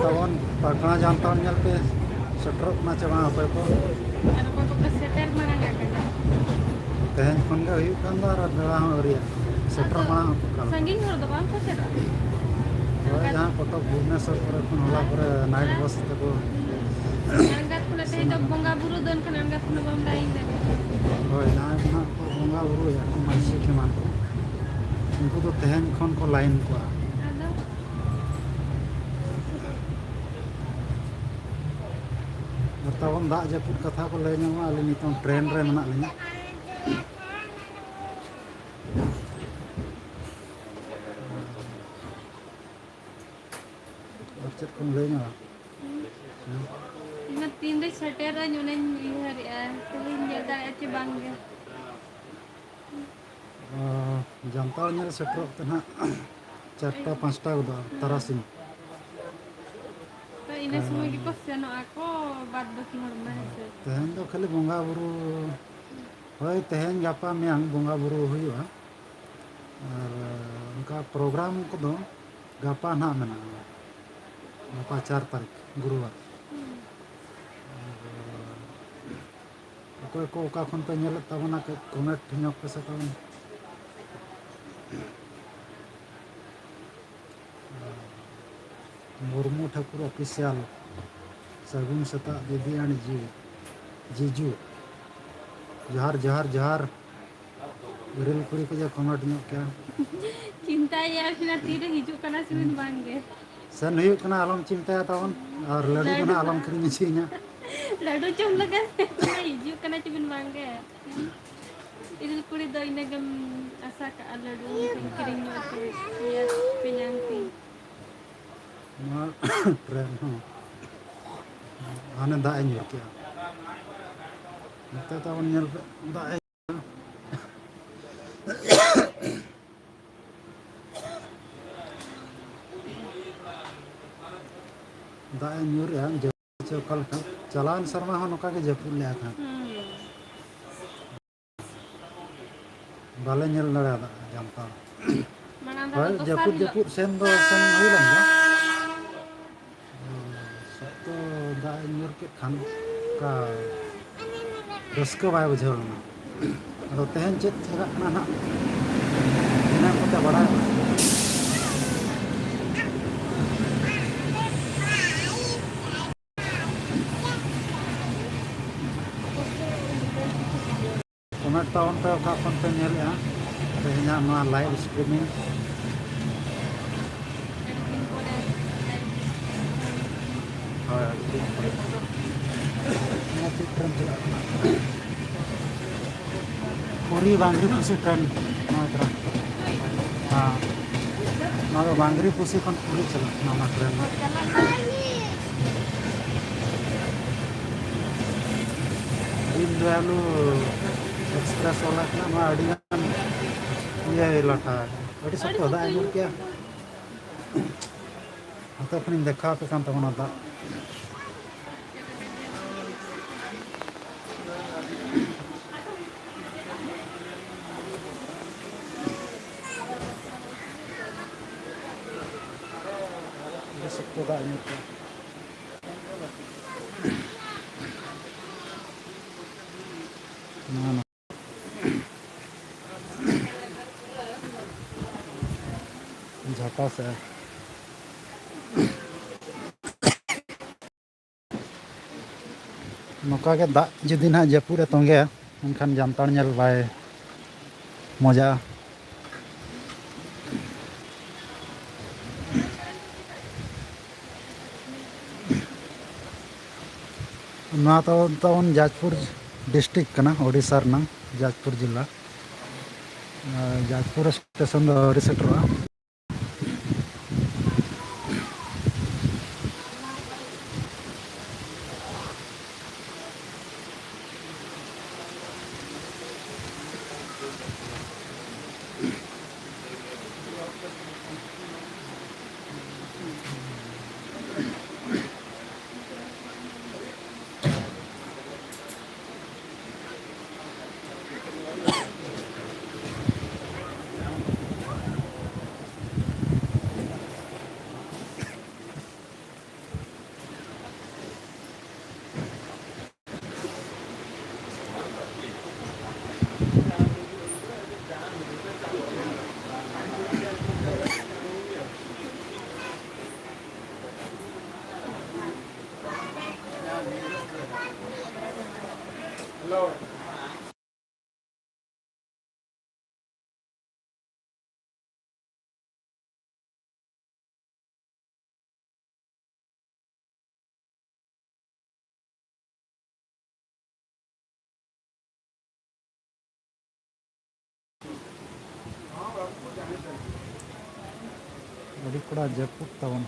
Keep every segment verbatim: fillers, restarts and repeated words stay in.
ᱛᱟᱵᱚᱱ ᱯᱟᱠᱲᱟ ᱡᱟᱱᱛᱟᱲ ᱧᱮᱞ ᱯᱮ ᱥᱮᱴᱮᱨᱚᱜ ᱠᱟᱱᱟ ᱪᱮ ᱵᱟᱝ ᱚᱠᱚᱭ ᱠᱚ? ᱟᱨ ᱚᱠᱚᱭ ᱠᱚᱯᱮ ᱥᱮᱴᱮᱨ ᱢᱟᱲᱟᱝ ᱟᱠᱟᱱᱟ? ᱛᱮᱦᱮᱧ ᱠᱷᱚᱱ ᱜᱮ ᱦᱩᱭᱩᱜ ᱠᱟᱱ ᱫᱚ ᱟᱨ ᱵᱮᱲᱟ ᱦᱚᱸ ᱟᱹᱣᱨᱤᱭᱟᱜ᱾ ᱥᱮᱴᱮᱨᱚᱜ ᱟᱫᱚ ᱢᱟᱲᱟᱝ ᱦᱚᱸ ᱚᱠᱟ ᱞᱮᱠᱟ? ᱥᱟᱺᱜᱤᱧ ᱦᱚᱲ ᱫᱚ ᱵᱟᱝ ᱠᱚ ᱥᱮᱴᱮᱨᱚᱜᱼᱟ? ᱦᱳᱭ, ᱡᱟᱦᱟᱸ ᱠᱚᱴᱚᱠ ᱵᱷᱩᱵᱽᱱᱮᱥᱚᱨ ᱠᱚᱨᱮ ᱠᱷᱚᱱ ᱦᱚᱞᱟ ᱠᱚᱨᱮ ᱱᱟᱭᱤᱴ ᱵᱟᱥ ᱛᱮᱠᱚ ᱟᱬᱜᱟᱛ ᱠᱷᱚᱱᱟᱜ ᱛᱮᱦᱮᱧ ᱫᱚ ᱥᱮᱱᱚᱜ ᱠᱟᱱᱟ᱾ ᱵᱚᱸᱜᱟ ᱵᱩᱨᱩ ᱫᱚ ᱮᱱᱠᱷᱟᱱ ᱟᱬᱜᱟᱛ ᱠᱷᱚᱱᱟᱜ ᱵᱟᱢ ᱞᱟᱭᱤᱱ ᱫᱟᱲᱮᱭᱟᱜᱼᱟ᱾ ᱦᱳᱭ, ᱱᱚᱜᱼᱚᱭ ᱱᱟᱦᱟᱜ ᱠᱚ ᱵᱚᱸᱜᱟ ᱵᱩᱨᱩᱭᱟ ᱢᱟᱹᱡᱷᱤ ᱮᱢᱟᱱ ᱠᱚ᱾ ᱩᱱᱠᱩ ᱫᱚ ᱛᱮᱦᱮᱧ ᱠᱷᱚᱱ ᱠᱚ ᱞᱟᱭᱤᱱ ᱠᱚᱣᱟ᱾ ᱟᱫᱚ ᱟᱨ ᱛᱟᱵᱚᱱ ᱫᱟᱜ ᱡᱟᱹᱯᱩᱫ ᱠᱟᱛᱷᱟ ᱠᱚ ᱞᱟᱹᱭ ᱧᱟᱢᱟ, ᱟᱹᱞᱤᱧ ᱱᱤᱛᱚᱝ ᱴᱨᱮᱱ ᱨᱮ ᱢᱮᱱᱟᱜ ᱞᱤᱧᱟ᱾ ᱟᱨ ᱪᱮᱫ ᱠᱚᱢ ᱞᱟᱹᱭ ᱧᱟᱢᱟ? ᱦᱮᱸ? ᱤᱧ ᱢᱟ ᱛᱤᱱᱨᱮ ᱥᱮᱴᱮᱨᱟᱹᱧ ᱚᱱᱟᱧ ᱩᱭᱦᱟᱹᱨᱮᱜᱼᱟ, ᱛᱮᱦᱮᱧ ᱧᱮᱞ ᱫᱟᱲᱮᱭᱟᱜᱼᱟ ᱪᱮ ᱵᱟᱝᱜᱮ᱾ ᱚ, ᱡᱟᱱᱛᱟᱲ ᱧᱮᱞ ᱥᱮᱴᱮᱨᱚᱜ ᱛᱮ ᱱᱟᱦᱟᱜ ᱪᱟᱨᱴᱟ ᱯᱟᱸᱪᱴᱟ ᱜᱚᱫᱚᱜᱼᱟ ᱛᱟᱨᱟᱥᱤᱧ᱾ ᱛᱚ ᱤᱱᱟᱹ ᱥᱚᱢᱚᱭ ᱜᱮᱠᱚ ᱥᱮᱱᱚᱜ ᱟᱠᱚ ᱵᱟᱫ ᱵᱟᱹᱠᱤ ᱦᱚᱲ ᱢᱟ, ᱦᱮᱸ ᱥᱮ? ᱛᱮᱦᱮᱧ ᱫᱚ ᱠᱷᱟᱹᱞᱤ ᱵᱚᱸᱜᱟ ᱵᱩᱨᱩ, ᱦᱳᱭ, ᱛᱮᱦᱮᱧ ᱜᱟᱯᱟ ᱢᱮᱭᱟᱝ ᱵᱚᱸᱜᱟ ᱵᱩᱨᱩ ᱦᱩᱭᱩᱜᱼᱟ᱾ ᱟᱨ ᱚᱱᱠᱟ ᱯᱨᱳᱜᱨᱟᱢ ᱠᱚᱫᱚ ᱜᱟᱯᱟ ᱱᱟᱦᱟᱜ ᱢᱮᱱᱟᱜᱼᱟ, ᱜᱟᱯᱟ ᱪᱟᱨ ᱛᱟᱹᱨᱤᱠᱷ ᱜᱩᱨᱩᱵᱟᱨ᱾ ᱟᱨ ᱚᱠᱚᱭ ᱠᱚ ᱚᱠᱟ ᱠᱷᱚᱱ ᱯᱮ ᱧᱮᱞᱮᱫ ᱛᱟᱵᱚᱱᱟ, ᱠᱟᱹᱡ ᱠᱚᱢᱮᱱᱴ ᱧᱚᱜ ᱯᱮᱥᱮ ᱛᱟᱵᱚᱱ᱾ ᱢᱩᱨᱢᱩ ᱴᱷᱟᱹᱠᱩᱨ ᱚᱯᱷᱤᱥᱤᱭᱟᱞ, ᱥᱟᱹᱜᱩᱱ ᱥᱮᱛᱟᱜ ᱫᱤᱫᱤ and ᱡᱤ-, ᱡᱤᱡᱩ᱾ ᱡᱚᱦᱟᱨ, ᱡᱚᱦᱟᱨ, ᱡᱚᱦᱟᱨ᱾ ᱤᱨᱤᱞ ᱠᱩᱲᱤ ᱠᱚ ᱡᱮ ᱠᱚᱢᱮᱱᱴ ᱧᱚᱜ ᱠᱮᱜᱼᱟ᱾ ᱪᱤᱱᱛᱟᱹᱭᱮᱫᱼᱟ ᱵᱤᱱᱟ ᱛᱤᱨᱮ ᱦᱤᱡᱩᱜ ᱠᱟᱱᱟ ᱥᱮᱵᱤᱱ ᱵᱟᱝ ᱜᱮ? ᱥᱮᱱ ᱦᱩᱭᱩᱜ ᱠᱟᱱᱟ, ᱟᱞᱚᱢ ᱪᱤᱱᱛᱟᱹᱭᱟ ᱛᱟᱵᱚᱱ᱾ ᱟᱨ ᱞᱟᱹᱰᱩ ᱫᱚ ᱞᱟᱹᱰᱩ ᱱᱟᱦᱟᱜ ᱟᱞᱚᱢ ᱠᱤᱨᱤᱧ ᱦᱚᱪᱚᱭᱤᱧᱟ᱾ ᱞᱟᱹᱰᱩ ᱡᱚᱢ ᱞᱟᱹᱜᱤᱫ ᱦᱤᱡᱩᱜ ᱠᱟᱱᱟ ᱪᱮᱵᱤᱱ ᱵᱟᱝ ᱜᱮ? ᱤᱨᱤᱞ ᱠᱩᱲᱤ ᱫᱚ ᱤᱱᱟᱹᱜᱮᱢ ᱟᱥᱟ ᱠᱟᱜᱼᱟ, ᱞᱟᱹᱰᱩ ᱠᱤᱨᱤᱧ ᱧᱚᱜ ᱦᱚᱪᱚᱭᱮᱭᱟ ᱛᱮᱧᱟᱝ ᱛᱤᱧ᱾ ᱱᱚᱣᱟ ᱴᱨᱮᱱ ᱦᱚᱸ ᱦᱟᱱᱮ ᱫᱟᱜ ᱮ ᱧᱩᱨ ᱠᱮᱜᱼᱟ᱾ ᱱᱚᱛᱮ ᱛᱟᱵᱚᱱ ᱧᱮᱞ ᱯᱮ, ᱫᱟᱜ ᱮ ᱫᱟᱜ ᱮ ᱧᱩᱨᱮᱜᱼᱟ, ᱡᱟᱹᱯᱩᱫ ᱪᱮ ᱚᱠᱟ ᱞᱮᱠᱟ? ᱪᱟᱞᱟᱣᱮᱱ ᱥᱮᱨᱢᱟ ᱦᱚᱸ ᱱᱚᱝᱠᱟ ᱜᱮ ᱡᱟᱹᱯᱩᱫ ᱞᱮᱜᱼᱟ ᱛᱟᱦᱮᱸᱫ᱾ ᱦᱩᱸ᱾ ᱵᱟᱞᱮ ᱧᱮᱞ ᱫᱟᱲᱮᱭᱟᱫᱟ ᱡᱟᱱᱛᱟᱲ᱾ ᱢᱟᱲᱟᱝ ᱫᱷᱟᱣ ᱦᱳᱭ, ᱫᱚ ᱫᱚᱥᱟᱨ ᱡᱟᱹᱯᱩᱫ, ᱦᱤᱞᱳᱜ᱾ ᱡᱟᱹᱯᱩᱫ ᱥᱮᱱ ᱫᱚ ᱥᱮᱱ ᱦᱩᱭ ᱞᱮᱱ ᱜᱮᱭᱟ᱾ ᱠᱷᱟᱱ ᱚᱱᱠᱟ ᱨᱟᱹᱥᱠᱟᱹ ᱵᱟᱭ ᱵᱩᱡᱷᱟᱹᱣ ᱞᱮᱱᱟ᱾ ᱟᱫᱚ ᱛᱮᱦᱮᱧ ᱪᱮᱫ ᱪᱤᱠᱟᱹᱜ ᱠᱟᱱᱟ ᱱᱟᱦᱟᱜ, ᱛᱤᱱᱟᱹᱜ ᱠᱚᱛᱮ ᱵᱟᱲᱟᱭ᱾ ᱠᱚᱢᱮᱱᱴ ᱛᱟᱵᱚᱱ ᱯᱮ ᱚᱠᱟ ᱠᱷᱚᱱ ᱯᱮ ᱧᱮᱞᱮᱫᱼᱟ ᱛᱮᱦᱮᱧᱟᱜ ᱱᱚᱣᱟ ᱞᱟᱭᱤᱵᱷ ᱥᱴᱨᱤᱢᱤᱝ᱾ ᱦᱳᱭ, ᱴᱷᱤᱠ ᱜᱮᱭᱟ᱾ ᱱᱚᱣᱟ ᱪᱮᱫ ᱴᱨᱮᱱ ᱪᱟᱞᱟᱜ ᱠᱟᱱᱟ? ᱯᱩᱨᱤ ᱵᱟᱝᱜᱽᱨᱤ ᱯᱩᱥᱤ ᱴᱨᱮᱱ᱾ ᱱᱚᱣᱟ ᱴᱨᱮᱱ᱾ ᱦᱮᱸ᱾ ᱱᱚᱣᱟ ᱫᱚ ᱵᱟᱝᱜᱽᱨᱤ ᱯᱩᱥᱤ ᱠᱷᱚᱱ ᱯᱩᱨᱤ ᱪᱟᱞᱟᱜ ᱠᱟᱱᱟ, ᱚᱱᱟ ᱴᱨᱮᱱ ᱫᱚ᱾ ᱫᱤᱱ ᱫᱚᱭᱟᱞᱩ ᱮᱠᱥᱯᱨᱮᱥ ᱵᱟᱞᱟ ᱠᱟᱱᱟ᱾ ᱱᱚᱣᱟ ᱟᱹᱰᱤ ᱜᱟᱱ ᱤᱭᱟᱹ ᱞᱟᱴᱷᱟ ᱟᱠᱟᱱᱟ᱾ ᱟᱹᱰᱤ ᱥᱚᱠᱛᱚ ᱫᱟᱜ ᱮ ᱧᱩᱨ ᱠᱮᱜᱼᱟ᱾ ᱦᱟᱱᱛᱮ ᱠᱷᱚᱱᱤᱧ ᱫᱮᱠᱷᱟᱣ ᱟᱯᱮ ᱠᱟᱱ ᱛᱟᱵᱚᱱᱟ ᱫᱟᱜ᱾ ᱟᱹᱰᱤ ᱥᱚᱠᱛᱚ ᱫᱟᱜ ᱧᱩᱨ ᱠᱮᱜᱼᱟ᱾ ᱱᱚᱣᱟ ᱡᱷᱟᱴᱟ ᱥᱮᱫ᱾ ᱱᱚᱝᱠᱟ ᱜᱮ ᱫᱟᱜ ᱡᱩᱫᱤ ᱱᱟᱦᱟᱜ ᱡᱟᱹᱯᱩᱫ ᱮ ᱛᱚᱸᱜᱮᱭᱟ, ᱮᱱᱠᱷᱟᱱ ᱡᱟᱱᱛᱟᱲ ᱧᱮᱞ ᱵᱟᱭ ᱢᱚᱡᱟ᱾ ᱱᱚᱣᱟ ᱫᱚ ᱛᱟᱵᱚᱱ ᱡᱟᱡᱽᱯᱩᱨ ᱰᱤᱥᱴᱨᱤᱠᱴ ᱠᱟᱱᱟ, ᱳᱰᱤᱥᱟ ᱨᱮᱱᱟᱜ ᱡᱟᱡᱽᱯᱩᱨ ᱡᱮᱞᱟ᱾ ᱟᱨ ᱡᱟᱡᱽᱯᱩᱨ ᱥᱴᱮᱥᱚᱱ ᱫᱚ ᱟᱹᱣᱨᱤ ᱥᱮᱴᱮᱨᱚᱜᱼᱟ᱾ ᱟᱹᱰᱤ ᱠᱚᱲᱟ ᱡᱟᱹᱯᱩᱫ ᱛᱟᱵᱚᱱ᱾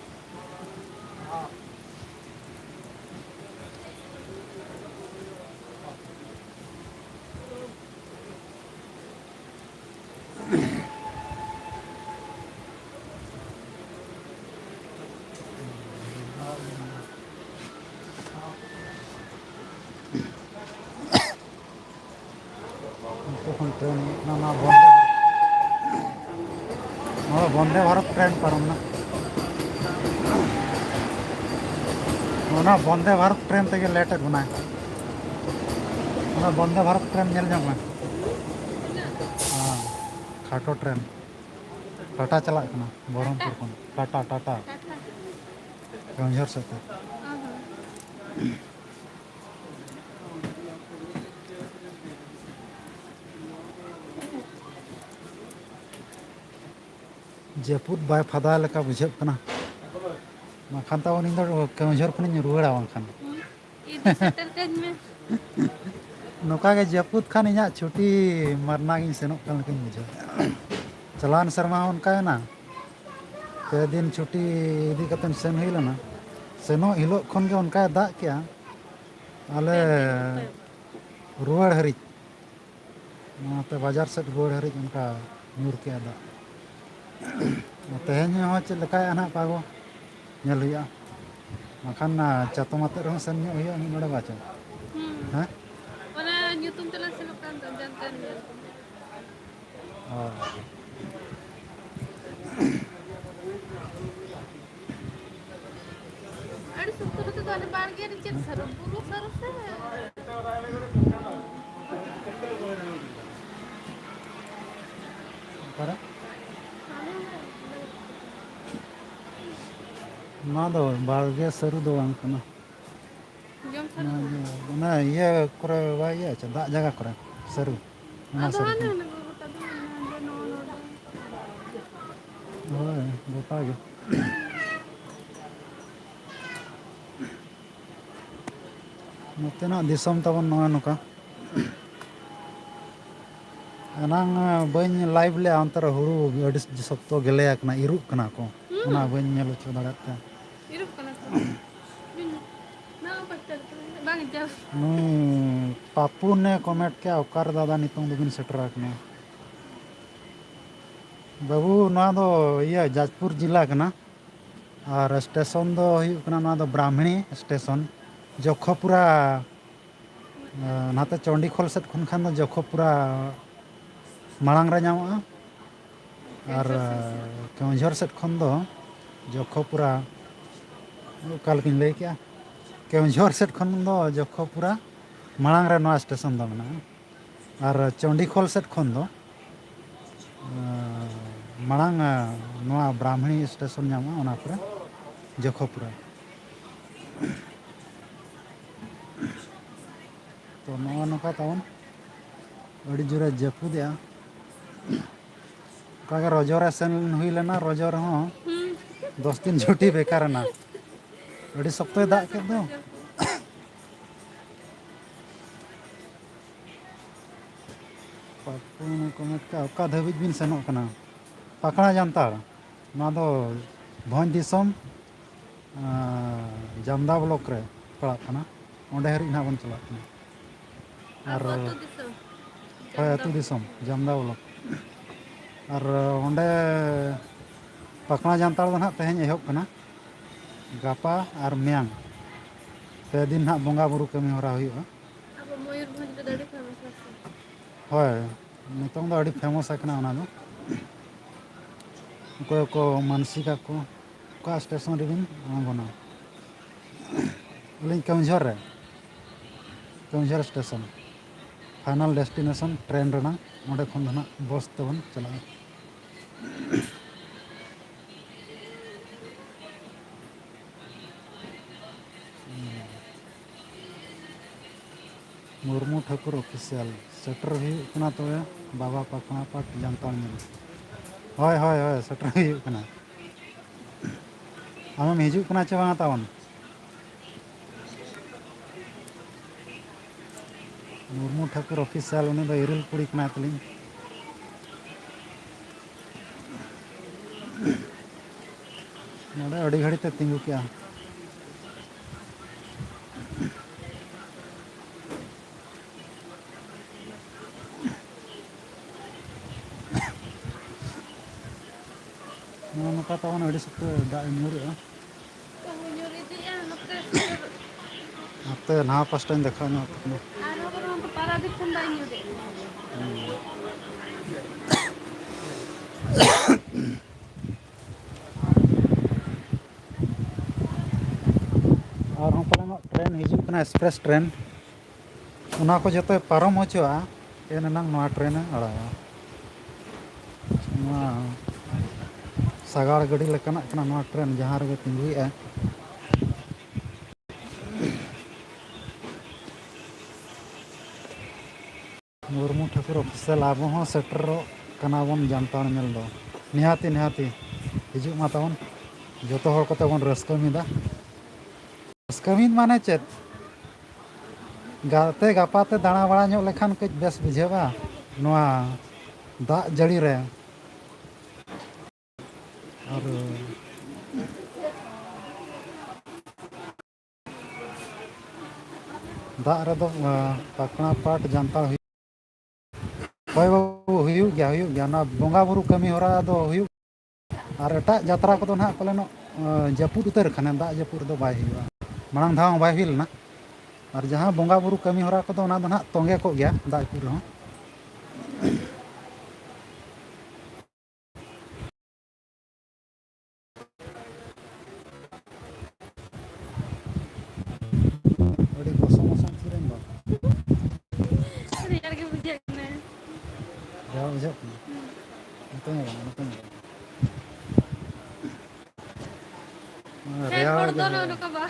ᱩᱱᱠᱩ ᱠᱷᱚᱱ ᱴᱨᱮᱱ ᱦᱮᱡ ᱮᱱᱟ, ᱱᱚᱣᱟ ᱵᱚᱱᱫᱮ, ᱱᱚᱣᱟ ᱵᱚᱱᱫᱮ ᱵᱷᱟᱨᱚᱛ ᱴᱨᱮᱱ ᱯᱟᱨᱚᱢ ᱮᱱᱟ᱾ ᱚᱱᱟ ᱵᱚᱱᱫᱮ ᱵᱷᱟᱨᱚᱛ ᱴᱨᱮᱱ ᱛᱮᱜᱮ ᱞᱮᱴ ᱮᱫ ᱵᱚᱱᱟᱭ᱾ ᱚᱱᱟ ᱵᱚᱱᱫᱮ ᱵᱷᱟᱨᱚᱛ ᱴᱨᱮᱱ ᱧᱮᱞ ᱧᱟᱢ ᱢᱮ᱾ ᱦᱮᱸ, ᱠᱷᱟᱴᱚ ᱴᱨᱮᱱ᱾ ᱴᱟᱴᱟ ᱪᱟᱞᱟᱜ ᱠᱟᱱᱟ ᱵᱚᱦᱚᱨᱚᱢᱯᱩᱨ ᱠᱷᱚᱱ᱾ ᱴᱟᱴᱟ, ᱴᱟᱴᱟ᱾ ᱠᱮᱣᱚᱱᱡᱷᱚᱨ ᱥᱮᱫ ᱛᱮ᱾ ᱡᱟᱹᱯᱩᱫ ᱵᱟᱭ ᱯᱷᱟᱫᱟ ᱞᱮᱠᱟ ᱵᱩᱡᱷᱟᱹᱜ ᱠᱟᱱᱟ᱾ ᱵᱟᱝᱠᱷᱟᱱ ᱛᱟᱵᱚᱱ ᱤᱧ ᱫᱚ ᱠᱮᱣᱚᱱᱡᱷᱚᱨ ᱠᱷᱚᱱᱤᱧ ᱨᱩᱣᱟᱹᱲᱟ ᱵᱟᱝᱠᱷᱟᱱ᱾ ᱤᱫᱤ ᱥᱮᱴᱮᱨ ᱠᱟᱹᱧ ᱢᱮ᱾ ᱱᱚᱝᱠᱟ ᱜᱮ ᱡᱟᱹᱯᱩᱫ ᱠᱷᱟᱱ ᱤᱧᱟᱹᱜ ᱪᱷᱩᱴᱤ ᱢᱟᱨᱱᱟ ᱜᱤᱧ ᱥᱮᱱᱚᱜ ᱠᱟᱱ ᱞᱮᱠᱟᱧ ᱵᱩᱡᱷᱟᱹᱣᱟ᱾ ᱪᱟᱞᱟᱣᱮᱱ ᱥᱮᱨᱢᱟ ᱦᱚᱸ ᱚᱱᱠᱟᱭᱮᱱᱟ᱾ ᱯᱮ ᱫᱤᱱ ᱪᱷᱩᱴᱤ ᱤᱫᱤ ᱠᱟᱛᱮ ᱥᱮᱱ ᱦᱩᱭ ᱞᱮᱱᱟ᱾ ᱥᱮᱱᱚᱜ ᱦᱤᱞᱳᱜ ᱠᱷᱚᱱ ᱜᱮ ᱚᱱᱠᱟᱭ ᱫᱟᱜ ᱠᱮᱜᱼᱟ᱾ ᱟᱞᱮ ᱯᱮ ᱫᱤᱱ ᱩᱛᱟᱹᱨ᱾ ᱨᱩᱣᱟᱹᱲ ᱦᱟᱹᱨᱤᱡ᱾ ᱚᱱᱟᱛᱮ ᱵᱟᱡᱟᱨ ᱥᱮᱫ ᱨᱩᱣᱟᱹᱲ ᱦᱟᱹᱨᱤᱡ ᱚᱱᱠᱟ ᱧᱩᱨ ᱠᱮᱜᱼᱟ ᱫᱟᱜ᱾ ᱛᱮᱦᱮᱧ ᱦᱚᱸ ᱪᱮᱫ ᱞᱮᱠᱟᱭᱟ ᱱᱟᱦᱟᱜ ᱯᱟᱜᱚ, ᱧᱮᱞ ᱦᱩᱭᱩᱜᱼᱟ᱾ ᱵᱟᱠᱷᱟᱱ, ᱟ, ᱪᱟᱛᱚᱢ ᱟᱛᱮᱫ ᱨᱮᱦᱚᱸ ᱥᱮᱱ ᱧᱚᱜ ᱦᱩᱭᱩᱜᱼᱟ ᱢᱤᱫ ᱱᱚᱰᱮ ᱵᱟᱪᱚᱝ᱾ ᱦᱩᱸ᱾ ᱦᱮᱸ? ᱚᱱᱟ ᱧᱩᱛᱩᱢ ᱛᱮᱞᱮ ᱥᱮᱱᱚᱜ ᱠᱟᱱ ᱫᱚ, ᱡᱟᱱᱛᱟᱱ ᱧᱮᱞ᱾ ᱚ᱾ ᱟᱹᱰᱤ ᱥᱚᱠᱛᱚ ᱱᱚᱛᱮ ᱫᱚ ᱟᱞᱮ ᱵᱟᱲᱜᱮ ᱨᱮ ᱪᱮᱫ ᱥᱟᱹᱨᱩ? ᱵᱩᱨᱩ ᱥᱟᱹᱨᱩ ᱥᱮ? ᱚᱠᱟᱨᱮ? ᱱᱚᱣᱟ ᱫᱚ ᱵᱟᱲᱜᱮ ᱥᱟᱹᱨᱩ ᱫᱚ ᱵᱟᱝ ᱠᱟᱱᱟ᱾ ᱡᱚᱢ ᱥᱟᱹᱨᱩ ᱚᱱᱟ ᱫᱚ? ᱫᱚ, ᱚᱱᱟ ᱤᱭᱟᱹ ᱠᱚᱨᱮ ᱵᱟᱭ ᱤᱭᱟᱹ ᱦᱚᱪᱚ, ᱫᱟᱜ ᱡᱟᱭᱜᱟ ᱠᱚᱨᱮ ᱥᱟᱹᱨᱩ, ᱚᱱᱟ ᱟᱫᱚ ᱥᱟᱹᱨᱩ ᱦᱟᱱᱮ ᱠᱚ᱾ ᱦᱟᱱᱮ ᱠᱚ ᱜᱚᱴᱟ ᱫᱚ, ᱦᱟᱱᱮ ᱦᱟᱸᱰᱮ ᱱᱚᱣᱟ ᱱᱚᱰᱮ᱾ ᱦᱳᱭ, ᱜᱚᱴᱟ ᱜᱮ᱾ ᱱᱚᱛᱮᱱᱟᱜ ᱫᱤᱥᱚᱢ ᱛᱟᱵᱚᱱ ᱱᱚᱜᱼᱚ ᱱᱚᱝᱠᱟ᱾ ᱮᱱᱟᱝ ᱵᱟᱹᱧ ᱞᱟᱭᱤᱵᱷ ᱞᱮᱫᱼᱟ, ᱚᱱᱛᱮ ᱨᱮ ᱦᱩᱲᱩ ᱟᱹᱰᱤ ᱥᱚᱠᱛᱚ ᱜᱮᱞᱮ ᱟᱠᱟᱱᱟ, ᱤᱨᱚᱜ ᱠᱟᱱᱟ ᱠᱚ᱾ ᱦᱩᱸ᱾ ᱚᱱᱟ ᱵᱟᱹᱧ ᱧᱮᱞ ᱦᱚᱪᱚ ᱫᱟᱲᱮᱭᱟᱜ ᱛᱮ᱾ ᱤᱨᱚᱜ ᱠᱟᱱᱟ ᱠᱚ᱾ ᱵᱟᱝ ᱪᱟᱥ᱾ ᱱᱩᱭ ᱯᱟᱯᱩ ᱱᱮ ᱠᱚᱢᱮᱱᱴ ᱠᱮᱫᱼᱟ, "ᱚᱠᱟᱨᱮ ᱫᱟᱫᱟ ᱱᱤᱛᱚᱝ ᱫᱚᱵᱤᱱ ᱥᱮᱴᱮᱨ ᱟᱠᱟᱱᱟ?" ᱵᱟᱹᱵᱩ, ᱱᱚᱣᱟ ᱫᱚ ᱤᱭᱟᱹ ᱡᱟᱡᱽᱯᱩᱨ ᱡᱮᱞᱟ ᱠᱟᱱᱟ᱾ ᱟᱨ ᱥᱴᱮᱥᱚᱱ ᱫᱚ ᱦᱩᱭᱩᱜ ᱠᱟᱱᱟ, ᱱᱚᱣᱟ ᱫᱚ ᱵᱨᱟᱦᱢᱤᱬᱤ ᱥᱴᱮᱥᱚᱱ, ᱡᱚᱠᱷᱚᱯᱩᱨᱟ᱾ ᱟᱸ, ᱱᱟᱛᱮ ᱪᱚᱱᱰᱤᱠᱷᱳᱞ ᱥᱮᱫ ᱠᱷᱚᱱ ᱠᱷᱟᱱ ᱫᱚ ᱡᱚᱠᱷᱚᱯᱩᱨᱟ ᱢᱟᱲᱟᱝ ᱨᱮ ᱧᱟᱢᱚᱜᱼᱟ᱾ ᱟᱨ ᱠᱮᱣᱚᱱᱡᱷᱚᱨ ᱥᱮᱫ ᱠᱷᱚᱱ ᱫᱚ ᱡᱚᱠᱷᱚᱯᱩᱨᱟ, ᱚᱠᱟ ᱞᱮᱠᱟᱧ ᱞᱟᱹᱭ ᱠᱮᱜᱼᱟ, ᱠᱮᱣᱚᱱᱡᱷᱚᱨ ᱥᱮᱫ ᱠᱷᱚᱱ ᱫᱚ ᱡᱚᱠᱷᱚᱯᱩᱨᱟ ᱢᱟᱲᱟᱝ ᱨᱮ ᱱᱚᱣᱟ ᱥᱴᱮᱥᱚᱱ ᱫᱚ ᱢᱮᱱᱟᱜᱼᱟ᱾ ᱟᱨ ᱪᱚᱱᱰᱤᱠᱷᱳᱞ ᱥᱮᱫ ᱠᱷᱚᱱ ᱫᱚ, ᱟᱸ, ᱢᱟᱲᱟᱝ, ᱟᱸ, ᱱᱚᱣᱟ ᱵᱨᱟᱦᱢᱤ ᱥᱴᱮᱥᱚᱱ ᱧᱟᱢᱚᱜᱼᱟ, ᱚᱱᱟ ᱯᱚᱨᱮ ᱡᱚᱠᱷᱚᱯᱩᱨᱟ᱾ ᱛᱚ, ᱱᱚᱜᱼᱚ ᱱᱚᱝᱠᱟ ᱛᱟᱵᱚᱱ ᱟᱹᱰᱤ ᱡᱳᱨᱮ ᱡᱟᱹᱯᱩᱫᱮᱜᱼᱟ᱾ ᱚᱱᱠᱟᱜᱮ ᱨᱚᱡᱚ ᱨᱮ ᱥᱮᱱ ᱦᱩᱭ ᱞᱮᱱᱟ, ᱨᱚᱡᱚ ᱨᱮᱦᱚᱸ ᱦᱩᱸ᱾ ᱫᱚᱥ ᱫᱤᱱ ᱪᱷᱩᱴᱤ ᱵᱮᱠᱟᱨ ᱮᱱᱟ, ᱟᱹᱰᱤ ᱥᱚᱠᱛᱚᱭ ᱫᱟᱜ ᱠᱮᱫ ᱫᱚ᱾ ᱯᱟᱯᱩ ᱠᱚ ᱢᱮᱱ ᱠᱮᱫᱟ, "ᱚᱠᱟ ᱫᱷᱟᱹᱵᱤᱡ ᱵᱤᱱ ᱥᱮᱱᱚᱜ ᱠᱟᱱᱟ?" ᱯᱟᱠᱲᱟ ᱡᱟᱱᱛᱟᱲ, ᱱᱚᱣᱟ ᱫᱚ ᱵᱷᱚᱸᱡᱽ ᱫᱤᱥᱚᱢ, ᱟᱸ, ᱡᱟᱢᱫᱟ ᱵᱞᱚᱠ ᱨᱮ ᱯᱟᱲᱟᱜ ᱠᱟᱱᱟ᱾ ᱚᱸᱰᱮ ᱦᱟᱹᱨᱤᱡ ᱱᱟᱦᱟᱜ ᱵᱚᱱ ᱪᱟᱞᱟᱜ ᱠᱟᱱᱟ᱾ ᱟᱨ ᱟᱵᱚ ᱟᱹᱛᱩ ᱫᱤᱥᱚᱢ᱾ ᱦᱳᱭ, ᱡᱟᱢᱫᱟ᱾ ᱟᱹᱛᱩ ᱫᱤᱥᱚᱢ, ᱡᱟᱢᱫᱟ ᱵᱞᱚᱠ᱾ ᱟᱨ ᱚᱸᱰᱮ ᱯᱟᱠᱲᱟ ᱡᱟᱱᱛᱟᱲ ᱫᱚ ᱱᱟᱦᱟᱜ ᱛᱮᱦᱮᱧ ᱮᱦᱚᱵ ᱠᱟᱱᱟ᱾ ᱜᱟᱯᱟ ᱟᱨ ᱢᱮᱭᱟᱝ ᱯᱮ ᱫᱤᱱ ᱱᱟᱦᱟᱜ ᱵᱚᱸᱜᱟ ᱵᱩᱨᱩ ᱠᱟᱹᱢᱤ ᱦᱚᱨᱟ ᱦᱩᱭᱩᱜᱼᱟ᱾ ᱟᱵᱚ ᱢᱚᱭᱩᱨᱵᱷᱚᱸᱡᱽ ᱨᱮᱫᱚ ᱟᱹᱰᱤ ᱯᱷᱮᱢᱟᱥᱟ ᱥᱮ᱾ ᱦᱳᱭ, ᱱᱤᱛᱚᱝ ᱫᱚ ᱟᱹᱰᱤ ᱯᱷᱮᱢᱟᱥ ᱟᱠᱟᱱᱟ ᱚᱱᱟ ᱫᱚ᱾ ᱚᱠᱚᱭ ᱠᱚ ᱢᱟᱱᱥᱤᱠ ᱟᱠᱚ, ᱚᱠᱟ ᱥᱴᱮᱥᱚᱱ ᱨᱮᱵᱤᱱ ᱟᱬᱜᱚᱱᱟ? ᱟᱹᱞᱤᱧ ᱠᱮᱣᱚᱱᱡᱷᱚᱨ ᱨᱮ, Keonjhar station, final destination train ᱨᱮᱱᱟᱜ, ᱚᱸᱰᱮ ᱠᱷᱚᱱ ᱫᱚ ᱱᱟᱦᱟᱜ ᱵᱚᱥ ᱛᱮᱵᱚᱱ ᱪᱟᱞᱟᱜᱼᱟ᱾ ᱢᱩᱨᱢᱩ ᱴᱷᱟᱹᱠᱩᱨ ᱚᱯᱷᱤᱥᱤᱭᱟᱞ ᱥᱮᱴᱮᱨ ᱦᱩᱭᱩᱜ ᱠᱟᱱᱟ ᱛᱚᱵᱮ ᱵᱟᱵᱟ ᱯᱟᱠᱷᱱᱟ ᱯᱟᱴ ᱡᱟᱱᱛᱟᱲ ᱧᱮᱞ᱾ ᱦᱳᱭ, ᱦᱳᱭ, ᱦᱳᱭ, ᱥᱮᱴᱮᱨ ᱦᱩᱭᱩᱜ ᱠᱟᱱᱟ᱾ ᱟᱢᱮᱢ ᱦᱤᱡᱩᱜ ᱠᱟᱱᱟ ᱪᱮ ᱵᱟᱝᱟ ᱛᱟᱵᱚᱱ? ᱢᱩᱨᱢᱩ ᱴᱷᱟᱹᱠᱩᱨ ᱚᱯᱷᱤᱥᱤᱭᱟᱞ, ᱩᱱᱤ ᱫᱚ ᱤᱨᱤᱞ ᱠᱩᱲᱤ ᱠᱟᱱᱟᱭ ᱛᱟᱹᱞᱤᱧ᱾ ᱱᱚᱰᱮ ᱟᱹᱰᱤ ᱜᱷᱟᱹᱲᱤᱡ ᱛᱮ ᱛᱤᱸᱜᱩ ᱠᱮᱜᱼᱟ᱾ ᱱᱚᱜᱼᱚ ᱱᱚᱝᱠᱟ ᱛᱟᱵᱚᱱ ᱟᱹᱰᱤ ᱥᱚᱠᱛᱚ ᱫᱟᱜ ᱧᱩᱨᱩᱜᱼᱟ᱾ ᱧᱩᱨ ᱤᱫᱤᱜᱼᱟ ᱱᱚᱛᱮ᱾ ᱦᱟᱯᱮ ᱱᱟᱣᱟ ᱯᱟᱥᱴᱟᱧ ᱫᱮᱠᱷᱟᱣ ᱧᱚᱜ ᱟᱯᱮ ᱠᱟᱱᱟ᱾ ᱟᱨᱦᱚᱸ ᱵᱚᱨᱚᱝ ᱯᱟᱨᱟ ᱫᱤᱠ ᱠᱷᱚᱱ ᱫᱟᱜ ᱧᱩᱨᱩᱜᱼᱟ᱾ ᱟᱨᱦᱚᱸ ᱯᱟᱞᱮᱱᱚᱜ ᱴᱨᱮᱱ ᱦᱤᱡᱩᱜ ᱠᱟᱱᱟ, ᱮᱠᱥᱯᱨᱮᱥ ᱴᱨᱮᱱ᱾ ᱚᱱᱟ ᱠᱚ ᱡᱚᱛᱚᱭ ᱯᱟᱨᱚᱢ ᱦᱚᱪᱚᱣᱟᱜᱼᱟ, ᱮᱱ ᱮᱱᱟᱝ ᱱᱚᱣᱟ ᱴᱨᱮᱱᱮ ᱟᱲᱟᱜᱟ᱾ ᱱᱚᱣᱟ ᱥᱟᱜᱟᱲ ᱜᱟᱹᱰᱤ ᱞᱮᱠᱟᱱᱟᱜ ᱠᱟᱱᱟ ᱱᱚᱣᱟ ᱴᱨᱮᱱ, ᱡᱟᱦᱟᱸ ᱨᱮᱜᱮ ᱛᱤᱸᱜᱩᱭᱮᱫᱼᱟ᱾ ᱢᱩᱨᱢᱩ ᱴᱷᱟᱹᱠᱩᱨ ᱚᱯᱷᱤᱥᱤᱭᱟᱞ, ᱟᱵᱚ ᱦᱚᱸ ᱥᱮᱴᱮᱨᱚᱜ ᱠᱟᱱᱟ ᱵᱚᱱ ᱡᱟᱱᱛᱟᱲ ᱧᱮᱞ ᱫᱚ᱾ ᱱᱤᱦᱟᱹᱛᱤ, ᱱᱤᱦᱟᱹᱛᱤ ᱦᱤᱡᱩᱜ ᱢᱟ ᱛᱟᱵᱚᱱ, ᱡᱚᱛᱚ ᱦᱚᱲ ᱠᱚᱛᱮ ᱵᱚᱱ ᱨᱟᱹᱥᱠᱟᱹ ᱢᱤᱫᱟ᱾ ᱨᱟᱹᱥᱠᱟᱹ ᱢᱤᱫ ᱢᱟᱱᱮ ᱪᱮᱫ? ᱜᱟᱛᱮ ᱜᱟᱯᱟᱛᱮ ᱫᱟᱬᱟ ᱵᱟᱲᱟ ᱧᱚᱜ ᱞᱮᱠᱷᱟᱱ ᱠᱟᱹᱡ ᱵᱮᱥ ᱵᱩᱡᱷᱟᱹᱜᱼᱟ ᱱᱚᱣᱟ ᱫᱟᱜ ᱡᱟᱹᱲᱤ ᱨᱮ᱾ ᱟᱨ ᱫᱟᱜ ᱨᱮᱫᱚ, ᱟᱸ, ᱯᱟᱠᱷᱱᱟ ᱯᱟᱴ ᱡᱟᱱᱛᱟᱲ ᱦᱩᱭᱩᱜ᱾ ᱦᱳᱭ ᱵᱟᱹᱵᱩ, ᱦᱩᱭᱩᱜ ᱜᱮᱭᱟ, ᱦᱩᱭᱩᱜ ᱜᱮᱭᱟ᱾ ᱚᱱᱟ ᱵᱚᱸᱜᱟ ᱵᱩᱨᱩ ᱠᱟᱹᱢᱤ ᱦᱚᱨᱟ ᱫᱚ ᱦᱩᱭᱩᱜ᱾ ᱟᱨ ᱮᱴᱟᱜ ᱡᱟᱛᱨᱟ ᱠᱚᱫᱚ ᱱᱟᱦᱟᱜ ᱯᱟᱞᱮᱱᱚᱜ, ᱟᱸ, ᱡᱟᱹᱯᱩᱫ ᱩᱛᱟᱹᱨ ᱠᱷᱟᱱᱮ, ᱫᱟᱜ ᱡᱟᱹᱯᱩᱫ ᱨᱮᱫᱚ ᱵᱟᱭ ᱦᱩᱭᱩᱜᱼᱟ᱾ ᱢᱟᱲᱟᱝ ᱫᱷᱟᱣ ᱦᱚᱸ ᱵᱟᱭ ᱦᱩᱭ ᱞᱮᱱᱟ᱾ ᱟᱨ ᱡᱟᱦᱟᱸ ᱵᱚᱸᱜᱟ ᱵᱩᱨᱩ ᱠᱟᱹᱢᱤ ᱦᱚᱨᱟ ᱠᱚᱫᱚ ᱚᱱᱟ ᱫᱚ ᱱᱟᱦᱟᱜ ᱛᱚᱸᱜᱮ ᱠᱚᱜ ᱜᱮᱭᱟ ᱫᱟᱜ ᱡᱟᱹᱯᱩᱫ ᱨᱮᱦᱚᱸ᱾ ᱟᱹᱰᱤ ᱜᱚᱥᱚ ᱢᱚᱥᱚ ᱥᱮᱨᱮᱧ ᱫᱚ᱾ ᱨᱮᱭᱟᱲ ᱜᱮ ᱵᱩᱡᱷᱟᱹᱜ ᱠᱟᱱᱟ᱾ ᱨᱮᱭᱟᱲ ᱵᱩᱡᱷᱟᱹᱜ ᱠᱟᱱᱟ? ᱱᱤᱛᱚᱝ ᱦᱚᱸ ᱵᱟᱝ, ᱱᱤᱛᱚᱝ ᱦᱚᱸ ᱵᱟᱝ᱾ ᱯᱷᱮᱰ ᱨᱮᱭᱟᱲ ᱦᱚᱲ ᱜᱮ ᱫᱚ ᱦᱚᱭ᱾ ᱱᱚᱜᱼᱚ ᱱᱚᱝᱠᱟ ᱵᱟ᱾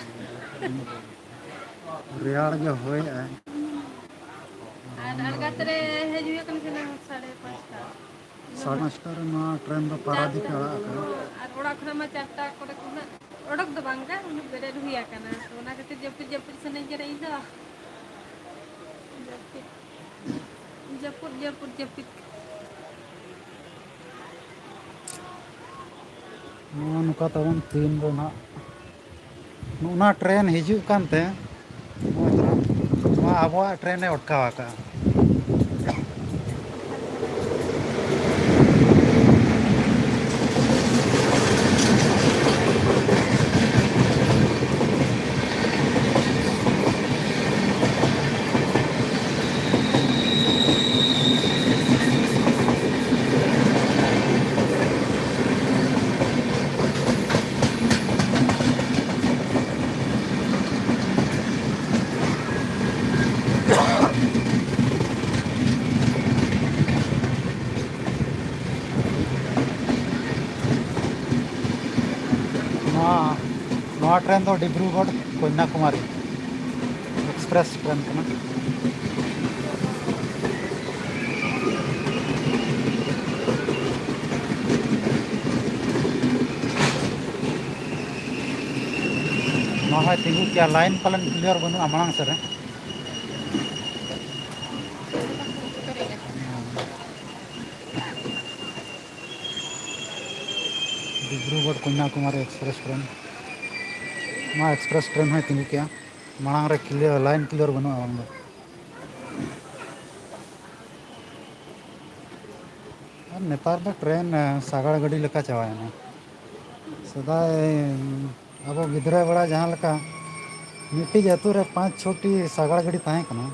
ᱨᱮᱭᱟᱲ ᱜᱮ ᱦᱚᱭᱮᱜᱼᱟᱭ᱾ ᱟᱨ ᱟᱬᱜᱟᱛ ᱨᱮ ᱦᱮᱡ ᱦᱩᱭ ᱟᱠᱟᱱ ᱛᱟᱦᱮᱱᱟ ᱥᱟᱲᱮ ᱯᱟᱸᱪᱴᱟ᱾ ᱥᱟᱲᱮ ᱯᱟᱸᱪᱴᱟ ᱨᱮ ᱱᱚᱣᱟ ᱴᱨᱮᱱ ᱫᱚ ᱯᱟᱨᱟᱫᱤᱯ ᱮ ᱟᱲᱟᱜ ᱟᱠᱟᱫᱟ᱾ ᱟᱨ ᱚᱲᱟᱜ ᱠᱷᱚᱱᱟᱜ ᱢᱟ ᱪᱟᱨᱴᱟ ᱠᱚᱨᱮ ᱠᱷᱚᱱᱟᱜ ᱚᱰᱚᱠ ᱫᱚ ᱵᱟᱝ ᱜᱮ, ᱩᱱᱟᱹᱜ ᱵᱮᱨᱮᱫ ᱦᱩᱭ ᱟᱠᱟᱱᱟ᱾ ᱛᱚ, ᱚᱱᱟ ᱠᱷᱟᱹᱛᱤᱨ ᱡᱟᱹᱯᱤᱫ ᱡᱟᱹᱯᱤᱫ ᱥᱟᱱᱟᱧ ᱠᱟᱱᱟ ᱤᱧ ᱫᱚ᱾ ᱡᱟᱹᱯᱤᱫ, ᱡᱟᱹᱯᱩᱫ, ᱡᱟᱹᱯᱩᱫ, ᱡᱟᱹᱯᱤᱫ᱾ ᱱᱚᱜᱼᱚ ᱱᱚᱝᱠᱟ ᱛᱟᱵᱚᱱ ᱛᱤᱱ ᱨᱮ ᱱᱟᱦᱟᱜ ᱱᱚᱜᱼᱚ ᱱᱟ ᱴᱨᱮᱱ ᱦᱤᱡᱩᱜ ᱠᱟᱱᱛᱮ, ᱱᱚᱜᱼᱚᱭ ᱛᱚᱨᱟ ᱱᱚᱣᱟ ᱟᱵᱚᱣᱟᱜ ᱴᱨᱮᱱ ᱮ ᱚᱴᱠᱟᱣ ᱟᱠᱟᱫᱼᱟ᱾ ᱱᱚᱣᱟ, ᱱᱚᱣᱟ ᱴᱨᱮᱱ ᱫᱚ ᱰᱤᱵᱽᱨᱩᱜᱚᱲ ᱠᱚᱱᱭᱟᱠᱩᱢᱟᱨᱤ ᱮᱠᱥᱯᱨᱮᱥ ᱴᱨᱮᱱ ᱠᱟᱱᱟ᱾ ᱱᱚᱣᱟ ᱦᱚᱸᱭ ᱛᱤᱸᱜᱩ ᱠᱮᱭᱟ, ᱞᱟᱭᱤᱱ ᱯᱟᱞᱮᱱ ᱠᱞᱤᱭᱟᱨ ᱵᱟᱹᱱᱩᱜᱼᱟ ᱢᱟᱲᱟᱝ ᱥᱮᱫ ᱨᱮ᱾ ᱰᱤᱵᱽᱨᱩᱜᱚᱲ ᱠᱚᱱᱭᱟᱠᱩᱢᱟᱨᱤ ᱮᱠᱥᱯᱨᱮᱥ ᱴᱨᱮᱱ, ᱱᱚᱣᱟ ᱮᱠᱥᱯᱨᱮᱥ ᱴᱨᱮᱱ ᱦᱚᱸᱭ ᱛᱤᱸᱜᱩ ᱠᱮᱜᱼᱟ᱾ ᱢᱟᱲᱟᱝ ᱨᱮ ᱠᱞᱤᱭᱟᱨ, ᱞᱟᱭᱤᱱ ᱠᱞᱤᱭᱟᱨ ᱵᱟᱹᱱᱩᱜᱼᱟ ᱵᱟᱝ ᱫᱚ᱾ ᱟᱨ ᱱᱮᱛᱟᱨ ᱫᱚ ᱴᱨᱮᱱ, ᱥᱟᱜᱟᱲ ᱜᱟᱹᱰᱤ ᱞᱮᱠᱟ ᱪᱟᱵᱟᱭᱮᱱᱟ᱾ ᱥᱮᱫᱟᱭ ᱟᱵᱚ ᱜᱤᱫᱽᱨᱟᱹ ᱵᱮᱲᱟ ᱡᱟᱦᱟᱸ ᱞᱮᱠᱟ ᱢᱤᱫᱴᱤᱡ ᱟᱹᱛᱩ ᱨᱮ ᱯᱟᱸᱪ ᱪᱷᱚᱴᱤ ᱥᱟᱜᱟᱲ ᱜᱟᱹᱰᱤ ᱛᱟᱦᱮᱸ ᱠᱟᱱᱟ,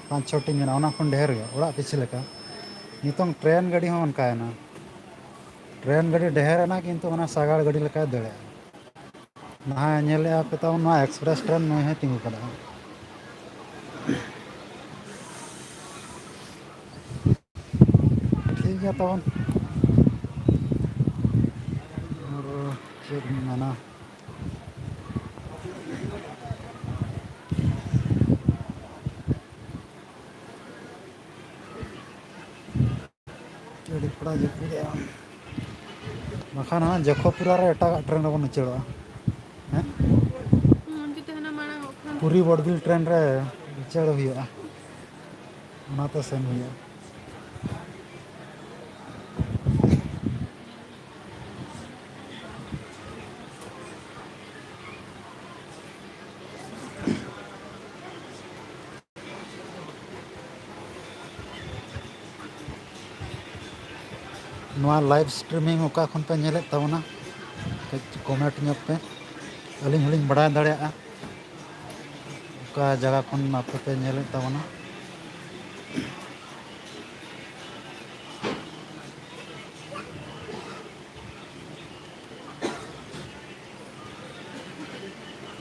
ᱯᱟᱸᱪ ᱪᱷᱚᱴᱤ ᱢᱮᱱᱟᱜᱼᱟ, ᱚᱱᱟ ᱠᱷᱚᱱ ᱰᱷᱮᱨ ᱜᱮ ᱚᱲᱟᱜ ᱯᱤᱪᱷᱤ ᱞᱮᱠᱟ᱾ ᱱᱤᱛᱚᱝ ᱴᱨᱮᱱ ᱜᱟᱹᱰᱤ ᱦᱚᱸ ᱚᱱᱠᱟᱭᱮᱱᱟ᱾ ᱴᱨᱮᱱ ᱜᱟᱹᱰᱤ ᱰᱷᱮᱨ ᱮᱱᱟ, ᱠᱤᱱᱛᱩ ᱚᱱᱟ ᱥᱟᱜᱟᱲ ᱜᱟᱹᱰᱤ ᱞᱮᱠᱟᱭ ᱫᱟᱹᱲᱮᱜᱼᱟ᱾ ᱱᱟᱦᱟᱜ ᱧᱮᱞᱮᱜᱼᱟ ᱯᱮ ᱛᱟᱵᱚᱱ ᱱᱚᱣᱟ ᱮᱠᱥᱯᱨᱮᱥ ᱴᱨᱮᱱ ᱱᱩᱭ ᱦᱚᱸᱭ ᱛᱤᱸᱜᱩ ᱠᱟᱫᱟ᱾ ᱴᱷᱤᱠ ᱜᱮᱭᱟ ᱛᱟᱵᱚᱱ, ᱪᱮᱫ ᱮᱢ ᱢᱮᱱᱟ? ᱟᱹᱰᱤ ᱯᱟᱲᱟ ᱡᱟᱹᱯᱩᱫᱮᱜᱼᱟ᱾ ᱵᱟᱠᱷᱟᱱ ᱦᱟᱸᱜ ᱡᱚᱠᱷᱚᱯᱩᱨᱟ ᱨᱮ ᱮᱴᱟᱜᱟᱜ ᱴᱨᱮᱱ ᱨᱮᱵᱚᱱ ᱩᱪᱟᱹᱲᱚᱜᱼᱟ᱾ ᱦᱮᱸ? ᱦᱩᱸ, ᱡᱩᱫᱤ ᱦᱟᱱᱟ ᱢᱟᱲᱟᱝ ᱚᱜ ᱠᱷᱟᱱ᱾ ᱯᱩᱨᱤ ᱵᱚᱲᱫᱤᱞ ᱴᱨᱮᱱ ᱨᱮ ᱩᱪᱟᱹᱲ ᱦᱩᱭᱩᱜᱼᱟ, ᱚᱱᱟᱛᱮ ᱥᱮᱱ ᱦᱩᱭᱩᱜᱼᱟ᱾ ᱱᱚᱣᱟ live streaming ᱚᱠᱟ ᱠᱷᱚᱱ ᱯᱮ ᱧᱮᱞᱮᱫ ᱛᱟᱵᱚᱱᱟ? ᱠᱟᱹᱡ comment ᱧᱚᱜ ᱯᱮ, ᱟᱹᱞᱤᱧ ᱦᱚᱸᱞᱤᱧ ᱵᱟᱲᱟᱭ ᱫᱟᱲᱮᱭᱟᱜᱼᱟ ᱚᱠᱟ ᱡᱟᱭᱜᱟ ᱠᱷᱚᱱ ᱟᱯᱮ ᱯᱮ ᱧᱮᱞᱮᱫ ᱛᱟᱵᱚᱱᱟ᱾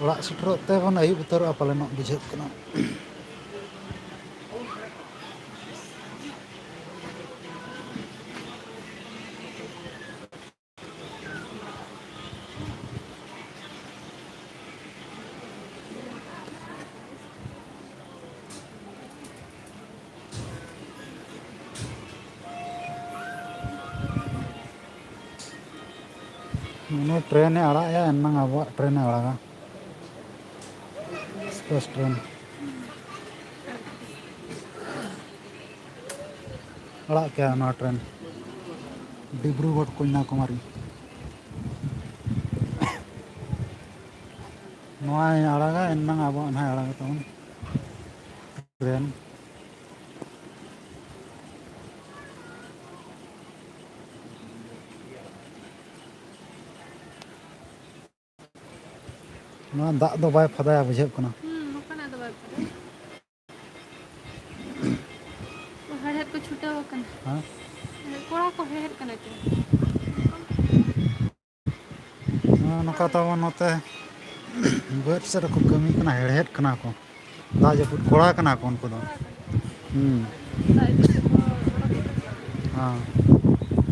ᱚᱲᱟᱜ ᱥᱮᱴᱮᱨᱚᱜ ᱛᱮᱵᱚᱱ ᱟᱹᱭᱩᱵ ᱩᱛᱟᱹᱨᱚᱜᱼᱟ ᱯᱟᱞᱮᱱᱚᱜ, ᱵᱩᱡᱷᱟᱹᱜ ᱠᱟᱱᱟ᱾ ᱩᱱᱤ ᱴᱨᱮᱱᱮ ᱟᱲᱟᱜ ᱮᱭᱟ, ᱮᱱᱟᱝ ᱟᱵᱚᱣᱟᱜ ᱴᱨᱮᱱᱮ ᱟᱲᱟᱜᱟ, express ᱴᱨᱮᱱ᱾ ᱟᱲᱟᱜ ᱠᱮᱭᱟ ᱱᱚᱣᱟ ᱴᱨᱮᱱ, ᱰᱤᱵᱽᱨᱩᱜᱚᱲ ᱠᱚᱱᱭᱟᱠᱩᱢᱟᱨᱤ᱾ ᱱᱚᱣᱟᱭ ᱟᱲᱟᱜᱟ, ᱮᱱᱟᱝ ᱟᱵᱚᱣᱟᱜ ᱱᱟᱦᱟᱜ ᱟᱲᱟᱜᱟ ᱛᱟᱵᱚᱱ ᱴᱨᱮᱱ᱾ ᱱᱚᱣᱟ ᱫᱟᱜ ᱫᱚ ᱵᱟᱭ ᱯᱷᱟᱫᱟᱭᱟ, ᱵᱩᱡᱷᱟᱹᱜ ᱠᱟᱱᱟ᱾ ᱦᱩᱸ, ᱱᱚᱝᱠᱟᱱᱟᱜ ᱫᱚ ᱵᱟᱭ ᱯᱷᱟᱫᱟᱭᱟ᱾ ᱦᱮᱲᱦᱮᱫ ᱠᱚ ᱪᱷᱩᱴᱟᱹᱣ ᱟᱠᱟᱱᱟ᱾ ᱦᱮᱸ? ᱠᱚᱲᱟ ᱠᱚ ᱦᱮᱲᱦᱮᱫ ᱠᱟᱱᱟ ᱠᱚ᱾ ᱱᱚᱜᱼᱚ ᱱᱚᱝᱠᱟ ᱛᱟᱵᱚᱱ ᱱᱚᱛᱮ ᱵᱟᱹᱫᱽ ᱥᱮᱫ ᱨᱮᱠᱚ ᱠᱟᱹᱢᱤ ᱠᱟᱱᱟ, ᱦᱮᱲᱦᱮᱫ ᱠᱟᱱᱟ ᱠᱚ᱾ ᱫᱟᱜ ᱡᱟᱹᱯᱩᱫ ᱠᱚᱲᱟ ᱠᱟᱱᱟ ᱠᱚ ᱩᱱᱠᱩ ᱫᱚ᱾ ᱦᱩᱸ᱾ ᱫᱟᱜ ᱡᱟᱹᱯᱩᱫ ᱠᱚ ᱦᱮᱸ᱾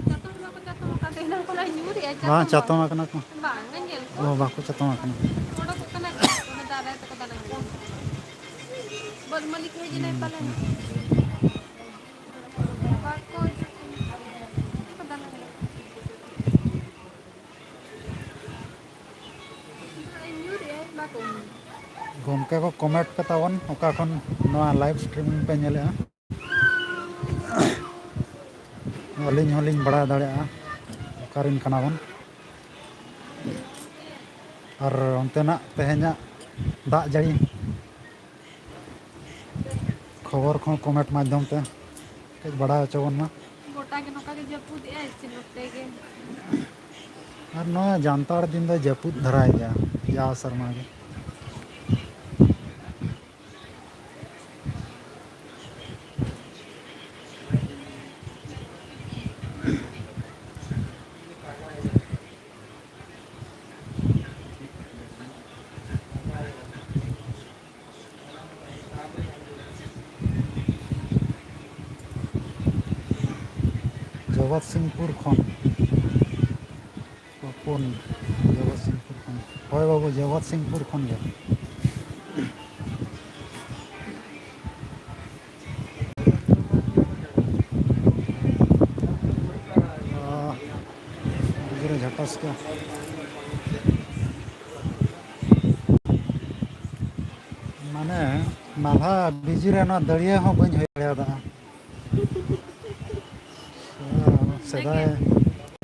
ᱪᱟᱛᱚᱢ ᱵᱟᱠᱚ ᱪᱟᱛᱚᱢ ᱟᱠᱟᱫ ᱛᱮ ᱮᱱᱟᱝ ᱠᱷᱚᱱᱟᱜ ᱤᱧ ᱦᱮᱸ, ᱪᱟᱛᱚᱢ ᱟᱠᱟᱱᱟ ᱠᱚ᱾ ᱵᱟᱝ ᱧᱮᱞ ᱠᱚ᱾ ᱚ, ᱵᱟᱠᱚ ᱪᱟᱛᱚᱢ ᱟᱠᱟᱱᱟ᱾ ᱚᱰᱚᱠᱚᱜ ᱠᱟᱱᱟ ᱠᱚ, ᱚᱱᱟ ᱫᱟᱨᱟᱭ ᱛᱮᱠᱚ ᱫᱟᱬᱟᱱ ᱠᱟᱱᱟ᱾ ᱵᱚᱞ ᱢᱟᱹᱞᱤᱠ ᱦᱚᱸ ᱦᱮᱡ ᱮᱱᱟᱭ ᱯᱟᱞᱮ᱾ ᱵᱟᱠᱚ ᱦᱤᱡᱩᱜ ᱠᱟᱱᱟ᱾ ᱫᱟᱬᱟᱱ ᱠᱟᱱᱟ᱾ ᱧᱩᱨᱮᱜᱼᱟᱭ, ᱵᱟᱠᱚ ᱧᱩᱨ᱾ ᱜᱚᱢᱠᱮ ᱠᱚ comment ᱯᱮ ᱛᱟᱵᱚᱱ, ᱚᱠᱟ ᱠᱷᱚᱱ ᱱᱚᱣᱟ live streaming ᱯᱮ ᱧᱮᱞᱮᱜᱼᱟ᱾ ᱟᱹᱞᱤᱧ ᱦᱚᱸᱞᱤᱧ ᱵᱟᱲᱟᱭ ᱫᱟᱲᱮᱭᱟᱜᱼᱟ ᱚᱠᱟᱨᱮᱱ ᱠᱟᱱᱟ ᱵᱚᱱ᱾ ᱟᱨ ᱚᱱᱛᱮᱱᱟᱜ ᱛᱮᱦᱮᱧᱟᱜ ᱫᱟᱜ ᱡᱟᱹᱲᱤ ᱠᱷᱚᱵᱚᱨ ᱠᱚᱦᱚᱸ comment ᱢᱟᱫᱽᱫᱷᱚᱢ ᱛᱮ ᱠᱟᱹᱡ ᱵᱟᱲᱟᱭ ᱦᱚᱪᱚ ᱵᱚᱱ ᱢᱟ᱾ ᱜᱚᱴᱟ ᱜᱮ ᱱᱚᱝᱠᱟ ᱜᱮ ᱡᱟᱹᱯᱩᱫ ᱮᱜᱼᱟᱭ ᱥᱮ ᱱᱚᱛᱮ ᱜᱮ? ᱟᱨ ᱱᱚᱣᱟ ᱡᱟᱱᱛᱷᱟᱲ ᱫᱤᱱ ᱫᱚ ᱡᱟᱹᱯᱩᱫ ᱫᱷᱟᱨᱟᱭ ᱜᱮᱭᱟ ᱡᱟᱣ ᱥᱮᱨᱢᱟ ᱜᱮ᱾ ᱡᱚᱜᱚᱛ ᱥᱤᱝᱯᱩᱨ ᱠᱷᱚᱱ᱾ ᱛᱚᱯᱚᱱ, ᱡᱚᱜᱚᱛ ᱥᱤᱝᱯᱩᱨ ᱠᱷᱚᱱ᱾ ᱦᱳᱭ ᱵᱟᱹᱵᱩ, ᱡᱚᱜᱚᱛ ᱥᱤᱝᱯᱩᱨ ᱠᱷᱚᱱ ᱜᱮ᱾ ᱟᱦ, ᱜᱤᱫᱽᱨᱟᱹ ᱡᱷᱟᱴᱟᱥ ᱠᱚ᱾ ᱢᱟᱱᱮ, ᱱᱟᱞᱦᱟ ᱵᱤᱡᱤ ᱨᱮ ᱱᱚᱣᱟ ᱫᱟᱹᱲᱭᱟᱹ ᱦᱚᱸ ᱵᱟᱹᱧ ᱦᱩᱭ ᱫᱟᱲᱮᱭᱟᱫᱟ᱾ ᱥᱮᱫᱟᱭ,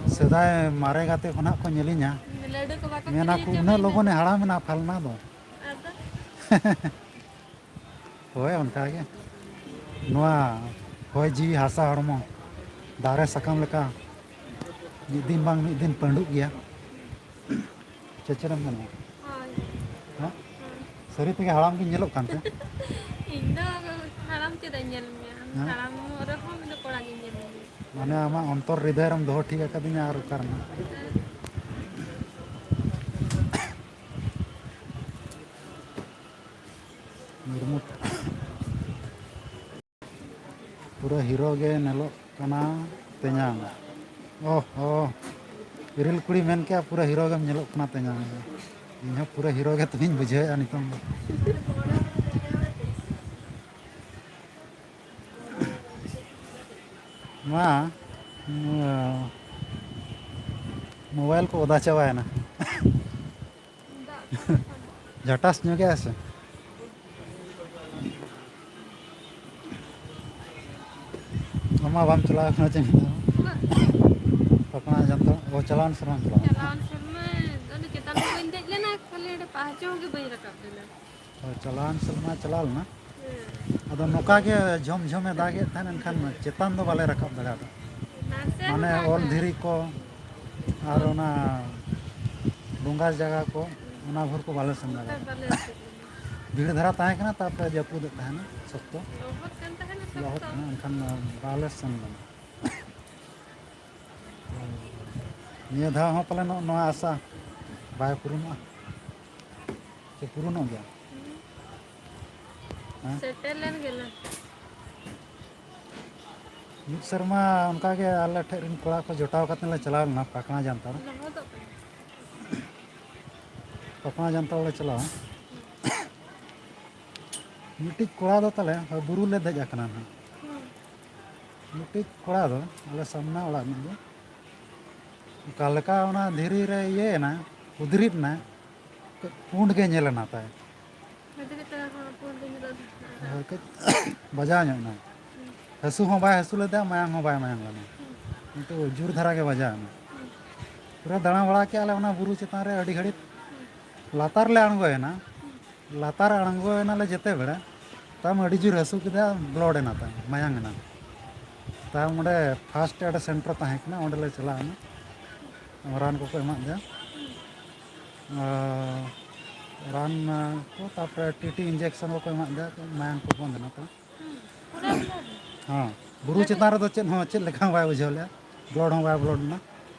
ᱥᱮᱫᱟᱭ ᱢᱟᱨᱮ ᱜᱟᱛᱮ ᱠᱚ ᱱᱟᱦᱟᱜ ᱠᱚ ᱧᱮᱞᱤᱧᱟ, ᱞᱟᱹᱰᱩ ᱠᱚ ᱵᱟᱠᱚ ᱢᱮᱱᱟ ᱠᱤᱨᱤᱧ ᱠᱚ, ᱦᱚᱪᱚ "ᱩᱱᱟᱹᱜ ᱢᱮᱭᱟ? ᱞᱚᱜᱚᱱᱮ ᱦᱟᱲᱟᱢ ᱮᱱᱟ ᱯᱷᱟᱞᱱᱟ ᱫᱚ?" ᱟᱫᱚ? ᱦᱳᱭ, ᱚᱱᱠᱟ ᱜᱮ᱾ ᱱᱚᱣᱟ ᱦᱚᱭ ᱡᱤᱣᱤ ᱦᱟᱥᱟ ᱦᱚᱲᱢᱚ ᱫᱟᱨᱮ ᱥᱟᱠᱟᱢ ᱞᱮᱠᱟ ᱢᱤᱫ ᱫᱤᱱ ᱵᱟᱝ ᱢᱤᱫ ᱫᱤᱱ ᱯᱟᱹᱰᱩᱜ ᱜᱮᱭᱟ᱾ ᱪᱮᱫ ᱪᱮᱫ ᱮᱢ ᱢᱮᱱᱟ? ᱦᱳᱭ᱾ ᱦᱮᱸ? ᱦᱳᱭ᱾ ᱥᱟᱹᱨᱤ ᱛᱮᱜᱮ ᱦᱟᱲᱟᱢ ᱜᱤᱧ ᱧᱮᱞᱚᱜ ᱠᱟᱱ ᱛᱮ? ᱤᱧ ᱫᱚ ᱦᱟᱲᱟᱢ ᱪᱮᱫᱟᱜ ᱤᱧ ᱧᱮᱞ ᱢᱮᱭᱟ? ᱦᱮᱸ? ᱦᱟᱲᱟᱢ ᱨᱮᱦᱚᱸ ᱤᱧ ᱫᱚ ᱠᱚᱲᱟ ᱜᱤᱧ ᱧᱮᱞ ᱢᱮᱭᱟ᱾ ᱢᱟᱱᱮ, ᱟᱢᱟᱜ ᱚᱱᱛᱚᱨ ᱦᱨᱤᱫᱚᱭ ᱨᱮᱢ ᱫᱚᱦᱚ ᱴᱷᱤᱠ ᱟᱠᱟᱫᱤᱧᱟ ᱟᱨ ᱚᱠᱟ ᱨᱮᱱᱟᱜ? ᱦᱮᱸ᱾ ᱢᱩᱨᱢᱩ᱾ ᱯᱩᱨᱟᱹ ᱦᱤᱨᱳ ᱜᱮ ᱧᱮᱞᱚᱜ ᱠᱟᱱᱟ ᱛᱮᱧᱟᱝ᱾ ᱚᱦ, ᱚᱦ᱾ ᱤᱨᱤᱞ ᱠᱩᱲᱤ ᱢᱮᱱ ᱠᱮᱜᱼᱟ, ᱯᱩᱨᱟᱹ ᱦᱤᱨᱳ ᱜᱮᱢ ᱧᱮᱞᱚᱜ ᱠᱟᱱᱟ ᱛᱮᱦᱮᱧ ᱟᱢ ᱫᱚ᱾ ᱤᱧ ᱦᱚᱸ ᱯᱩᱨᱟᱹ ᱦᱤᱨᱳ ᱜᱮ ᱛᱮᱦᱮᱧ ᱵᱩᱡᱷᱟᱹᱣᱮᱫᱼᱟ ᱱᱤᱛᱚᱝ ᱫᱚ᱾ ᱢᱟ, ᱢᱳᱵᱟᱭᱤᱞ ᱠᱚ ᱚᱫᱟ ᱪᱟᱵᱟᱭᱮᱱᱟ᱾ ᱡᱷᱟᱴᱟᱥ ᱧᱚᱜ ᱜᱮᱭᱟ ᱥᱮ? ᱟᱢ ᱢᱟ ᱵᱟᱢ ᱪᱟᱞᱟᱣ ᱠᱟᱱᱟ ᱪᱮᱫ ᱦᱚᱸ᱾ ᱯᱟᱠᱷᱱᱟ ᱡᱟᱱᱛᱷᱟᱲ, ᱚ, ᱪᱟᱞᱟᱣᱮᱱ ᱥᱮᱨᱢᱟᱢ ᱪᱟᱞᱟᱣ ᱞᱮᱱᱟ᱾ ᱪᱟᱞᱟᱣᱮᱱ ᱥᱮᱨᱢᱟ ᱚᱱᱮ ᱪᱮᱛᱟᱱ ᱨᱮ ᱵᱟᱹᱧ ᱫᱮᱡ ᱞᱮᱱᱟ, ᱠᱷᱟᱹᱞᱤ ᱚᱸᱰᱮ ᱯᱟᱦᱟᱪᱚ ᱜᱮ ᱵᱟᱹᱧ ᱨᱟᱠᱟᱵ ᱞᱮᱱᱟ᱾ ᱦᱳᱭ, ᱪᱟᱞᱟᱣᱮᱱ ᱥᱮᱨᱢᱟ ᱪᱟᱞᱟᱣ ᱞᱮᱱᱟ᱾ ᱦᱮᱸ᱾ ᱟᱫᱚ ᱱᱚᱝᱠᱟ ᱜᱮ ᱡᱷᱚᱢ ᱡᱷᱚᱢᱮ ᱫᱟᱜᱮᱫ ᱛᱟᱦᱮᱸᱫ, ᱮᱱᱠᱷᱟᱱ ᱪᱮᱛᱟᱱ ᱫᱚ ᱵᱟᱞᱮ ᱨᱟᱠᱟᱵ ᱫᱟᱲᱮᱭᱟᱫᱟ᱾ ᱱᱟᱥᱮ ᱢᱟᱱᱮ ᱦᱚᱸ ᱚᱞ ᱫᱟᱜᱟ᱾ ᱫᱷᱤᱨᱤ ᱠᱚ ᱟᱨ ᱚᱱᱟ ᱵᱚᱸᱜᱟ ᱡᱟᱭᱜᱟ ᱠᱚ, ᱚᱱᱟ ᱵᱷᱳᱨ ᱠᱚ ᱵᱟᱞᱮ ᱥᱮᱱ ᱚᱱᱠᱟ ᱫᱟᱲᱮᱭᱟᱫᱟ᱾ ᱵᱟᱞᱮ ᱥᱮᱱ ᱞᱮᱱᱟ᱾ ᱵᱷᱤᱲ ᱫᱷᱟᱨᱟ ᱛᱟᱦᱮᱸ ᱠᱟᱱᱟ, ᱛᱟᱨᱯᱚᱨᱮ ᱡᱟᱹᱯᱩᱫᱮᱫ ᱛᱟᱦᱮᱱᱟ ᱥᱚᱠᱛᱚ᱾ ᱞᱚᱦᱚᱫ ᱠᱟᱱ ᱛᱟᱦᱮᱱᱟ ᱥᱚᱠᱛᱚ᱾ ᱞᱚᱦᱚᱫ ᱠᱟᱱᱟ, ᱮᱱᱠᱷᱟᱱ ᱵᱟᱞᱮ ᱥᱮᱱ ᱞᱮᱱᱟ᱾ ᱱᱤᱭᱟᱹ ᱫᱷᱟᱣ ᱦᱚᱸ ᱯᱟᱞᱮ ᱱᱚᱜᱼᱚ ᱱᱚᱣᱟ ᱟᱥᱟ ᱵᱟᱭ ᱯᱩᱨᱩᱱᱚᱜᱼᱟ᱾ ᱥᱮ ᱯᱩᱨᱩᱱᱚᱜ ᱜᱮᱭᱟ? ᱦᱮᱸ? ᱥᱮᱴᱮᱨ ᱞᱮᱱ ᱜᱮᱞᱮ᱾ ᱢᱤᱫ ᱥᱮᱨᱢᱟ ᱚᱱᱠᱟᱜᱮ ᱟᱞᱮ ᱴᱷᱮᱱ ᱨᱮᱱ ᱠᱚᱲᱟ ᱠᱚ ᱡᱚᱴᱟᱣ ᱠᱟᱛᱮ ᱞᱮ ᱪᱟᱞᱟᱣ ᱞᱮᱱᱟ ᱯᱟᱠᱷᱱᱟ ᱡᱟᱱᱛᱟᱲ᱾ ᱞᱚᱦᱚᱫᱚᱜ ᱠᱟᱱᱟ᱾ ᱯᱟᱠᱷᱱᱟ ᱡᱟᱱᱛᱟᱲ ᱞᱮ ᱪᱟᱞᱟᱣᱟ᱾ ᱢᱤᱫᱴᱤᱡ ᱠᱚᱲᱟ ᱫᱚ ᱛᱟᱞᱮ ᱵᱩᱨᱩ ᱞᱮ ᱫᱮᱡ ᱟᱠᱟᱱᱟ ᱱᱟᱦᱟᱜ᱾ ᱦᱩᱸ᱾ ᱢᱤᱫᱴᱤᱡ ᱠᱚᱲᱟ ᱫᱚ ᱟᱞᱮ ᱥᱟᱢᱱᱟ ᱚᱲᱟᱜ ᱨᱤᱱᱤᱡ ᱫᱚ ᱚᱠᱟ ᱞᱮᱠᱟ ᱚᱱᱟ ᱫᱷᱤᱨᱤ ᱨᱮ ᱤᱭᱟᱹᱭᱮᱱᱟ, ᱦᱩᱫᱽᱨᱤᱫ ᱮᱱᱟ, ᱠᱟᱹᱡ ᱯᱩᱸᱰ ᱜᱮ ᱧᱮᱞ ᱮᱱᱟ ᱛᱟᱭ᱾ ᱦᱩᱫᱽᱨᱤᱫ ᱛᱟᱭ, ᱦᱚᱸ, ᱯᱩᱸᱰ ᱜᱮ ᱧᱮᱞᱚᱜ ᱠᱟᱱᱟ᱾ ᱦᱳᱭ, ᱠᱟᱹᱡ ᱵᱟᱡᱟᱣ ᱧᱚᱜ ᱮᱱᱟ᱾ ᱦᱩᱸ᱾ ᱦᱟᱹᱥᱩ ᱦᱚᱸ ᱵᱟᱭ ᱦᱟᱹᱥᱩ ᱞᱮᱫᱟ, ᱢᱟᱭᱟᱢ ᱦᱚᱸ ᱵᱟᱭ ᱢᱟᱭᱟᱢ ᱞᱮᱫᱟ᱾ ᱦᱩᱸ᱾ ᱠᱤᱱᱛᱩ ᱡᱳᱨ ᱫᱷᱟᱨᱟ ᱜᱮ ᱵᱟᱡᱟᱣ ᱮᱱᱟ᱾ ᱦᱩᱸ᱾ ᱯᱩᱨᱟᱹ ᱫᱟᱬᱟ ᱵᱟᱲᱟ ᱠᱮᱜᱼᱟ ᱞᱮ ᱚᱱᱟ ᱵᱩᱨᱩ ᱪᱮᱛᱟᱱ ᱨᱮ ᱟᱹᱰᱤ ᱜᱷᱟᱹᱲᱤᱡ᱾ ᱦᱩᱸ᱾ ᱞᱟᱛᱟᱨ ᱞᱮ ᱟᱬᱜᱚᱭᱮᱱᱟ᱾ ᱦᱩᱸ᱾ ᱞᱟᱛᱟᱨ ᱟᱬᱜᱚᱭᱮᱱᱟᱞᱮ ᱡᱮᱛᱮ ᱵᱮᱲᱟ, ᱛᱟᱭᱚᱢ ᱟᱹᱰᱤ ᱡᱳᱨ ᱦᱟᱹᱥᱩ ᱠᱮᱫᱟ, blood ᱮᱱᱟ ᱛᱟᱭᱚᱢ, ᱢᱟᱭᱟᱝ ᱮᱱᱟ᱾ ᱛᱟᱭᱚᱢ ᱚᱸᱰᱮ first aid center ᱛᱟᱦᱮᱸ ᱠᱟᱱᱟ, ᱚᱸᱰᱮ ᱞᱮ ᱪᱟᱞᱟᱣ ᱮᱱᱟ, ᱨᱟᱱ ᱠᱚᱠᱚ ᱮᱢᱟᱫ ᱞᱮᱭᱟ᱾ ᱟᱨ ᱨᱟᱱ ᱠᱚ, ᱛᱟᱨᱯᱚᱨᱮ ᱴᱤᱴᱤ injection ᱠᱚᱠᱚ ᱮᱢᱟᱫ ᱞᱮᱭᱟ, ᱢᱟᱭᱟᱝ ᱠᱚ ᱵᱚᱱᱫ ᱮᱱᱟ ᱛᱟᱭᱚᱢ᱾ ᱦᱮᱸ, ᱵᱩᱨᱩ ᱪᱮᱛᱟᱱ ᱨᱮᱫᱚ ᱪᱮᱫ ᱦᱚᱸ, ᱪᱮᱫ ᱞᱮᱠᱟ ᱦᱚᱸ ᱵᱟᱭ ᱵᱩᱡᱷᱟᱹᱣ ᱞᱮᱜᱼᱟ, blood ᱦᱚᱸ ᱵᱟᱭ blood ᱞᱮᱱᱟ᱾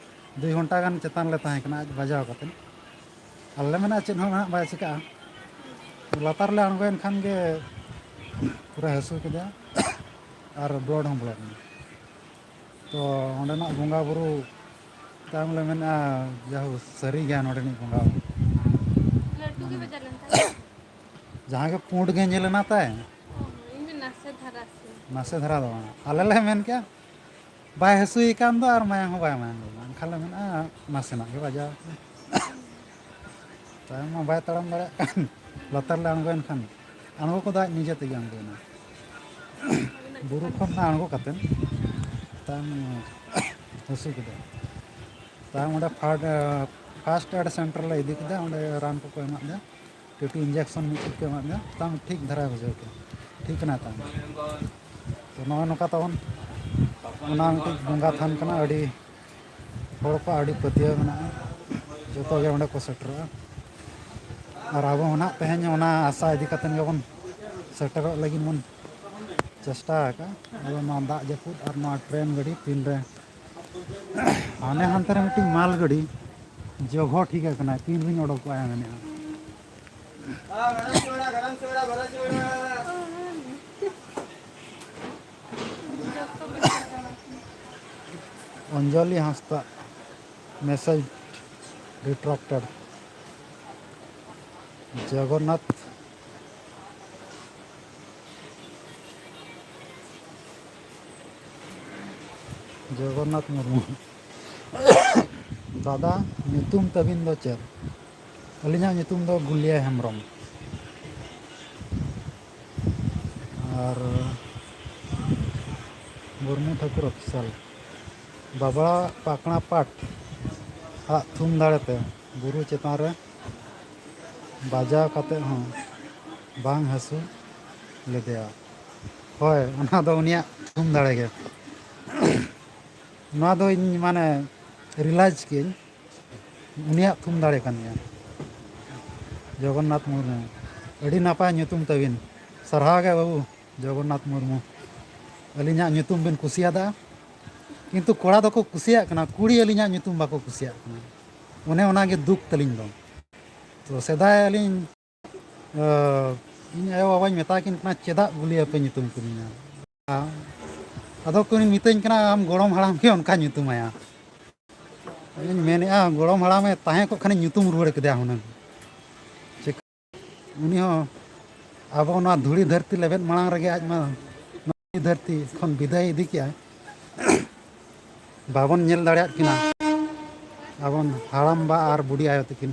ᱫᱩᱭ ᱜᱷᱚᱱᱴᱟ ᱜᱟᱱ ᱪᱮᱛᱟᱱ ᱞᱮ ᱛᱟᱦᱮᱸ ᱠᱟᱱᱟ ᱟᱡ ᱵᱟᱡᱟᱣ ᱠᱟᱛᱮ᱾ ᱟᱞᱮ ᱞᱮ ᱢᱮᱱᱟ ᱪᱮᱫ ᱦᱚᱸ ᱱᱟᱦᱟᱜ ᱵᱟᱭ ᱪᱤᱠᱟᱹᱜᱼᱟ, ᱞᱟᱛᱟᱨ ᱞᱮ ᱟᱬᱜᱚᱭᱮᱱ ᱠᱷᱟᱱ ᱜᱮ ᱯᱩᱨᱟᱹ ᱦᱟᱹᱥᱩ ᱠᱮᱫᱟ ᱟᱨ blood ᱦᱚᱸ blood ᱮᱱᱟ᱾ ᱛᱚ ᱚᱸᱰᱮᱱᱟᱜ ᱵᱚᱸᱜᱟ ᱵᱩᱨᱩ ᱛᱟᱭᱚᱢ ᱞᱮ ᱢᱮᱱᱟ, ᱡᱟᱦᱳ, ᱥᱟᱹᱨᱤ ᱜᱮᱭᱟ ᱱᱚᱰᱮᱱᱤᱡ ᱵᱚᱸᱜᱟ᱾ ᱞᱟᱹᱴᱩ ᱜᱮ ᱵᱟᱡᱟᱨ ᱞᱮᱱ ᱛᱟᱦᱮᱸᱫ᱾ ᱡᱟᱦᱟᱸ ᱜᱮ ᱯᱩᱸᱰ ᱜᱮ ᱧᱮᱞ ᱮᱱᱟ ᱛᱟᱭ᱾ ᱚ, ᱤᱧ ᱫᱚ ᱱᱟᱥᱮ ᱫᱷᱟᱨᱟ ᱥᱮ᱾ ᱱᱟᱥᱮ ᱫᱷᱟᱨᱟ ᱫᱚ ᱵᱟᱝ, ᱟᱞᱮ ᱞᱮ ᱢᱮᱱ ᱠᱮᱜᱼᱟ, ᱵᱟᱭ ᱦᱟᱹᱥᱩᱭᱮ ᱠᱟᱱ ᱫᱚ ᱟᱨ ᱢᱟᱭᱟᱢ ᱦᱚᱸ ᱵᱟᱭ ᱢᱟᱭᱟᱢ ᱞᱮᱱᱟ, ᱮᱱᱠᱷᱟᱱ ᱞᱮ ᱢᱮᱱᱟ ᱱᱟᱥᱮᱱᱟᱜ ᱜᱮ ᱵᱟᱡᱟᱣ ᱠᱟᱱᱟ᱾ ᱛᱟᱭᱚᱢ ᱢᱟ ᱵᱟᱭ ᱛᱟᱲᱟᱢ ᱫᱟᱲᱮᱭᱟᱜ ᱠᱟᱱ, ᱞᱟᱛᱟᱨ ᱞᱮ ᱟᱬᱜᱚᱭᱮᱱ ᱠᱷᱟᱱ, ᱟᱬᱜᱚ ᱠᱚᱫᱚ ᱟᱡ ᱱᱤᱡᱮ ᱛᱮᱜᱮ ᱟᱬᱜᱚᱭᱮᱱᱟ᱾ ᱵᱩᱨᱩ ᱠᱷᱚᱱ ᱟᱬᱜᱚ ᱠᱟᱛᱮᱫ ᱛᱟᱭᱚᱢ ᱦᱟᱹᱥᱩ ᱠᱮᱫᱟ᱾ ᱛᱟᱭᱚᱢ ᱚᱸᱰᱮ ᱯᱷᱟᱰ-, ᱯᱷᱟᱥᱴ ᱮᱰ ᱥᱮᱱᱴᱟᱨ ᱞᱮ ᱤᱫᱤ ᱠᱮᱫᱟ, ᱚᱸᱰᱮ ᱨᱟᱱ ᱠᱚᱠᱚ ᱮᱢᱟᱫ ᱞᱮᱭᱟ᱾ ᱴᱤᱴᱤ ᱤᱧᱡᱮᱠᱥᱚᱱ ᱢᱤᱫ ᱪᱩᱴᱠᱤ ᱮᱢᱟᱫ ᱞᱮᱭᱟ, ᱛᱟᱭᱚᱢ ᱴᱷᱤᱠ ᱫᱷᱟᱨᱟᱭ ᱵᱩᱡᱷᱟᱹᱣ ᱠᱮᱫᱟ, ᱴᱷᱤᱠ ᱮᱱᱟ ᱛᱟᱭᱚᱢ᱾ ᱛᱚ, ᱱᱚᱜᱼᱚᱭ ᱱᱚᱝᱠᱟ ᱛᱟᱵᱚᱱ, ᱚᱱᱟ ᱢᱤᱫᱴᱤᱡ ᱵᱚᱸᱜᱟ ᱛᱷᱟᱱ ᱠᱟᱱᱟ, ᱟᱹᱰᱤ ᱦᱚᱲ ᱠᱚᱣᱟᱜ ᱟᱹᱰᱤ ᱯᱟᱹᱛᱭᱟᱹᱣ ᱢᱮᱱᱟᱜᱼᱟ, ᱡᱚᱛᱚ ᱜᱮ ᱚᱸᱰᱮ ᱠᱚ ᱥᱮᱴᱮᱨᱚᱜᱼᱟ᱾ ᱟᱨ ᱟᱵᱚ ᱦᱚᱸ ᱱᱟᱜ ᱛᱮᱦᱮᱧ ᱚᱱᱟ ᱟᱥᱟ ᱤᱫᱤ ᱠᱟᱛᱮᱫ ᱜᱮᱵᱚᱱ ᱥᱮᱴᱮᱨᱚᱜ ᱞᱟᱹᱜᱤᱫ ᱵᱚᱱ ᱪᱮᱥᱴᱟ ᱟᱠᱟᱫᱼᱟ᱾ ᱟᱫᱚ ᱱᱚᱣᱟ ᱫᱟᱜ ᱡᱟᱹᱯᱩᱫ ᱟᱨ ᱱᱚᱣᱟ ᱴᱨᱮᱱ ᱜᱟᱹᱰᱤ ᱛᱤᱱᱨᱮ ᱦᱟᱱᱮ ᱦᱟᱱᱛᱮ ᱨᱮ ᱢᱤᱫᱴᱤᱡ ᱢᱟᱞ ᱜᱟᱹᱰᱤ ᱡᱚᱜᱷᱚ ᱴᱷᱤᱠ ᱟᱠᱟᱱᱟ, ᱛᱤᱱ ᱨᱤᱧ ᱚᱰᱚᱠᱚᱜᱼᱟ ᱢᱮᱱᱮᱫᱼᱟ᱾ ᱚᱧᱡᱚᱞᱤ ᱦᱟᱸᱥᱫᱟ, message retracted᱾ ᱡᱚᱜᱚᱱᱱᱟᱛᱷ, ᱡᱚᱜᱚᱱᱱᱟᱛᱷ ᱢᱩᱨᱢᱩ᱾ ᱫᱟᱫᱟ, ᱧᱩᱛᱩᱢ ᱛᱟᱹᱵᱤᱱ ᱫᱚ ᱪᱮᱫ? ᱟᱹᱞᱤᱧᱟᱜ ᱧᱩᱛᱩᱢ ᱫᱚ ᱜᱩᱞᱤᱭᱟ ᱦᱮᱢᱵᱨᱚᱢ᱾ ᱟᱨ ᱢᱩᱨᱢᱩ ᱴᱷᱟᱹᱠᱩᱨ ᱚᱯᱷᱤᱥᱤᱭᱟᱞ᱾ ᱵᱟᱵᱟ ᱯᱟᱠᱲᱟ ᱯᱟᱴ ᱟᱜ ᱛᱷᱩᱢ ᱫᱟᱲᱮᱛᱮ ᱵᱩᱨᱩ ᱪᱮᱛᱟᱱ ᱨᱮ ᱵᱟᱡᱟᱣ ᱠᱟᱛᱮ ᱦᱚᱸ ᱵᱟᱝ ᱦᱟᱹᱥᱩ ᱞᱮᱫᱮᱭᱟ᱾ ᱦᱳᱭ, ᱚᱱᱟ ᱫᱚ ᱩᱱᱤᱭᱟᱜ ᱛᱷᱩᱢ ᱫᱟᱲᱮ ᱜᱮ᱾ ᱱᱚᱣᱟ ᱫᱚ ᱤᱧ, ᱢᱟᱱᱮ, ᱨᱤᱞᱟᱭᱤᱡᱽ ᱠᱮᱜᱼᱟᱹᱧ, ᱩᱱᱤᱭᱟᱜ ᱛᱷᱩᱢ ᱫᱟᱲᱮ ᱠᱟᱱ ᱜᱮᱭᱟ᱾ ᱡᱚᱜᱚᱱᱱᱟᱛᱷ ᱢᱩᱨᱢᱩ, ᱟᱹᱰᱤ ᱱᱟᱯᱟᱭ ᱧᱩᱛᱩᱢ ᱛᱟᱹᱵᱤᱱ᱾ ᱥᱟᱨᱦᱟᱣ ᱜᱮ ᱵᱟᱹᱵᱩ, ᱡᱚᱜᱚᱱᱱᱟᱛᱷ ᱢᱩᱨᱢᱩ᱾ ᱟᱹᱞᱤᱧᱟᱜ ᱧᱩᱛᱩᱢ ᱵᱤᱱ ᱠᱩᱥᱤᱭᱟᱫᱟ, ᱠᱤᱱᱛᱩ ᱠᱚᱲᱟ ᱫᱚᱠᱚ ᱠᱩᱥᱤᱭᱟᱜ ᱠᱟᱱᱟ, ᱠᱩᱲᱤ ᱟᱹᱞᱤᱧᱟᱜ ᱧᱩᱛᱩᱢ ᱵᱟᱠᱚ ᱠᱩᱥᱤᱭᱟᱜ ᱠᱟᱱᱟ᱾ ᱚᱱᱮ ᱚᱱᱟᱜᱮ ᱫᱩᱠ ᱛᱟᱹᱞᱤᱧ ᱫᱚ᱾ ᱛᱚ, ᱥᱮᱫᱟᱭ ᱟᱹᱞᱤᱧ, ᱟᱹ, ᱤᱧ ᱟᱭᱳ ᱵᱟᱵᱟᱧ ᱢᱮᱛᱟ ᱠᱤᱱ ᱠᱟᱱᱟ, "ᱪᱮᱫᱟᱜ ᱜᱩᱞᱤᱭᱟᱹ ᱯᱮ ᱧᱩᱛᱩᱢ ᱠᱤᱫᱤᱧᱟ?" ᱟᱫᱚ ᱠᱤᱱ ᱢᱤᱛᱟᱹᱧ ᱠᱟᱱᱟ, "ᱟᱢ ᱜᱚᱲᱚᱢ ᱦᱟᱲᱟᱢ ᱜᱮ ᱚᱱᱠᱟ ᱧᱩᱛᱩᱢ ᱟᱭᱟ᱾" ᱤᱧ ᱢᱮᱱᱮᱫᱼᱟ, ᱜᱚᱲᱚᱢ ᱦᱟᱲᱟᱢᱮ ᱛᱟᱦᱮᱸ ᱠᱚᱜ ᱠᱷᱟᱱᱤᱧ ᱧᱩᱛᱩᱢ ᱨᱩᱣᱟᱹᱲ ᱠᱮᱫᱮᱭᱟ ᱦᱩᱱᱟᱹᱝ᱾ ᱪᱮᱠᱟ ᱩᱱᱤ ᱦᱚᱸ ᱟᱵᱚ ᱱᱚᱣᱟ ᱫᱷᱩᱲᱤ ᱫᱷᱟᱹᱨᱛᱤ ᱞᱮᱵᱮᱫ ᱢᱟᱲᱟᱝ ᱨᱮᱜᱮ ᱟᱡ ᱢᱟ ᱱᱚᱣᱟ ᱫᱷᱟᱹᱨᱛᱤ ᱠᱷᱚᱱ ᱵᱤᱫᱟᱹᱭ ᱤᱫᱤ ᱠᱮᱜᱼᱟᱭ᱾ ᱵᱟᱵᱚᱱ ᱧᱮᱞ ᱫᱟᱲᱮᱭᱟᱫ ᱠᱤᱱᱟ ᱟᱵᱚᱱ ᱦᱟᱲᱟᱢᱵᱟ ᱟᱨ ᱵᱩᱰᱷᱤ ᱟᱭᱳ ᱛᱟᱹᱠᱤᱱ᱾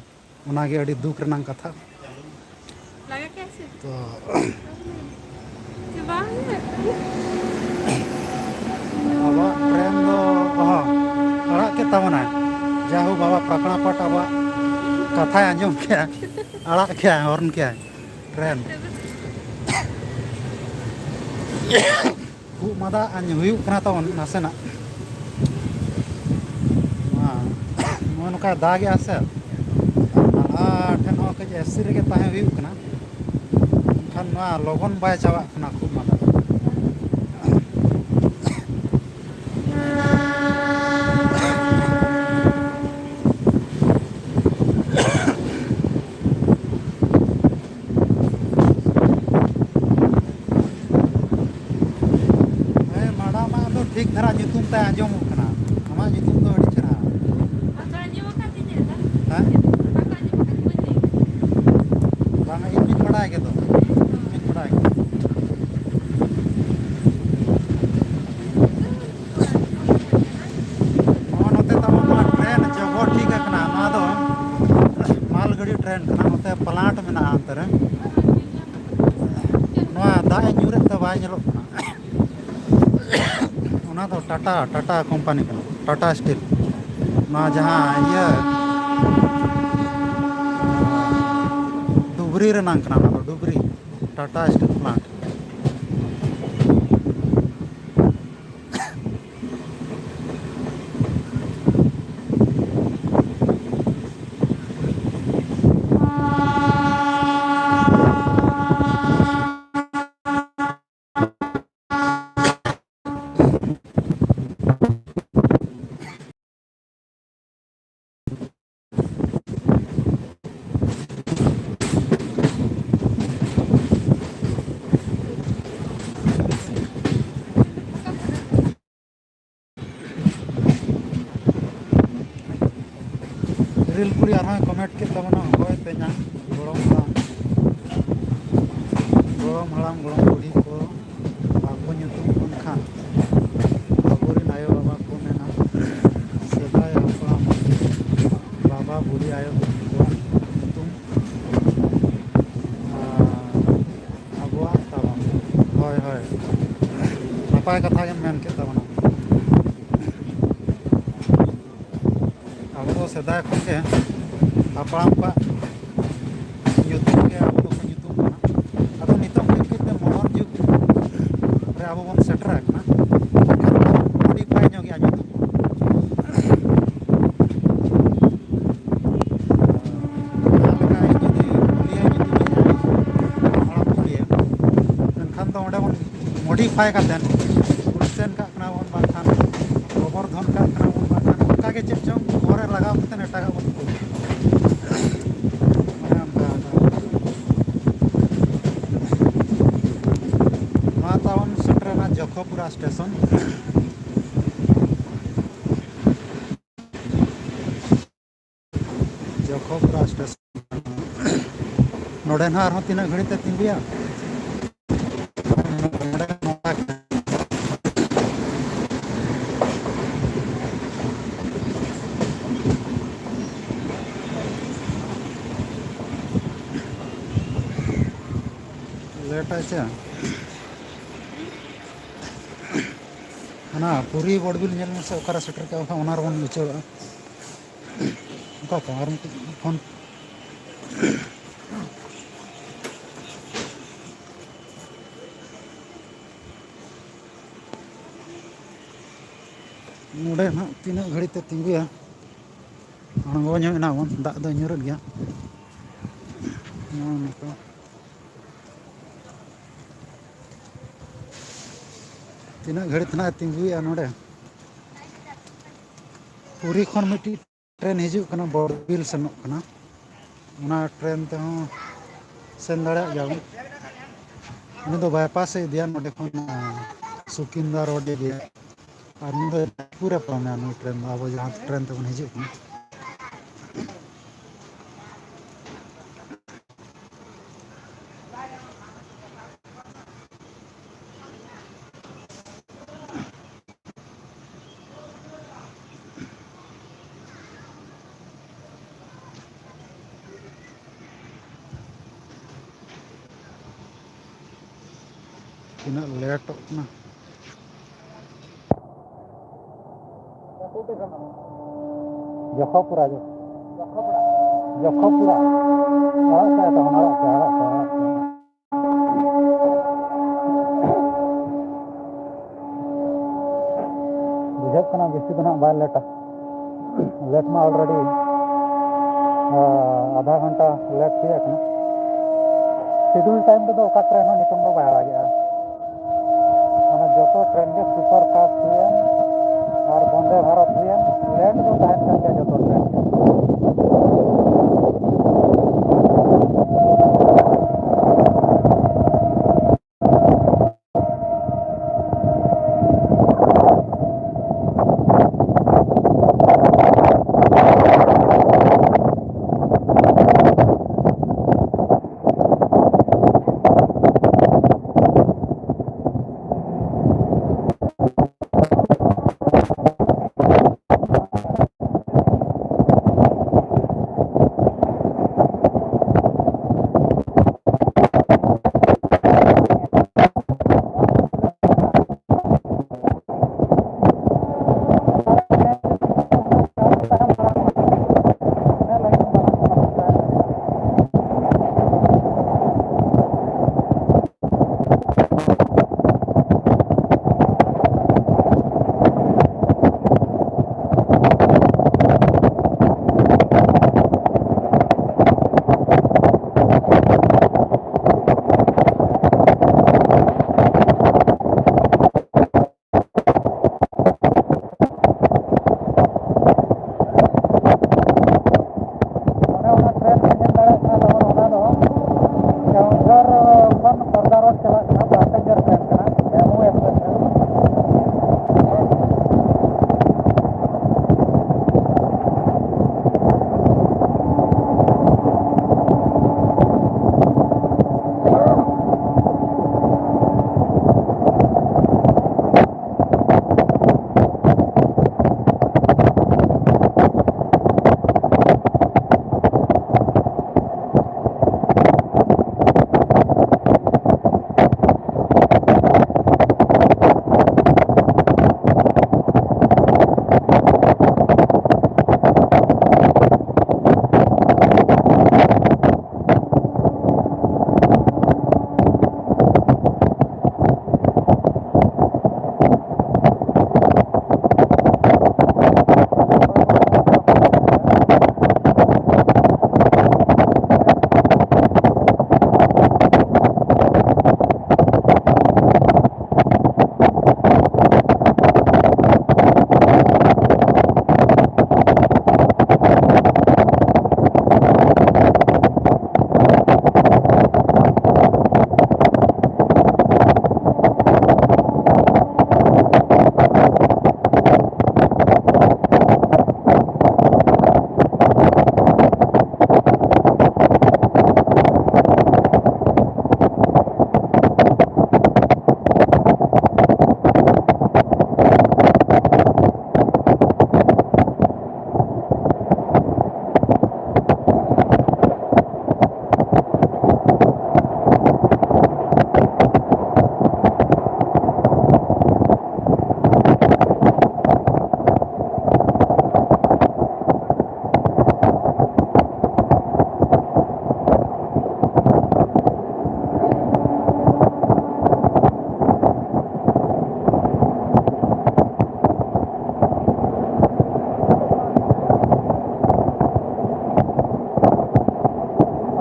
ᱚᱱᱟᱜᱮ ᱟᱹᱰᱤ ᱫᱩᱠ ᱨᱮᱱᱟᱜ ᱠᱟᱛᱷᱟ᱾ ᱞᱟᱜᱟ ᱠᱮᱫ ᱥᱮ? ᱛᱚ ᱪᱮ ᱵᱟᱝ? ᱟᱵᱚᱣᱟᱜ ᱴᱨᱮᱱ ᱫᱚ, ᱚᱦᱚ, ᱟᱲᱟᱜ ᱠᱮᱫ ᱛᱟᱵᱚᱱᱟᱭ᱾ ᱡᱟᱦᱳ, ᱵᱟᱵᱟ ᱯᱟᱠᱲᱟ ᱯᱟᱴ ᱟᱵᱚᱣᱟᱜ ᱠᱟᱛᱷᱟᱭ ᱟᱸᱡᱚᱢ ᱠᱮᱜᱼᱟ, ᱟᱲᱟᱜ ᱠᱮᱜᱼᱟᱭ, ᱦᱚᱨᱱ ᱠᱮᱜᱼᱟᱭ ᱴᱨᱮᱱ᱾ ᱠᱷᱩᱜ ᱢᱟᱸᱫᱟ ᱦᱩᱭᱩᱜ ᱠᱟᱱᱟ ᱛᱟᱵᱚᱱ ᱱᱟᱥᱮᱱᱟᱜ᱾ ᱱᱚᱣᱟ, ᱱᱚᱜᱼᱚ ᱱᱚᱝᱠᱟ ᱫᱟᱜᱮᱜᱼᱟ ᱥᱮ, ᱱᱟᱞᱦᱟ ᱴᱷᱮᱱ ᱦᱚᱸ ᱠᱟᱹᱡ ᱮᱥᱤ ᱨᱮᱜᱮ ᱛᱟᱦᱮᱸ ᱦᱩᱭᱩᱜ ᱠᱟᱱᱟ, ᱮᱱᱠᱷᱟᱱ ᱱᱚᱣᱟ ᱞᱚᱜᱚᱱ ᱵᱟᱭ ᱪᱟᱵᱟᱜ ᱠᱟᱱᱟ ᱠᱷᱩᱜ ᱢᱟᱸᱫᱟ᱾ ᱦᱮᱸ, ᱢᱟᱰᱟ ᱢᱟ ᱟᱫᱚ ᱴᱷᱤᱠ ᱫᱷᱟᱨᱟ ᱧᱩᱛᱩᱢ ᱛᱟᱭ ᱟᱸᱡᱚᱢᱚᱜ ᱠᱟᱱᱟ᱾ ᱟᱢᱟᱜ ᱧᱩᱛᱩᱢ ᱫᱚ ᱟᱹᱰᱤ ᱪᱮᱦᱨᱟ᱾ ᱵᱟᱠᱚ ᱟᱸᱡᱚᱢ ᱟᱠᱟᱫ ᱛᱤᱧᱟᱹ ᱫᱟ᱾ ᱦᱮᱸ? ᱵᱟᱠᱚ ᱟᱸᱡᱚᱢ ᱟᱠᱟᱫ ᱛᱤᱧᱟᱹ, ᱵᱟᱹᱧ ᱞᱟᱹᱭ ᱠᱮᱫᱟ᱾ ᱵᱟᱝᱟ, ᱤᱧ ᱫᱩᱧ ᱵᱟᱰᱟᱭ ᱜᱮᱫᱚ᱾ ᱤᱧ ᱫᱩᱧ ᱵᱟᱰᱟᱭ ᱜᱮᱫᱚ᱾ ᱱᱚᱜᱼᱚ ᱱᱚᱛᱮ ᱛᱟᱵᱚᱱ ᱱᱚᱣᱟ ᱴᱨᱮᱱ ᱡᱚᱵᱚ ᱴᱷᱤᱠ ᱟᱠᱟᱱᱟ᱾ ᱱᱚᱣᱟ ᱫᱚ ᱢᱟᱞᱜᱟᱹᱰᱤ ᱴᱨᱮᱱ ᱠᱟᱱᱟ᱾ ᱱᱚᱛᱮ ᱯᱞᱟᱱᱴ ᱢᱮᱱᱟᱜᱼᱟ ᱚᱱᱛᱮ ᱨᱮ᱾ ᱱᱚᱣᱟ ᱫᱟᱜ ᱮ ᱧᱩᱨᱮᱫ ᱛᱮ ᱵᱟᱭ ᱧᱮᱞᱚᱜ ᱠᱟᱱᱟ᱾ ᱚᱱᱟ ᱫᱚ ᱴᱟᱴᱟ, ᱴᱟᱴᱟ ᱠᱳᱢᱯᱟᱱᱤ ᱠᱟᱱᱟ, ᱴᱟᱴᱟ ᱥᱴᱤᱞ᱾ ᱱᱚᱣᱟ ᱡᱟᱦᱟᱸ ᱤᱭᱟᱹ ᱰᱩᱵᱽᱨᱤ ᱨᱮᱱᱟᱝ ᱠᱟᱱᱟ, ᱚᱱᱟ ᱫᱚ ᱰᱩᱵᱽᱨᱤ, ᱴᱟᱴᱟ ᱥᱴᱤᱞ ᱯᱞᱟᱱᱴ᱾ ᱵᱤᱞᱠᱩᱞ ᱟᱨᱦᱚᱸᱭ ᱠᱚᱢᱮᱱᱴ ᱠᱮᱫ ᱛᱟᱵᱚᱱᱟ, ᱚᱠᱚᱭ ᱛᱮᱧᱟᱝ ᱜᱚᱲᱚᱢ ᱦᱟᱲᱟᱢ, ᱜᱚᱲᱚᱢ ᱦᱟᱲᱟᱢ, ᱜᱚᱲᱚᱢ ᱵᱩᱰᱷᱤ ᱠᱚ ᱵᱟᱠᱚ ᱧᱩᱛᱩᱢ ᱠᱚ ᱠᱷᱟᱱ ᱟᱵᱚᱨᱮᱱ ᱟᱭᱳ ᱵᱟᱵᱟ ᱠᱚ ᱢᱮᱱᱟ, ᱥᱮᱫᱟᱭ ᱦᱟᱯᱲᱟᱢ ᱵᱟᱵᱟ ᱵᱩᱰᱷᱤ ᱟᱭᱳ ᱠᱚᱣᱟᱜ ᱧᱩᱛᱩᱢ ᱟᱨ ᱟᱵᱚᱣᱟᱜ ᱛᱟᱵᱚᱱ᱾ ᱦᱳᱭ, ᱦᱳᱭ, ᱱᱟᱯᱟᱭ ᱠᱟᱛᱷᱟ ᱜᱮᱢ ᱢᱮᱱ ᱠᱮᱫ ᱛᱟᱵᱚᱱᱟ᱾ ᱟᱵᱚ ᱫᱚ ᱥᱮᱫᱟᱭ ᱠᱷᱚᱱ ᱜᱮ ᱦᱟᱯᱲᱟᱢ ᱠᱚᱣᱟᱜ ᱧᱩᱛᱩᱢ ᱜᱮ ᱟᱵᱚ ᱫᱚᱵᱚᱱ ᱧᱩᱛᱩᱢ ᱠᱟᱱᱟ᱾ ᱟᱫᱚ ᱱᱤᱛᱚᱜ ᱠᱟᱹᱡ ᱠᱟᱹᱡ ᱛᱮ ᱢᱚᱰᱚᱨᱱ ᱡᱩᱜᱽ ᱨᱮ ᱟᱵᱚ ᱵᱚᱱ ᱥᱮᱴᱮᱨ ᱟᱠᱟᱱᱟ᱾ ᱮᱱᱠᱷᱟᱱ ᱫᱚ ᱢᱚᱰᱤᱯᱷᱟᱭ ᱧᱚᱜ ᱜᱮᱭᱟ ᱧᱩᱛᱩᱢ ᱠᱚ᱾ ᱡᱟᱦᱟᱸ ᱞᱮᱠᱟ ᱤᱧ ᱡᱩᱫᱤ ᱯᱩᱨᱤᱭᱟᱹ ᱧᱩᱛᱩᱢ ᱤᱧ ᱦᱟᱲᱟᱢ ᱯᱩᱨᱤᱭᱟᱹ, ᱮᱱᱠᱷᱟᱱ ᱫᱚ ᱚᱸᱰᱮ ᱵᱚᱱ ᱢᱚᱰᱤᱯᱷᱟᱭ ᱠᱟᱛᱮᱫ ᱜᱩᱞᱥᱮᱱ ᱠᱟᱜ ᱠᱟᱱᱟ ᱵᱚᱱ, ᱵᱟᱝᱠᱷᱟᱱ ᱜᱚᱵᱚᱨᱫᱷᱚᱱ ᱠᱟᱜ ᱠᱟᱱᱟ ᱵᱚᱱ, ᱵᱟᱝᱠᱷᱟᱱ ᱚᱱᱠᱟ ᱜᱮ ᱪᱮᱫ ᱪᱚᱝ ᱯᱚᱨᱮ ᱞᱟᱜᱟᱣ ᱠᱟᱛᱮᱫ ᱮᱴᱟᱜᱟᱜ ᱵᱚᱱ ᱠᱩᱞ᱾ ᱚᱱᱮ ᱚᱱᱠᱟ᱾ ᱱᱚᱣᱟ ᱛᱟᱵᱚᱱ ᱥᱮᱴᱮᱨᱮᱱᱟ ᱡᱚᱠᱷᱚᱯᱩᱨᱟ ᱥᱴᱮᱥᱚᱱ᱾ ᱡᱚᱠᱷᱚᱯᱩᱨᱟ ᱥᱴᱮᱥᱚᱱ᱾ ᱱᱚᱰᱮ ᱱᱟᱦᱟᱜ ᱟᱨᱦᱚᱸ ᱛᱤᱱᱟᱹᱜ ᱜᱷᱟᱹᱲᱤᱡ ᱛᱮ ᱛᱤᱸᱜᱩᱭᱟ? ᱞᱮᱴ ᱟᱪᱪᱷᱟ᱾ ᱦᱟᱱᱟ ᱯᱩᱨᱤ ᱵᱚᱲᱵᱤᱞ ᱧᱮᱞ ᱢᱮᱥᱮ, ᱚᱠᱟᱨᱮ ᱥᱮᱴᱮᱨ ᱠᱮᱜᱼᱟ, ᱵᱟᱠᱷᱟᱱ ᱚᱱᱟ ᱨᱮᱵᱚᱱ ᱩᱪᱟᱹᱲᱚᱜᱼᱟ᱾ ᱚᱠᱟ ᱠᱚ ᱟᱨ ᱢᱤᱫᱴᱤᱡ ᱯᱷᱳᱱ᱾ ᱱᱚᱰᱮ ᱱᱟᱦᱟᱜ ᱛᱤᱱᱟᱹᱜ ᱜᱷᱟᱹᱲᱤᱡ ᱛᱮ ᱛᱤᱸᱜᱩᱭᱟ, ᱟᱬᱜᱚ ᱧᱚᱜ ᱮᱱᱟ ᱵᱚᱱ, ᱫᱟᱜ ᱫᱚ ᱧᱩᱨᱩᱜ ᱜᱮᱭᱟ᱾ ᱱᱚᱜᱼᱚ ᱱᱚᱝᱠᱟ᱾ ᱛᱤᱱᱟᱹᱜ ᱜᱷᱟᱹᱲᱤᱡ ᱛᱮ ᱱᱟᱦᱟᱜ ᱛᱤᱸᱜᱩᱭᱮᱫᱼᱟ ᱱᱚᱰᱮ? ᱯᱩᱨᱤ ᱠᱷᱚᱱ ᱢᱤᱫᱴᱤᱡ ᱴᱨᱮᱱ ᱦᱤᱡᱩᱜ ᱠᱟᱱᱟ, ᱵᱚᱲᱵᱤᱞ ᱥᱮᱱᱚᱜ ᱠᱟᱱᱟ᱾ ᱚᱱᱟ ᱴᱨᱮᱱ ᱛᱮᱦᱚᱸ ᱥᱮᱱ ᱫᱟᱲᱮᱭᱟᱜ ᱜᱮᱭᱟ ᱵᱚᱱ᱾ ᱩᱱᱤ ᱫᱚ ᱵᱟᱭᱯᱟᱥ ᱮ ᱤᱫᱤᱭᱟ, ᱱᱚᱰᱮ ᱠᱷᱚᱱ, ᱟᱸ, ᱥᱩᱠᱤᱱᱫᱟ ᱨᱳᱰ ᱮ ᱤᱫᱤᱭᱟ᱾ ᱟᱨ ᱱᱩᱭ ᱫᱚ ᱡᱟᱡᱽᱯᱩᱨ ᱮ ᱯᱟᱨᱚᱢᱮᱭᱟ, ᱱᱩᱭ ᱴᱨᱮᱱ ᱫᱚ, ᱟᱵᱚ ᱡᱟᱦᱟᱸ ᱴᱨᱮᱱ ᱛᱮᱵᱚᱱ ᱦᱤᱡᱩᱜ ᱠᱟᱱᱟ᱾ ᱛᱤᱱᱟᱹᱜ ᱞᱮᱴᱚᱜ ᱠᱟᱱᱟ᱾ ᱡᱚᱠᱷᱚᱯᱩᱨᱟ, ᱡᱚ-, ᱡᱚᱠᱷᱚᱯᱩᱨᱟ᱾ ᱟᱲᱟᱜ ᱠᱟᱜᱼᱟ ᱛᱚ, ᱟᱲᱟᱜ ᱠᱟᱜᱼᱟ, ᱟᱲᱟᱜ ᱠᱟᱜᱼᱟ, ᱟᱲᱟᱜ ᱠᱟᱜᱼᱟ᱾ ᱵᱩᱡᱷᱟᱹᱜ ᱠᱟᱱᱟ ᱵᱮᱥᱤ ᱫᱚ ᱱᱟᱦᱟᱜ ᱵᱟᱭ ᱞᱮᱴᱟ᱾ ᱞᱮᱴ ᱢᱟ already, ᱟ, ᱟᱫᱷᱟ ᱜᱷᱚᱱᱴᱟ ᱞᱮᱴ ᱦᱩᱭ ᱟᱠᱟᱱᱟ᱾ Schedule time ᱨᱮᱫᱚ ᱚᱠᱟ ᱴᱨᱮᱱ ᱦᱚᱸ ᱱᱤᱛᱚᱝ ᱫᱚ ᱵᱟᱭ ᱟᱲᱟᱜᱮᱜᱼᱟ᱾ ᱢᱟᱱᱮ ᱡᱚᱛᱚ ᱴᱨᱮᱱ ᱜᱮ super fast ᱦᱩᱭᱮᱱ ᱟᱨ ᱵᱚᱱᱫᱮ ᱵᱷᱟᱨᱚᱛ ᱦᱩᱭᱮᱱ, ᱞᱮᱴ ᱫᱚ ᱛᱟᱦᱮᱱ ᱠᱟᱱ ᱜᱮᱭᱟ ᱡᱚᱛᱚ ᱴᱨᱮᱱ ᱜᱮ᱾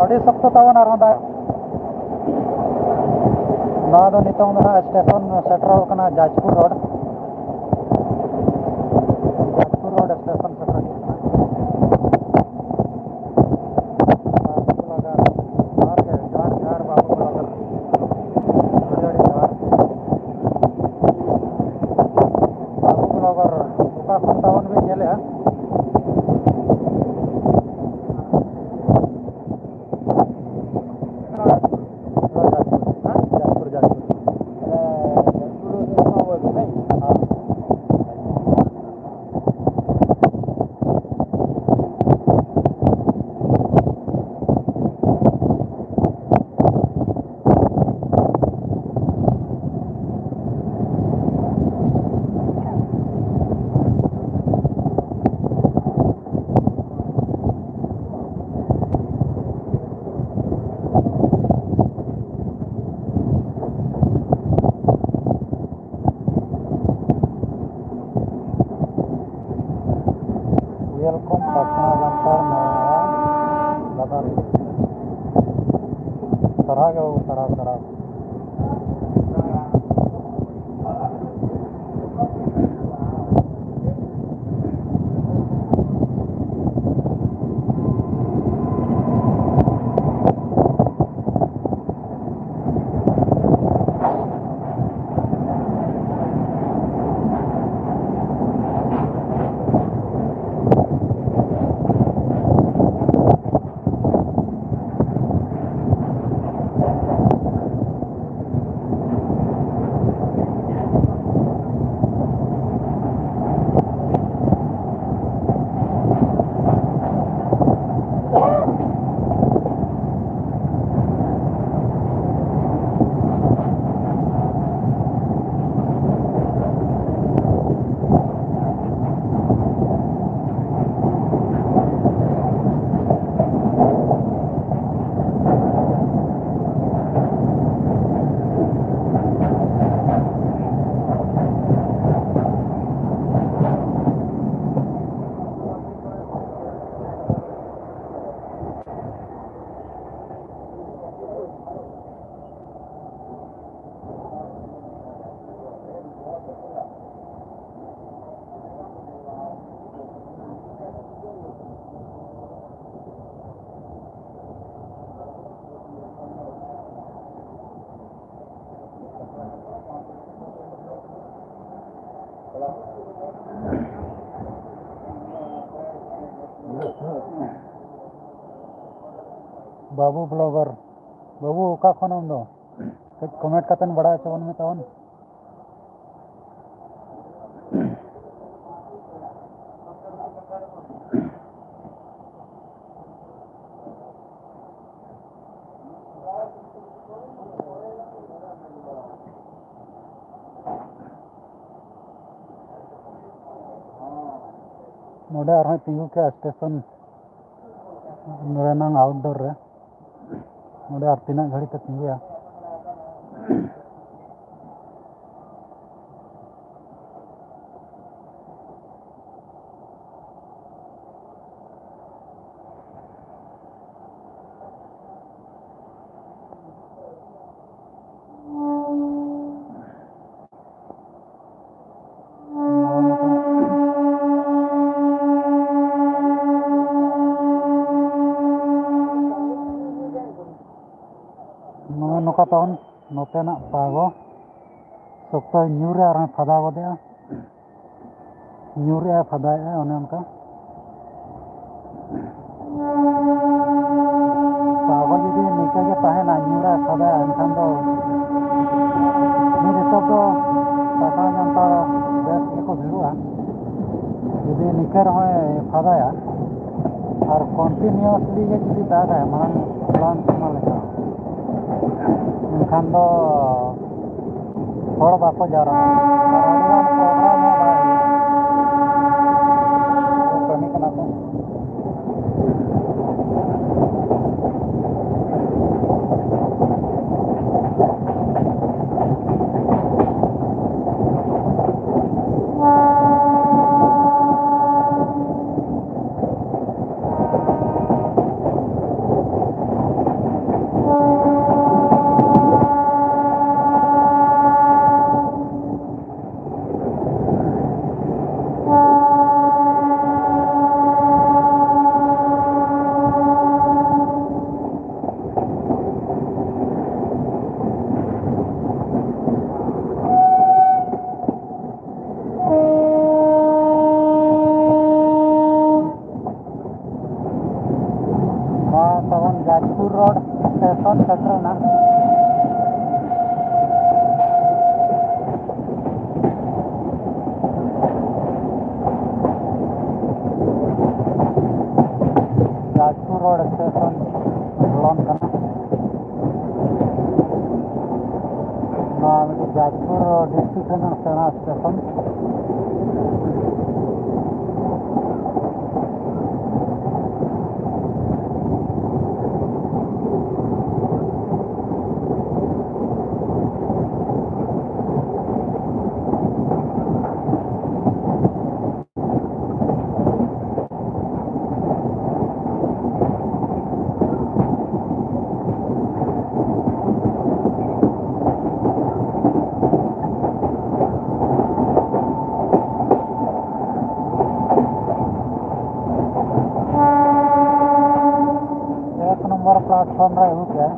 ᱟᱹᱰᱤ ᱥᱚᱠᱛᱚ ᱛᱟᱵᱚᱱ ᱟᱨᱦᱚᱸ ᱫᱟᱜ᱾ ᱱᱚᱣᱟ ᱫᱚ ᱱᱤᱛᱚᱝ ᱫᱚ ᱦᱟᱸᱜ ᱥᱴᱮᱥᱚᱱ ᱥᱮᱴᱮᱨᱚᱜ ᱠᱟᱱᱟ, Jajpur road. Jajpur road station ᱥᱮᱴᱮᱨ ᱦᱩᱭᱩᱜ ᱠᱟᱱᱟ᱾ ᱵᱟᱵᱩ ᱵᱞᱚᱜᱟᱨ, ᱡᱚᱦᱟᱨ ᱜᱮ, ᱡᱚᱦᱟᱨ, ᱡᱚᱦᱟᱨ ᱵᱟᱵᱩ ᱵᱞᱚᱜᱟᱨ᱾ ᱟᱹᱰᱤ ᱟᱹᱰᱤ ᱡᱚᱦᱟᱨ᱾ ᱵᱟᱵᱩ ᱵᱞᱚᱜᱟᱨ, ᱚᱠᱟ ᱠᱷᱚᱱ ᱛᱟᱵᱚᱱ ᱵᱤᱱ ᱧᱮᱞᱮᱜᱼᱟ? ᱡᱟᱡᱽᱯᱩᱨ, ᱡᱟᱡᱽᱯᱩᱨ, ᱡᱟᱡᱽᱯᱩᱨ᱾ Welcome ᱯᱟᱴᱱᱟ ᱡᱟᱱᱛᱟᱲ ᱢᱮᱞᱟ ᱞᱟᱛᱟᱨ ᱨᱮ᱾ ᱥᱟᱨᱦᱟᱣ ᱜᱮ ᱵᱟᱹᱵᱩ, ᱥᱟᱨᱦᱟᱣ, ᱥᱟᱨᱦᱟᱣ᱾ ᱵᱟᱹᱵᱩ ᱵᱞᱚᱜᱟᱨ, ᱵᱟᱹᱵᱩ, ᱚᱠᱟ ᱠᱷᱚᱱ ᱟᱢ ᱫᱚ? ᱠᱟᱹᱡ ᱠᱚᱢᱮᱱᱴ ᱠᱟᱛᱮ ᱵᱟᱲᱟᱭ ᱦᱚᱪᱚ ᱵᱚᱱ ᱢᱮ ᱛᱟᱵᱚᱱ᱾ ᱱᱚᱰᱮ ᱟᱨᱦᱚᱸᱭ ᱛᱤᱸᱜᱩ ᱠᱮᱜᱼᱟ ᱥᱴᱮᱥᱚᱱ ᱨᱮᱱᱟᱝ ᱟᱣᱩᱴᱰᱳᱨ ᱨᱮ᱾ ᱱᱚᱰᱮ ᱟᱨ ᱛᱤᱱᱟᱹᱜ ᱜᱷᱟᱹᱲᱤᱡ ᱛᱮ ᱛᱤᱸᱜᱩᱭᱟ? ᱱᱚᱜᱼᱚ ᱱᱚᱝᱠᱟ ᱛᱟᱵᱚᱱ ᱱᱚᱛᱮᱱᱟᱜ ᱯᱟᱜᱚ ᱥᱚᱠᱛᱚᱭ ᱧᱩᱨᱟ ᱟᱨᱦᱚᱸ ᱯᱷᱟᱫᱟ ᱜᱚᱫᱮᱜᱼᱟ᱾ ᱧᱩᱨᱮᱜᱼᱟ, ᱯᱷᱟᱫᱟᱭᱮᱜᱼᱟ, ᱚᱱᱮ ᱚᱱᱠᱟ᱾ ᱯᱟᱜᱚ ᱡᱩᱫᱤ ᱱᱤᱝᱠᱟᱹ ᱜᱮ ᱛᱟᱦᱮᱱᱟ, ᱧᱩᱨᱟ, ᱯᱷᱟᱫᱟᱭᱟ, ᱮᱱᱠᱷᱟᱱ ᱫᱚ ᱢᱤᱫ ᱦᱤᱥᱟᱹᱵ ᱫᱚ ᱴᱟᱴᱟ ᱡᱚᱱᱛᱟ ᱵᱮᱥ ᱜᱮᱠᱚ ᱵᱷᱤᱲᱚᱜᱼᱟ᱾ ᱡᱩᱫᱤ ᱱᱤᱝᱠᱟᱹ ᱨᱮᱦᱚᱸᱭ ᱯᱷᱟᱫᱟᱭᱟ ᱟᱨ ᱠᱚᱱᱴᱤᱱᱤᱭᱩᱥᱞᱤ ᱜᱮ ᱡᱩᱫᱤ ᱫᱟᱜᱟᱭ, ᱢᱟᱲᱟᱝ ᱯᱞᱟᱱ ᱚᱱᱟ ᱞᱮᱠᱟ, ᱮᱱᱠᱷᱟᱱ ᱫᱚ ᱦᱚᱲ ᱵᱟᱠᱚ ᱡᱟᱣᱨᱟᱜᱼᱟ᱾ ᱟᱨ ᱟᱹᱰᱤᱜᱟᱱ ᱯᱨᱳᱜᱨᱟᱢ ᱦᱚᱸ ᱵᱟᱭ ᱦᱩᱭᱩᱜᱼᱟ᱾ ᱠᱟᱹᱢᱤ ᱠᱟᱱᱟ ᱠᱚ᱾ ᱥᱴᱮᱥᱚᱱ ᱥᱮᱴᱮᱨᱮᱱᱟ᱾ ᱡᱟᱡᱽᱯᱩᱨ ᱨᱳᱰ ᱥᱴᱮᱥᱚᱱ ᱵᱚᱞᱚᱱ ᱠᱟᱱᱟ᱾ ᱱᱚᱣᱟ ᱢᱤᱫᱴᱤᱡ ᱡᱟᱡᱽᱯᱩᱨ ᱰᱤᱥᱴᱨᱤᱠᱴ ᱨᱮᱱᱟᱜ ᱥᱮᱬᱟ ᱥᱴᱮᱥᱚᱱ᱾ ᱮᱠ ᱱᱚᱢᱵᱚᱨ ᱯᱞᱟᱴᱯᱷᱚᱨᱢ ᱨᱮ ᱟᱹᱜᱩ ᱠᱮᱫ᱾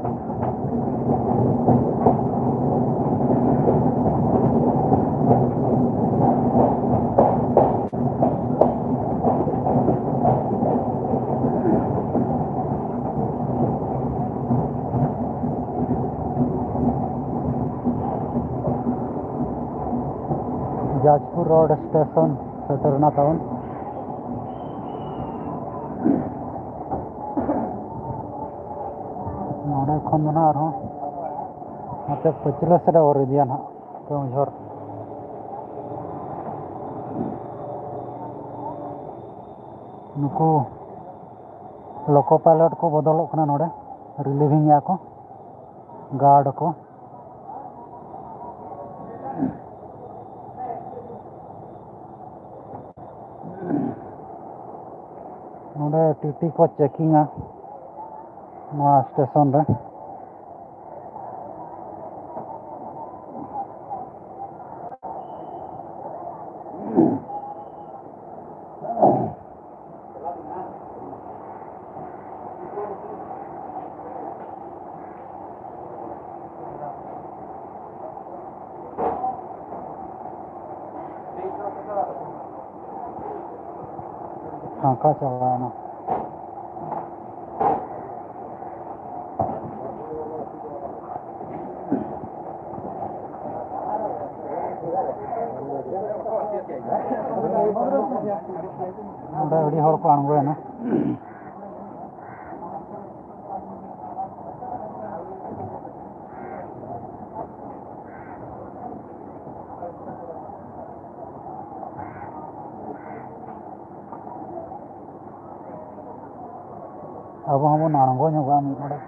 ᱡᱟᱡᱽᱯᱩᱨ ᱨᱳᱰ ᱥᱴᱮᱥᱚᱱ ᱥᱮᱴᱮᱨ ᱮᱱᱟ ᱛᱟᱵᱚᱱ᱾ ᱱᱚᱰᱮ ᱠᱷᱚᱱ ᱫᱚ ᱱᱟᱦᱟᱜ ᱟᱨᱦᱚᱸ ᱱᱚᱛᱮ ᱯᱟᱹᱪᱷᱞᱟᱹ ᱥᱮᱫ ᱮ ᱚᱨ ᱤᱫᱤᱭᱟ ᱱᱟᱦᱟᱜ ᱠᱮᱣᱚᱱᱡᱷᱚᱨ᱾ ᱱᱩᱠᱩ ᱞᱳᱠᱳ ᱯᱟᱭᱞᱚᱴ ᱠᱚ ᱵᱚᱫᱚᱞᱚᱜ ᱠᱟᱱᱟ ᱱᱚᱰᱮ, ᱨᱤᱞᱤᱵᱷᱤᱝ ᱮᱫᱟ ᱠᱚ ᱜᱟᱨᱰ ᱠᱚ᱾ ᱱᱚᱰᱮ ᱴᱤᱴᱤ ᱠᱚ ᱪᱮᱠᱤᱝᱟ ᱱᱚᱣᱟ ᱥᱴᱮᱥᱚᱱ ᱨᱮ᱾ ᱯᱷᱟᱸᱠᱟ ᱪᱟᱵᱟᱭᱮᱱᱟ᱾ ᱱᱚᱰᱮ ᱟᱹᱰᱤ ᱦᱚᱲ ᱠᱚ ᱟᱬᱜᱚᱭᱮᱱᱟ᱾ ᱟᱵᱚ ᱦᱚᱸᱵᱚᱱ ᱟᱬᱜᱚ ᱧᱚᱜᱚᱜᱼᱟ ᱢᱤᱫ ᱰᱚᱸᱰᱮᱠ᱾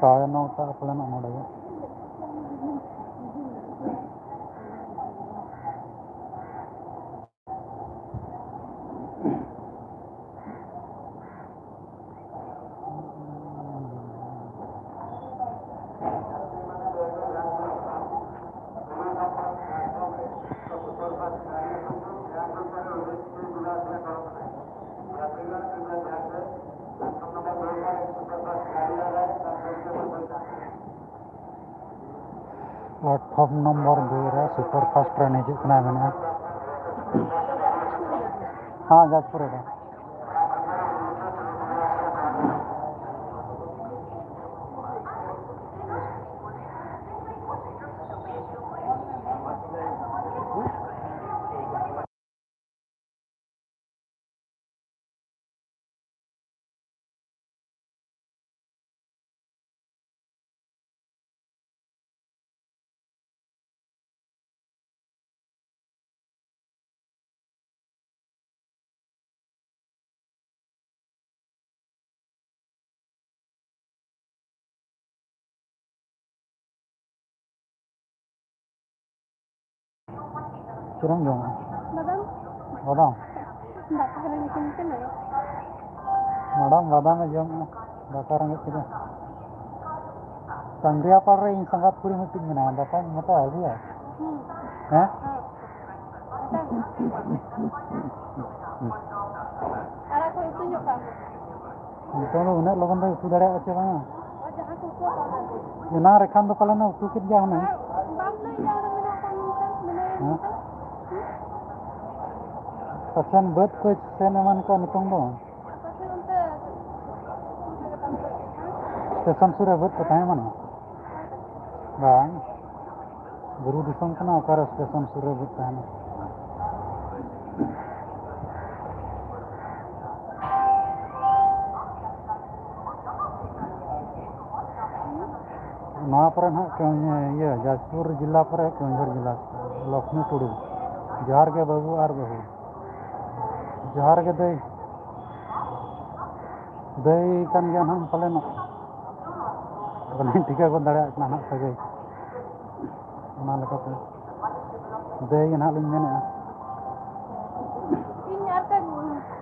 ᱥᱟᱲᱮ ᱱᱚᱴᱟ ᱯᱟᱞᱮᱱᱚᱜ ᱱᱚᱰᱮ ᱜᱮ᱾ ᱯᱞᱟᱴᱯᱷᱚᱨᱢ ᱱᱚᱢᱵᱚᱨ ᱫᱩᱭ ᱨᱮ ᱥᱩᱯᱟᱨ ᱯᱷᱟᱥᱴ ᱴᱨᱮᱱ ᱦᱤᱡᱩᱜ ᱠᱟᱱᱟ ᱢᱮᱱᱟᱜᱼᱟ᱾ ᱦᱮᱸ, ᱡᱟᱡᱽᱯᱩᱨ ᱨᱮ᱾ ᱪᱮᱫ ᱮᱢ ᱡᱚᱢᱟ? ᱵᱟᱫᱟᱢ᱾ ᱵᱟᱫᱟᱢ? ᱫᱟᱠᱟ ᱨᱮᱸᱜᱮᱡ ᱠᱟᱱᱟ᱾ ᱢᱮᱰᱟᱢ, ᱵᱟᱫᱟᱢ ᱮ ᱡᱚᱢᱮᱜᱼᱟ, ᱫᱟᱠᱟ ᱨᱮᱸᱜᱮᱡ ᱠᱮᱫᱟ᱾ ᱪᱟᱱᱫᱤᱭᱟᱯᱟᱲ ᱨᱮ ᱤᱧ ᱥᱟᱸᱜᱟᱛ ᱠᱩᱲᱤ ᱢᱤᱫᱴᱤᱡ ᱢᱮᱱᱟᱭᱟ, ᱫᱟᱠᱟᱧ ᱢᱮᱛᱟᱭᱟ ᱟᱹᱜᱩᱭᱟ᱾ ᱦᱮᱸ? ᱟᱲᱟᱜ ᱠᱚ ᱩᱛᱩ ᱧᱚᱜ ᱠᱟᱜ ᱢᱮ᱾ ᱱᱤᱛᱚᱝ ᱫᱚ ᱩᱱᱟᱹᱜ ᱞᱚᱜᱚᱱ ᱫᱚ ᱩᱛᱩ ᱫᱟᱲᱮᱭᱟᱜᱼᱟ ᱪᱮ ᱵᱟᱝᱟ? ᱟᱨ ᱡᱟᱦᱟᱸ ᱠᱚ ᱩᱛᱩ ᱟᱠᱟᱫᱟ ᱠᱚ᱾ ᱮᱱᱟᱝ ᱨᱮᱠᱷᱟᱱ ᱫᱚ ᱯᱟᱞᱮᱱ ᱩᱛᱩ ᱠᱮᱫ ᱜᱮᱭᱟ ᱦᱩᱱᱟᱹᱝ᱾ ᱟᱨ ᱵᱟᱢ ᱞᱟᱹᱭ ᱮᱫᱟ, ᱚᱸᱰᱮ ᱢᱮᱱᱟᱜ ᱠᱚᱣᱟ ᱢᱮᱱᱛᱮ, ᱢᱮᱱᱟᱭᱟ ᱦᱮᱸ? ᱢᱮᱱᱛᱮ᱾ ᱯᱟᱪᱷᱮᱱ ᱵᱟᱹᱫᱽ ᱠᱚ ᱥᱮᱱ ᱮᱢᱟᱱ ᱠᱚᱜᱼᱟ ᱱᱤᱛᱚᱝ ᱫᱚ᱾ ᱯᱟᱪᱷᱮᱱ ᱚᱱᱛᱮ ᱥᱩᱨ ᱨᱮᱜᱮ ᱛᱟᱢ ᱠᱚ ᱛᱟᱦᱮᱸ᱾ ᱥᱴᱮᱥᱚᱱ ᱥᱩᱨ ᱨᱮ ᱵᱟᱹᱫᱽ ᱠᱚ ᱛᱟᱦᱮᱸ ᱮᱢᱟᱱ? ᱵᱟᱝ᱾ ᱵᱩᱨᱩ ᱫᱤᱥᱚᱢ ᱠᱟᱱᱟ, ᱚᱠᱟᱨᱮ ᱥᱴᱮᱥᱚᱱ ᱥᱩᱨ ᱨᱮ ᱵᱟᱹᱫᱽ ᱛᱟᱦᱮᱱᱟ? ᱱᱚᱣᱟ ᱯᱚᱨᱮ ᱱᱟᱦᱟᱜ ᱠᱮᱣ-, ᱤᱭᱟᱹ, ᱡᱟᱡᱽᱯᱩᱨ ᱡᱮᱞᱟ ᱯᱚᱨᱮ ᱠᱮᱣᱚᱱᱡᱷᱚᱨ ᱡᱮᱞᱟ, ᱞᱚᱠᱷᱢᱤ ᱴᱩᱰᱩ᱾ ᱡᱚᱦᱟᱨ ᱜᱮ ᱵᱟᱹᱵᱩ ᱟᱨ ᱵᱟᱹᱦᱩ᱾ ᱡᱚᱦᱟᱨ ᱜᱮ ᱫᱟᱹᱭ᱾ ᱫᱟᱹᱭ ᱠᱟᱱ ᱜᱮᱭᱟ ᱱᱟᱦᱟᱜ ᱯᱟᱞᱮᱱᱚᱜ᱾ ᱵᱟᱹᱞᱤᱧ ᱴᱷᱤᱠᱟᱹ ᱜᱚᱫ ᱫᱟᱲᱮᱭᱟᱜ ᱠᱟᱱᱟ ᱱᱟᱦᱟᱜ ᱥᱟᱹᱜᱟᱹᱭ᱾ ᱚᱱᱟ ᱞᱮᱠᱟᱛᱮ ᱫᱟᱹᱭ ᱜᱮ ᱱᱟᱦᱟᱜ ᱞᱤᱧ ᱢᱮᱱᱮᱫᱼᱟ᱾ ᱤᱧ ᱟᱨ ᱠᱟᱹᱡ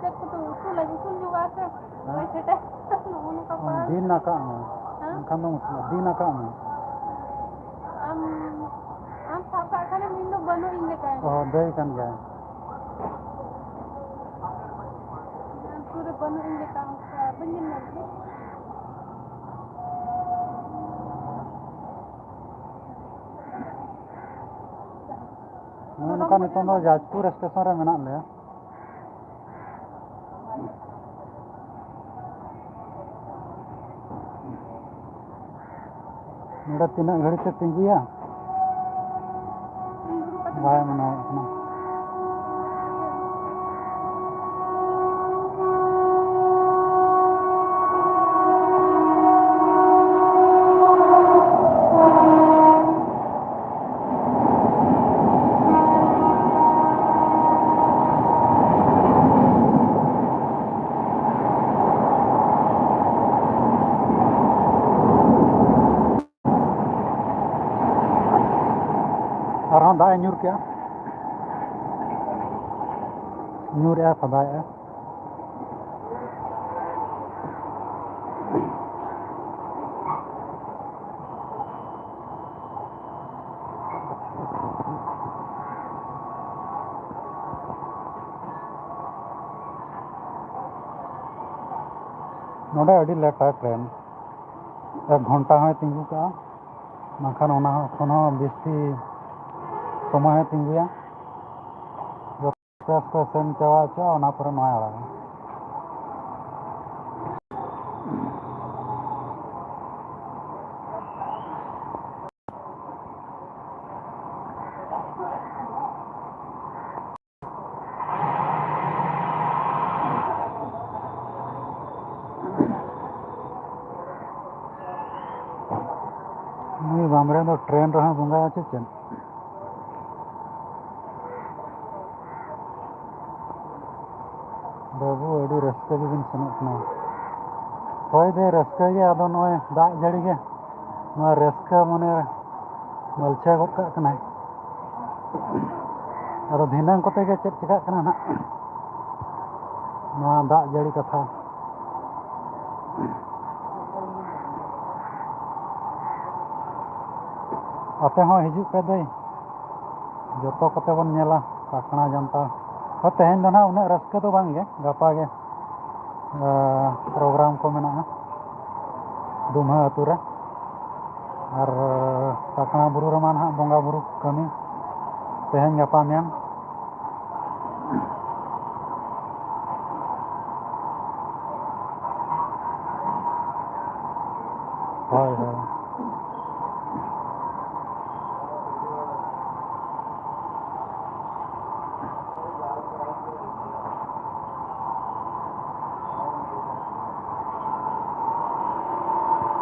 ᱪᱮᱫ ᱠᱚᱫᱚ ᱩᱥᱩᱞ ᱞᱟᱹᱜᱤᱫ, ᱩᱥᱩᱞ ᱧᱚᱜᱚᱜᱼᱟ ᱥᱮ᱾ ᱦᱮᱸ? ᱵᱟᱭ ᱥᱮᱴᱮᱨ᱾ ᱱᱚᱜᱼᱚ ᱱᱚᱝᱠᱟ ᱯᱟᱲᱟᱣ᱾ ᱫᱤᱱ ᱟᱠᱟᱫ ᱢᱮ᱾ ᱦᱮᱸ? ᱮᱱᱠᱷᱟᱱ ᱫᱚ ᱢᱩᱥᱠᱤᱞ᱾ ᱫᱤᱱ ᱟᱠᱟᱫ ᱢᱮ᱾ ᱟᱢ, ᱟᱢ ᱥᱟᱵ ᱠᱟᱜ ᱠᱷᱟᱱᱮᱢ, ᱤᱧ ᱫᱚ ᱵᱟᱹᱱᱩᱜ ᱤᱧ ᱞᱮᱠᱟ᱾ ᱚ, ᱫᱟᱹᱭ ᱠᱟᱱ ᱜᱮᱭᱟᱭ᱾ ᱟᱢ ᱥᱩᱨ ᱨᱮ ᱵᱟᱹᱱᱩᱜ ᱤᱧ ᱞᱮᱠᱟ, ᱚᱱᱠᱟ ᱵᱟᱹᱧ ᱧᱮᱞ ᱧᱟᱢ ᱠᱮᱫᱟ᱾ ᱱᱚᱜᱼᱚ ᱱᱚᱝᱠᱟ ᱱᱤᱛᱚᱝ ᱫᱚ ᱡᱟᱡᱽᱯᱩᱨ ᱥᱴᱮᱥᱚᱱ ᱨᱮ ᱢᱮᱱᱟᱜ ᱞᱮᱭᱟ᱾ ᱱᱚᱰᱮ ᱛᱤᱱᱟᱹᱜ ᱜᱷᱟᱹᱲᱤᱡ ᱛᱮ ᱛᱤᱸᱜᱩᱭᱟ? ᱵᱟᱭ ᱢᱟᱱᱟᱣᱮᱫ ᱠᱟᱱᱟ᱾ ᱟᱨᱦᱚᱸ ᱫᱟᱜ ᱮ ᱧᱩᱨ ᱠᱮᱜᱼᱟ᱾ ᱧᱩᱨᱮᱜᱼᱟ, ᱯᱷᱟᱫᱟᱭᱮᱜᱼᱟ᱾ ᱱᱚᱰᱮ ᱟᱹᱰᱤ ᱞᱮᱴᱟ ᱴᱨᱮᱱ, ᱮᱠ ᱜᱷᱚᱱᱴᱟ ᱦᱚᱸᱭ ᱛᱤᱸᱜᱩ ᱠᱟᱜᱼᱟ, ᱵᱟᱝᱠᱷᱟᱱ ᱚᱱᱟ ᱦᱚᱸ ᱠᱷᱚᱱ ᱦᱚᱸ ᱵᱮᱥᱤ ᱥᱚᱢᱚᱭ ᱦᱚᱸᱭ ᱛᱤᱸᱜᱩᱭᱟ᱾ ᱡᱚᱛᱚ ᱟᱥᱛᱮ ᱟᱥᱛᱮ ᱥᱮᱱ ᱪᱟᱵᱟ ᱦᱚᱪᱚᱜᱼᱟ, ᱚᱱᱟ ᱯᱚᱨᱮ ᱱᱚᱣᱟᱭ ᱟᱲᱟᱜᱟ᱾ ᱱᱩᱭ ᱵᱟᱢᱵᱽᱲᱮ ᱫᱚ ᱴᱨᱮᱱ ᱨᱮᱦᱚᱸ ᱵᱚᱸᱜᱟᱭᱟ ᱪᱮ ᱪᱮᱫ? ᱵᱟᱹᱵᱩ, ᱟᱹᱰᱤ ᱨᱟᱹᱥᱠᱟᱹ ᱜᱮᱵᱤᱱ ᱥᱮᱱᱚᱜ ᱠᱟᱱᱟ᱾ ᱦᱳᱭ ᱫᱚᱭ ᱨᱟᱹᱥᱠᱟᱹ ᱜᱮ, ᱟᱫᱚ ᱱᱚᱜᱼᱚᱭ ᱫᱟᱜ ᱡᱟᱹᱲᱤ ᱜᱮ ᱱᱚᱣᱟ ᱨᱟᱹᱥᱠᱟᱹ ᱢᱚᱱᱮ ᱢᱟᱹᱞᱪᱷᱟᱹ ᱜᱚᱫ ᱠᱟᱜ ᱠᱟᱱᱟᱭ᱾ ᱟᱫᱚ ᱫᱷᱤᱱᱟᱹᱝ ᱠᱚᱛᱮ ᱜᱮ ᱪᱮᱫ ᱪᱤᱠᱟᱹᱜ ᱠᱟᱱᱟ ᱱᱟᱜ ᱱᱚᱣᱟ ᱫᱟᱜ ᱡᱟᱹᱲᱤ ᱠᱟᱛᱷᱟ᱾ ᱟᱯᱮ ᱦᱚᱸ ᱦᱤᱡᱩᱜ ᱯᱮ ᱫᱟᱹᱭ, ᱡᱚᱛᱚ ᱠᱚᱛᱮ ᱵᱚᱱ ᱧᱮᱞᱟ ᱯᱟᱠᱷᱱᱟ ᱡᱟᱱᱛᱟᱲ᱾ ᱦᱳᱭ, ᱛᱮᱦᱮᱧ ᱫᱚ ᱱᱟᱦᱟᱜ ᱩᱱᱟᱹᱜ ᱨᱟᱹᱥᱠᱟᱹ ᱫᱚ ᱵᱟᱝ ᱜᱮ, ᱜᱟᱯᱟ ᱜᱮ, ᱮ, ᱯᱨᱳᱜᱨᱟᱢ ᱠᱚ ᱢᱮᱱᱟᱜᱼᱟ ᱫᱩᱢᱦᱟᱹ ᱟᱹᱛᱩ ᱨᱮ᱾ ᱟᱨ ᱯᱟᱠᱷᱱᱟ ᱵᱩᱨᱩ ᱨᱮᱢᱟ ᱱᱟᱦᱟᱜ ᱵᱚᱸᱜᱟ ᱵᱩᱨᱩ ᱠᱟᱹᱢᱤ ᱛᱮᱦᱮᱧ ᱜᱟᱯᱟ ᱢᱮᱭᱟᱝ᱾ ᱦᱳᱭ, ᱦᱳᱭ᱾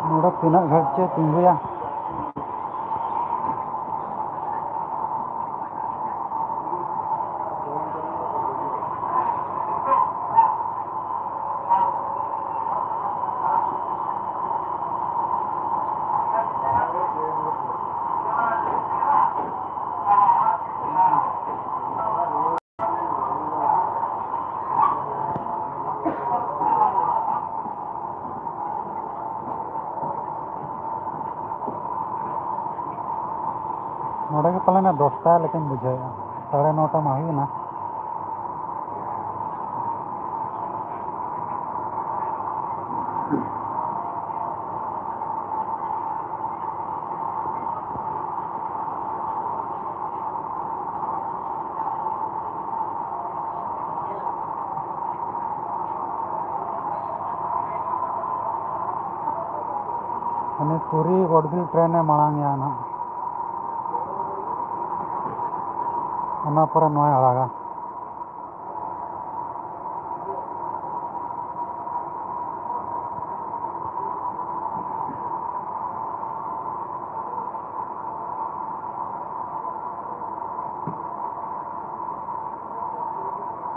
ᱱᱚᱰᱮ ᱛᱤᱱᱟᱹᱜ ᱜᱷᱟᱹᱲᱤᱡ ᱪᱚᱭ ᱛᱤᱸᱜᱩᱭᱟ᱾ ᱱᱚᱰᱮ ᱜᱮ ᱯᱟᱞᱮᱱ ᱫᱚᱥᱴᱟ ᱞᱮᱠᱟᱧ ᱵᱩᱡᱷᱟᱹᱣᱮᱫᱼᱟ, ᱥᱟᱲᱮ ᱱᱚᱴᱟ ᱢᱟ ᱦᱩᱭᱮᱱᱟ᱾ ᱩᱱᱤ ᱯᱩᱨᱤ ᱵᱚᱰᱵᱤᱞ ᱴᱨᱮᱱ ᱮ ᱢᱟᱲᱟᱝ ᱮᱭᱟ ᱱᱟᱦᱟᱜ᱾ ᱚᱱᱟ ᱯᱚᱨᱮ ᱱᱚᱣᱟᱭ ᱟᱲᱟᱜᱟ᱾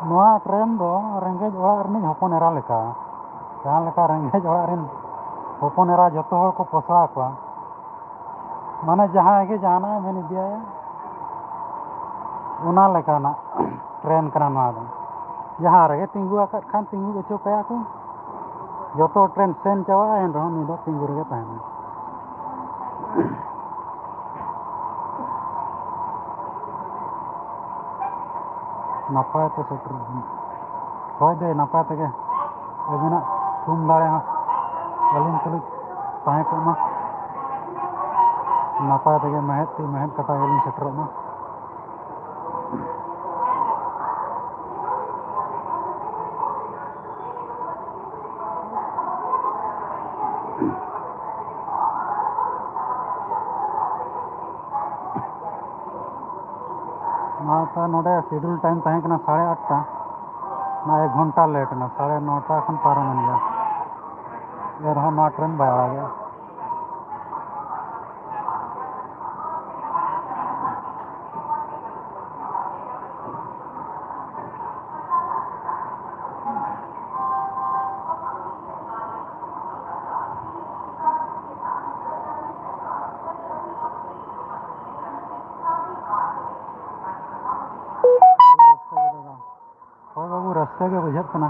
ᱱᱚᱣᱟ ᱴᱨᱮᱱ ᱫᱚ ᱨᱮᱸᱜᱮᱡ ᱚᱲᱟᱜ ᱨᱤᱱᱤᱡ ᱦᱚᱯᱚᱱ ᱮᱨᱟ ᱞᱮᱠᱟ, ᱡᱟᱦᱟᱸ ᱞᱮᱠᱟ ᱨᱮᱸᱜᱮᱡ ᱚᱲᱟᱜ ᱨᱮᱱ ᱦᱚᱯᱚᱱ ᱮᱨᱟ ᱡᱚᱛᱚ ᱦᱚᱲ ᱠᱚ ᱯᱚᱥᱟᱣ ᱠᱚᱣᱟ, ᱢᱟᱱᱮ ᱡᱟᱦᱟᱸᱭ ᱜᱮ ᱡᱟᱦᱟᱱᱟᱜ ᱮ ᱢᱮᱱ ᱤᱫᱤᱭᱟᱭᱟ, ᱚᱱᱟ ᱞᱮᱠᱟᱱᱟᱜ ᱴᱨᱮᱱ ᱠᱟᱱᱟ ᱱᱚᱣᱟ ᱫᱚ᱾ ᱡᱟᱦᱟᱸ ᱨᱮᱜᱮ ᱛᱤᱸᱜᱩ ᱟᱠᱟᱫ ᱠᱷᱟᱱ ᱛᱤᱸᱜᱩ ᱦᱚᱪᱚ ᱠᱟᱭᱟ ᱠᱚ᱾ ᱡᱚᱛᱚ ᱴᱨᱮᱱ ᱥᱮᱱ ᱪᱟᱵᱟᱜᱼᱟ, ᱮᱱ ᱨᱮᱦᱚᱸ ᱩᱱᱤ ᱫᱚ ᱛᱤᱸᱜᱩ ᱨᱮᱜᱮ ᱛᱟᱦᱮᱱᱟ᱾ ᱱᱟᱯᱟᱭ ᱛᱮ ᱥᱮᱴᱮᱨᱚᱜ ᱵᱤᱱ᱾ ᱦᱳᱭ ᱫᱟᱹᱭ, ᱱᱟᱯᱟᱭ ᱛᱮᱜᱮ᱾ ᱟᱹᱵᱤᱱᱟᱜ ᱛᱷᱩᱢ ᱫᱟᱲᱮ ᱦᱚᱸ ᱟᱹᱞᱤᱧ ᱛᱩᱞᱩᱡ ᱛᱟᱦᱮᱸ ᱠᱚᱜ ᱢᱟ᱾ ᱱᱟᱯᱟᱭ ᱛᱮᱜᱮ ᱢᱮᱬᱦᱮᱫ ᱛᱤ ᱢᱮᱬᱦᱮᱫ ᱠᱟᱴᱟ ᱜᱮᱞᱤᱧ ᱥᱮᱴᱮᱨᱚᱜ ᱢᱟ᱾ ᱢᱟ ᱛᱚ, ᱱᱚᱰᱮ schedule time ᱛᱟᱦᱮᱸ ᱠᱟᱱᱟ ᱥᱟᱲᱮ ᱟᱴᱴᱟ, ᱱᱚᱣᱟ ᱮᱠ ᱜᱷᱚᱱᱴᱟ late ᱮᱱᱟ, ᱥᱟᱲᱮ ᱱᱚᱴᱟ ᱠᱷᱚᱱ ᱯᱟᱨᱚᱢ ᱮᱱ ᱜᱮᱭᱟ, ᱮᱱ ᱨᱮᱦᱚᱸ ᱱᱚᱣᱟ ᱴᱨᱮᱱ ᱵᱟᱭ ᱟᱲᱟᱜᱮᱜᱼᱟ᱾ ᱦᱳᱭ ᱵᱟᱹᱵᱩ, ᱨᱟᱹᱥᱠᱟᱹ ᱜᱮ ᱵᱩᱡᱷᱟᱹᱜ ᱠᱟᱱᱟ᱾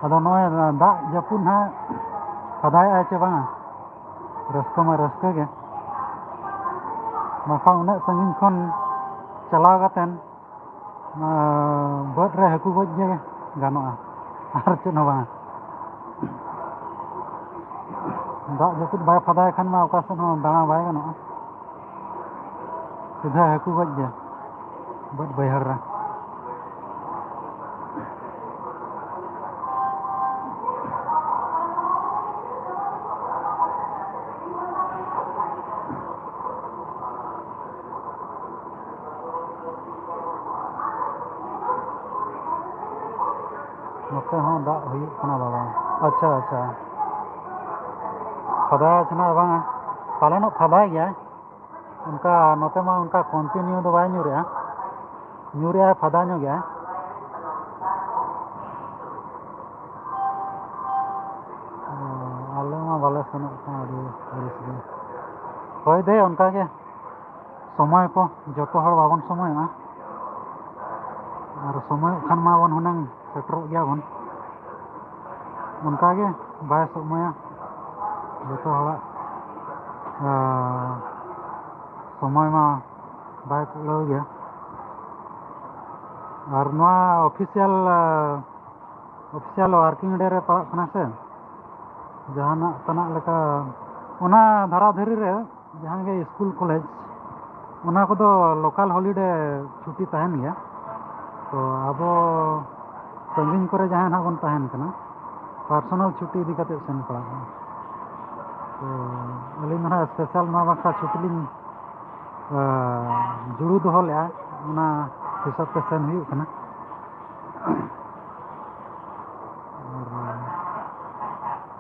ᱟᱫᱚ ᱱᱚᱜᱼᱚᱭ ᱫᱟᱜ ᱡᱟᱹᱯᱩᱫ ᱱᱟᱦᱟᱜ ᱥᱟᱫᱟᱭᱮᱜᱼᱟᱭ ᱪᱮ ᱵᱟᱝᱟ? ᱨᱟᱹᱥᱠᱟᱹ ᱢᱟ ᱨᱟᱹᱥᱠᱟᱹ ᱜᱮ᱾ ᱵᱟᱠᱷᱟᱱ ᱩᱱᱟᱹᱜ ᱥᱟᱺᱜᱤᱧ ᱠᱷᱚᱱ ᱪᱟᱞᱟᱣ ᱠᱟᱛᱮᱱ, ᱟᱸ, ᱵᱟᱹᱫᱽ ᱨᱮ ᱦᱟᱹᱠᱩ ᱜᱚᱡ ᱜᱮ ᱜᱟᱱᱚᱜᱼᱟ, ᱟᱨ ᱪᱮᱫ ᱦᱚᱸ ᱵᱟᱝ᱾ ᱫᱟᱜ ᱡᱟᱹᱯᱩᱫ ᱵᱟᱭ ᱯᱷᱟᱫᱟᱭ ᱠᱷᱟᱱ ᱢᱟ ᱚᱠᱟ ᱥᱮᱫ ᱦᱚᱸ ᱫᱟᱬᱟ ᱵᱟᱭ ᱜᱟᱱᱚᱜᱼᱟ, ᱥᱤᱫᱷᱟᱹ ᱦᱟᱹᱠᱩ ᱜᱚᱡ ᱜᱮ ᱵᱟᱹᱫᱽ ᱵᱟᱹᱭᱦᱟᱹᱲ ᱨᱮ᱾ ᱱᱚᱛᱮ ᱦᱚᱸ ᱫᱟᱜ ᱦᱩᱭᱩᱜ ᱠᱟᱱᱟ ᱵᱟᱵᱟ᱾ ᱟᱪᱪᱷᱟ, ᱟᱪᱪᱷᱟ᱾ ᱯᱷᱟᱫᱟ ᱟᱪᱷᱱᱟ ᱵᱟᱝ, ᱯᱟᱞᱮᱱᱚᱜ ᱯᱷᱟᱫᱟᱭ ᱜᱮᱭᱟᱭ᱾ ᱚᱱᱠᱟ ᱱᱚᱛᱮ ᱢᱟ ᱚᱱᱠᱟ continue ᱫᱚ ᱵᱟᱭ ᱧᱩᱨᱮᱜᱼᱟ, ᱧᱩᱨᱮᱜᱼᱟᱭ ᱯᱷᱟᱫᱟ ᱧᱚᱜ ᱜᱮᱭᱟ᱾ ᱚ, ᱟᱞᱮ ᱢᱟ ᱵᱟᱞᱮ ᱥᱮᱱᱚᱜ ᱠᱟᱱᱟ, ᱟᱹᱰᱤ ᱟᱹᱲᱤᱥ ᱜᱮ᱾ ᱦᱳᱭ ᱫᱟᱹᱭ, ᱚᱱᱠᱟ ᱜᱮ᱾ ᱥᱚᱢᱚᱭ ᱠᱚ ᱡᱚᱛᱚ ᱦᱚᱲ ᱵᱟᱵᱚᱱ ᱥᱚᱢᱚᱭᱚᱜᱼᱟ, ᱟᱨ ᱥᱚᱢᱚᱭᱚᱜ ᱠᱷᱟᱱ ᱢᱟᱵᱚᱱ ᱦᱩᱱᱟᱹᱝ ᱥᱮᱴᱮᱨᱚᱜ ᱜᱮᱭᱟᱵᱚᱱ᱾ ᱚᱱᱠᱟᱜᱮ ᱵᱟᱭ ᱥᱚᱢᱚᱭᱟ ᱡᱚᱛᱚ ᱦᱚᱲᱟᱜ, ᱟᱸ, ᱥᱚᱢᱚᱭ ᱢᱟ ᱵᱟᱭ ᱠᱩᱲᱟᱹᱣ ᱜᱮᱭᱟ᱾ ᱟᱨ ᱱᱚᱣᱟ official, ᱟᱸ, official working day ᱨᱮ ᱯᱟᱲᱟᱜ ᱠᱟᱱᱟ ᱥᱮ, ᱡᱟᱦᱟᱱᱟᱜ ᱛᱟᱱᱟᱜ ᱞᱮᱠᱟ ᱚᱱᱟ ᱫᱷᱟᱨᱟ ᱫᱷᱟᱹᱨᱤ ᱨᱮ ᱡᱟᱦᱟᱸ ᱜᱮ ᱥᱠᱩᱞ ᱠᱚᱞᱮᱡᱽ, ᱚᱱᱟ ᱠᱚᱫᱚ local holiday ᱪᱷᱩᱴᱤ ᱛᱟᱦᱮᱱ ᱜᱮᱭᱟ᱾ ᱛᱚ ᱟᱵᱚ ᱥᱟᱺᱜᱤᱧ ᱠᱚᱨᱮ ᱡᱟᱦᱟᱸᱭ ᱱᱟᱦᱟᱜ ᱵᱚᱱ ᱛᱟᱦᱮᱱ ᱠᱟᱱᱟ, personal ᱪᱷᱩᱴᱤ ᱤᱫᱤ ᱠᱟᱛᱮ ᱥᱮᱱ ᱯᱟᱲᱟᱜᱼᱟ᱾ ᱛᱚ ᱟᱹᱞᱤᱧ ᱫᱚ ᱱᱟᱦᱟᱜ special ᱱᱚᱣᱟ ᱵᱟᱠᱷᱨᱟ ᱪᱷᱩᱴᱤ ᱞᱤᱧ, ᱟᱸ, ᱡᱩᱲᱩ ᱫᱚᱦᱚ ᱞᱮᱫᱼᱟ, ᱚᱱᱟ ᱦᱤᱥᱟᱹᱵ ᱛᱮ ᱥᱮᱱ ᱦᱩᱭᱩᱜ ᱠᱟᱱᱟ᱾ ᱟᱨ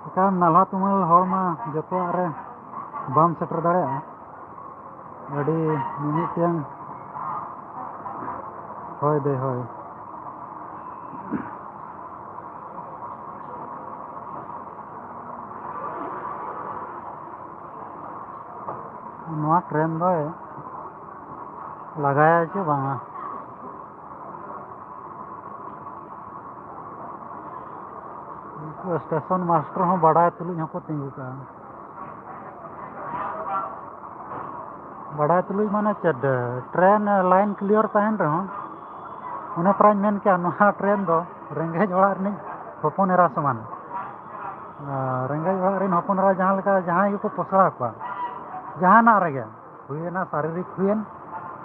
ᱮᱠᱟᱞ ᱱᱟᱞᱦᱟ ᱛᱩᱢᱟᱹᱞ ᱦᱚᱲ ᱢᱟ ᱡᱚᱛᱚᱣᱟᱜ ᱨᱮ ᱵᱟᱢ ᱥᱮᱴᱮᱨ ᱫᱟᱲᱮᱭᱟᱜᱼᱟ᱾ ᱟᱹᱰᱤ ᱢᱤᱢᱤᱫᱴᱟᱝ, ᱦᱳᱭ ᱫᱟᱹᱭ, ᱦᱳᱭ᱾ ᱱᱚᱣᱟ ᱴᱨᱮᱱ ᱫᱚᱭ ᱞᱟᱜᱟᱭᱟ ᱪᱮ ᱵᱟᱝᱟ? ᱩᱱᱠᱩ ᱥᱴᱮᱥᱚᱱ ᱢᱟᱥᱴᱟᱨ ᱦᱚᱸ ᱵᱟᱰᱟᱭ ᱛᱩᱞᱩᱡ ᱦᱚᱸᱠᱚ ᱛᱤᱸᱜᱩ ᱠᱟᱜᱼᱟ᱾ ᱵᱟᱰᱟᱭ ᱛᱩᱞᱩᱡ ᱢᱟᱱᱮ ᱪᱮᱫ, ᱴᱨᱮᱱ ᱞᱟᱭᱤᱱ ᱠᱞᱤᱭᱟᱨ ᱛᱟᱦᱮᱱ ᱨᱮᱦᱚᱸ, ᱚᱱᱮ ᱯᱨᱟᱭᱤᱧ ᱢᱮᱱ ᱠᱮᱜᱼᱟ, ᱱᱚᱣᱟ ᱴᱨᱮᱱ ᱫᱚ ᱨᱮᱸᱜᱮᱡ ᱚᱲᱟᱜ ᱨᱤᱱᱤᱡ ᱦᱚᱯᱚᱱ ᱮᱨᱟ ᱥᱚᱢᱟᱱ᱾ ᱟᱨ ᱨᱮᱸᱜᱮᱡ ᱚᱲᱟᱜ ᱨᱤᱱ ᱦᱚᱯᱚᱱ ᱮᱨᱟ ᱡᱟᱦᱟᱸ ᱞᱮᱠᱟ ᱡᱟᱦᱟᱸᱭ ᱜᱮᱠᱚ ᱯᱚᱥᱲᱟ ᱠᱚᱣᱟ, ᱡᱟᱦᱟᱱᱟᱜ ᱨᱮᱜᱮ ᱦᱩᱭᱮᱱᱟ, ᱥᱟᱨᱤᱨᱤᱠ ᱦᱩᱭᱮᱱ,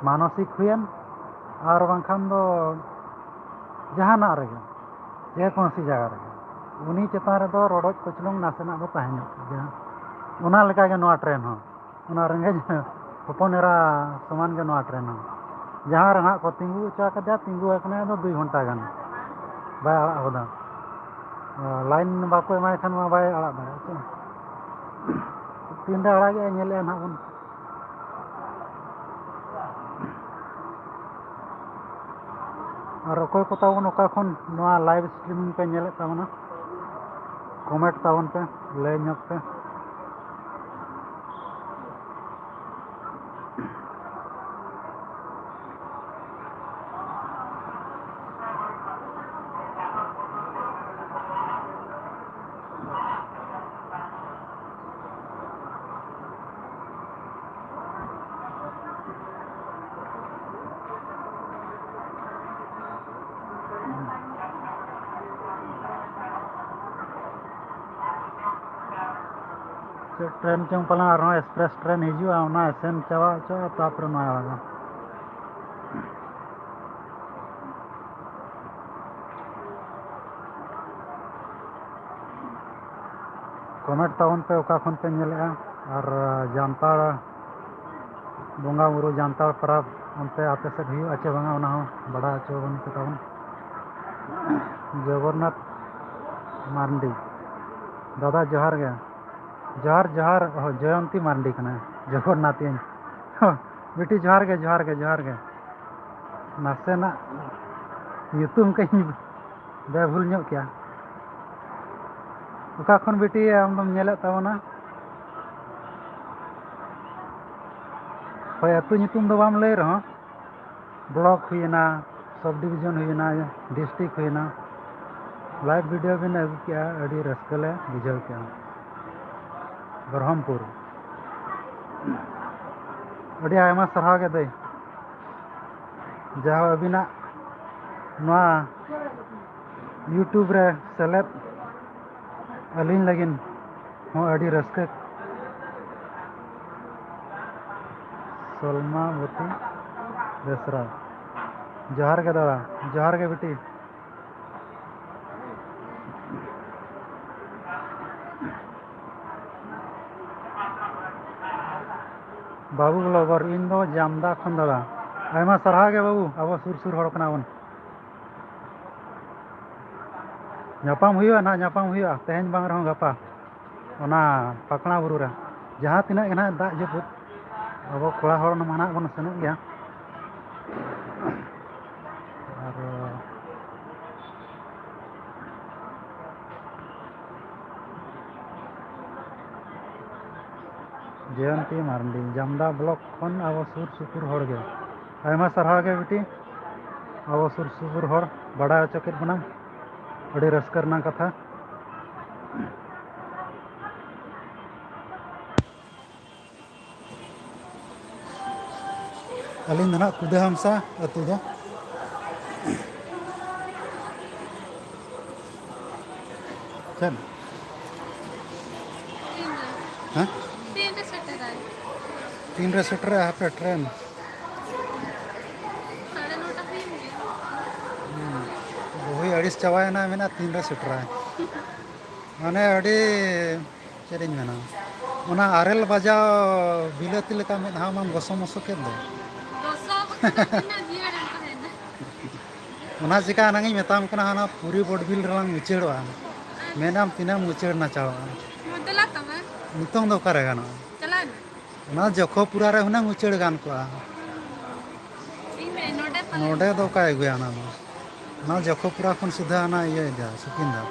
ᱢᱟᱱᱚᱥᱤᱠ ᱦᱩᱭᱮᱱ, ᱟᱨ ᱵᱟᱝᱠᱷᱟᱱ ᱫᱚ ᱡᱟᱦᱟᱱᱟᱜ ᱨᱮᱜᱮ, ᱡᱮᱠᱳᱱᱳ ᱡᱟᱭᱜᱟ ᱨᱮᱜᱮ, ᱩᱱᱤ ᱪᱮᱛᱟᱱ ᱨᱮᱫᱚ ᱨᱚᱰᱚᱡ ᱠᱚᱪᱞᱚᱱ ᱱᱟᱥᱮᱱᱟᱜ ᱫᱚ ᱛᱟᱦᱮᱸ ᱧᱚᱜ ᱜᱮᱭᱟ᱾ ᱚᱱᱟ ᱞᱮᱠᱟᱜᱮ ᱱᱚᱣᱟ ᱴᱨᱮᱱ ᱦᱚᱸ᱾ ᱚᱱᱟ ᱨᱮᱸᱜᱮᱡ ᱦᱚᱯᱚᱱ ᱮᱨᱟ ᱥᱚᱢᱟᱱ ᱜᱮ ᱱᱚᱣᱟ ᱴᱨᱮᱱ ᱦᱚᱸ᱾ ᱡᱟᱦᱟᱸ ᱨᱮ ᱱᱟᱦᱟᱜ ᱠᱚ ᱛᱤᱸᱜᱩ ᱦᱚᱪᱚ ᱟᱠᱟᱫᱮᱭᱟ, ᱛᱤᱸᱜᱩ ᱟᱠᱟᱱᱟᱭ ᱟᱫᱚ ᱫᱩᱭ ᱜᱷᱚᱱᱴᱟ ᱜᱟᱱ ᱵᱟᱭ ᱟᱲᱟᱜ ᱦᱚᱫᱟ᱾ ᱞᱟᱭᱤᱱ ᱵᱟᱠᱚ ᱮᱢᱟᱭ ᱠᱷᱟᱱ ᱢᱟ ᱵᱟᱭ ᱟᱲᱟᱜ ᱫᱟᱲᱮᱭᱟᱜᱼᱟ ᱥᱮ᱾ ᱛᱤᱱᱨᱮ ᱟᱲᱟᱜᱮᱜᱼᱟᱭ, ᱧᱮᱞᱮᱜᱼᱟ ᱱᱟᱦᱟᱜ ᱵᱚᱱ᱾ ᱟᱨ ᱚᱠᱚᱭ ᱠᱚ ᱛᱟᱵᱚᱱ ᱚᱠᱟ ᱠᱷᱚᱱ ᱱᱚᱣᱟ ᱞᱟᱭᱤᱵᱷ ᱥᱴᱨᱤᱢᱤᱝ ᱯᱮ ᱧᱮᱞᱮᱫ ᱛᱟᱵᱚᱱᱟ, ᱠᱚᱢᱮᱱᱴ ᱛᱟᱵᱚᱱ ᱯᱮ, ᱞᱟᱹᱭ ᱧᱚᱜ ᱯᱮ᱾ ᱪᱮᱫ ᱴᱨᱮᱱ ᱪᱚᱝ ᱯᱟᱞᱮᱱ ᱟᱨᱦᱚᱸ ᱮᱠᱥᱯᱨᱮᱥ ᱴᱨᱮᱱ ᱦᱤᱡᱩᱜᱼᱟ, ᱚᱱᱟ ᱮᱥᱮᱱ ᱪᱟᱵᱟ ᱦᱚᱪᱚᱜᱼᱟ, ᱛᱟᱯᱚᱨᱮ ᱱᱚᱣᱟ ᱟᱲᱟᱜᱟ᱾ ᱠᱚᱢᱮᱱᱴ ᱛᱟᱵᱚᱱ ᱯᱮ ᱚᱠᱟ ᱠᱷᱚᱱ ᱯᱮ ᱧᱮᱞᱮᱜᱼᱟ, ᱟᱨ ᱡᱟᱱᱛᱟᱲ ᱵᱚᱸᱜᱟ ᱵᱩᱨᱩ, ᱡᱟᱱᱛᱟᱲ ᱯᱚᱨᱚᱵᱽ ᱚᱱᱛᱮ ᱟᱯᱮ ᱥᱮᱫ ᱦᱩᱭᱩᱜᱼᱟ ᱪᱮ ᱵᱟᱝᱟ, ᱚᱱᱟ ᱦᱚᱸ ᱵᱟᱲᱟᱭ ᱦᱚᱪᱚ ᱵᱚᱱ ᱯᱮ ᱛᱟᱵᱚᱱ᱾ ᱡᱚᱜᱚᱱᱱᱟᱛᱷ ᱢᱟᱨᱰᱤ, ᱫᱟᱫᱟ ᱡᱚᱦᱟᱨ ᱜᱮ᱾ ᱡᱚᱦᱟᱨ, ᱡᱚᱦᱟᱨ᱾ ᱚ, ᱡᱚᱭᱚᱱᱛᱤ ᱢᱟᱨᱰᱤ ᱠᱟᱱᱟ, ᱡᱚᱜᱚᱱᱱᱟᱛᱷ ᱤᱧ᱾ ᱦᱚᱸ, ᱵᱤᱴᱤ ᱡᱚᱦᱟᱨ ᱜᱮ, ᱡᱚᱦᱟᱨ ᱜᱮ, ᱡᱚᱦᱟᱨ ᱜᱮ᱾ ᱱᱟᱥᱮᱱᱟᱜ ᱧᱩᱛᱩᱢ ᱠᱟᱹᱧ ᱵᱮᱵᱷᱩᱞ ᱧᱚᱜ ᱠᱮᱭᱟ᱾ ᱚᱠᱟ ᱠᱷᱚᱱ ᱵᱤᱴᱤ ᱟᱢ ᱫᱚᱢ ᱧᱮᱞᱮᱫ ᱛᱟᱵᱚᱱᱟ? ᱦᱳᱭ, ᱟᱹᱛᱩ ᱧᱩᱛᱩᱢ ᱫᱚ ᱵᱟᱢ ᱞᱟᱹᱭ ᱨᱮᱦᱚᱸ, ᱵᱞᱚᱠ ᱦᱩᱭᱮᱱᱟ, ᱥᱟᱵ ᱰᱤᱵᱷᱤᱡᱚᱱ ᱦᱩᱭᱮᱱᱟ, ᱰᱤᱥᱴᱨᱤᱠᱴ ᱦᱩᱭᱮᱱᱟ, ᱞᱟᱭᱤᱵᱷ ᱵᱷᱤᱰᱤᱭᱳ ᱵᱤᱱ ᱟᱹᱜᱩ ᱠᱮᱜᱼᱟ, ᱟᱹᱰᱤ ᱨᱟᱹᱥᱠᱟᱹ ᱞᱮ ᱵᱩᱡᱷᱟᱹᱣ ᱠᱮᱜᱼᱟ᱾ ᱵᱨᱚᱦᱢᱯᱩᱨ᱾ ᱟᱹᱰᱤ ᱟᱭᱢᱟ ᱥᱟᱨᱦᱟᱣ ᱜᱮ ᱫᱟᱹᱭ, ᱡᱟᱦᱟᱸ ᱟᱹᱵᱤᱱᱟᱜ ᱱᱚᱣᱟ YouTube ᱨᱮ ᱥᱮᱞᱮᱫ ᱟᱹᱞᱤᱧ ᱞᱟᱹᱜᱤᱫ ᱦᱚᱸ ᱟᱹᱰᱤ ᱨᱟᱹᱥᱠᱟᱹ᱾ ᱥᱚᱞᱢᱟᱵᱚᱛᱤ ᱵᱮᱥᱨᱟ, ᱡᱚᱦᱟᱨ ᱜᱮ ᱫᱟᱫᱟ, ᱡᱚᱦᱟᱨ ᱜᱮ ᱵᱤᱴᱤ᱾ ᱵᱟᱹᱵᱩ ᱵᱞᱚᱜᱟᱨ, ᱤᱧ ᱫᱚ ᱡᱟᱢᱫᱟ ᱠᱷᱚᱱ ᱫᱟᱫᱟ᱾ ᱟᱭᱢᱟ ᱥᱟᱨᱦᱟᱣ ᱜᱮ ᱵᱟᱹᱵᱩ, ᱟᱵᱚ ᱥᱩᱨ ᱥᱩᱨ ᱦᱚᱲ ᱠᱟᱱᱟ ᱵᱚᱱ᱾ ᱧᱟᱯᱟᱢ ᱦᱩᱭᱩᱜᱼᱟ ᱱᱟᱦᱟᱜ, ᱧᱟᱯᱟᱢ ᱦᱩᱭᱩᱜᱼᱟ, ᱛᱮᱦᱮᱧ ᱵᱟᱝ ᱨᱮᱦᱚᱸ ᱜᱟᱯᱟ᱾ ᱚᱱᱟ ᱯᱟᱠᱲᱟ ᱵᱩᱨᱩ ᱨᱮ ᱡᱟᱦᱟᱸ ᱛᱤᱱᱟᱹᱜ ᱜᱮ ᱱᱟᱦᱟᱜ ᱫᱟᱜ ᱡᱟᱹᱯᱩᱫ, ᱟᱵᱚ ᱠᱚᱲᱟ ᱦᱚᱲ ᱢᱟ ᱱᱟᱦᱟᱜ ᱵᱚᱱ ᱥᱮᱱᱚᱜ ᱜᱮᱭᱟ᱾ ᱟᱨ ᱡᱚᱭᱚᱱᱛᱤ ᱢᱟᱨᱰᱤ, ᱡᱟᱢᱫᱟ ᱵᱞᱚᱠ ᱠᱷᱚᱱ ᱟᱵᱚ ᱥᱩᱨ ᱥᱩᱯᱩᱨ ᱦᱚᱲ ᱜᱮ᱾ ᱟᱭᱢᱟ ᱥᱟᱨᱦᱟᱣ ᱜᱮ ᱵᱤᱴᱤ, ᱟᱵᱚ ᱥᱩᱨ ᱥᱩᱯᱩᱨ ᱦᱚᱲ ᱵᱟᱰᱟᱭ ᱦᱚᱪᱚ ᱠᱮᱫ ᱵᱚᱱᱟᱢ, ᱟᱹᱰᱤ ᱨᱟᱹᱥᱠᱟᱹ ᱨᱮᱱᱟᱜ ᱠᱟᱛᱷᱟ᱾ ᱟᱹᱞᱤᱧ ᱫᱚ ᱱᱟᱦᱟᱜ ᱠᱩᱫᱟᱹ ᱦᱟᱢᱥᱟ ᱟᱹᱛᱩ ᱫᱚ᱾ ᱪᱮᱫ? ᱦᱮᱸ? ᱛᱤᱱᱨᱮ ᱥᱮᱴᱮᱨᱟᱭ? ᱛᱤᱱᱨᱮ ᱥᱮᱴᱮᱨᱟᱭ ᱦᱟᱯᱮ ᱴᱨᱮᱱ? ᱥᱟᱲᱮ ᱱᱚᱴᱟ ᱦᱩᱭᱮᱱ ᱜᱮᱭᱟ᱾ ᱦᱩᱸ᱾ ᱵᱟᱹᱦᱩᱭ ᱟᱹᱲᱤᱥ ᱪᱟᱵᱟᱭᱮᱱᱟ, ᱢᱮᱱᱟ ᱛᱤᱱᱨᱮ ᱥᱮᱴᱮᱨᱟᱭ᱾ ᱢᱟᱱᱮ ᱟᱹᱰᱤ, ᱪᱮᱫ ᱤᱧ ᱢᱮᱱᱟ, ᱚᱱᱟ ᱟᱨᱮᱞ ᱵᱟᱡᱟᱣ ᱵᱤᱞᱟᱹᱛᱤ ᱞᱮᱠᱟ ᱢᱮᱫᱦᱟ ᱢᱟᱢ ᱜᱚᱥᱚ ᱢᱚᱥᱚ ᱠᱮᱫ ᱫᱚ᱾ ᱜᱚᱥᱚ ᱠᱟᱛᱮ ᱛᱤᱱᱟᱹᱜ ᱡᱤᱭᱟᱹᱲ ᱮᱢ ᱛᱟᱦᱮᱱᱟ? ᱚᱱᱟ ᱪᱤᱠᱟ ᱮᱱᱟᱝ ᱤᱧ ᱢᱮᱛᱟᱢ ᱠᱟᱱᱟ, ᱦᱟᱱᱟ ᱯᱩᱨᱤ ᱵᱚᱰᱵᱤᱞ ᱨᱮᱞᱟᱝ ᱢᱩᱪᱟᱹᱲᱚᱜᱼᱟ᱾ ᱢᱮᱱᱟᱢ ᱛᱤᱱᱟᱹᱜ ᱮᱢ ᱢᱩᱪᱟᱹᱲ ᱱᱟᱪᱟᱲᱚᱜᱼᱟ᱾ ᱢᱚᱫᱮᱞᱟ ᱛᱚᱵᱮ᱾ ᱱᱤᱛᱚᱝ ᱫᱚ ᱚᱠᱟᱨᱮ ᱜᱟᱱᱚᱜᱼᱟ? ᱪᱟᱞᱟᱜ ᱢᱮ᱾ ᱚᱱᱟ ᱡᱚᱠᱷᱚᱯᱩᱨᱟ ᱨᱮ ᱦᱩᱱᱟᱹᱝ ᱩᱪᱟᱹᱲ ᱜᱟᱱ ᱠᱚᱜᱼᱟ᱾ ᱤᱧ ᱢᱮ ᱱᱚᱰᱮ ᱯᱟᱞᱮ᱾ ᱱᱚᱰᱮ ᱫᱚ ᱚᱠᱟᱭ ᱟᱹᱜᱩᱭᱟ ᱚᱱᱟ ᱫᱚ? ᱚᱱᱟ ᱡᱚᱠᱷᱚᱯᱩᱨᱟ ᱠᱷᱚᱱ ᱥᱤᱫᱷᱟᱹ ᱦᱟᱱᱟ ᱤᱭᱟᱹ ᱤᱫᱤᱭᱟ, ᱥᱩᱠᱤᱱᱫᱟ᱾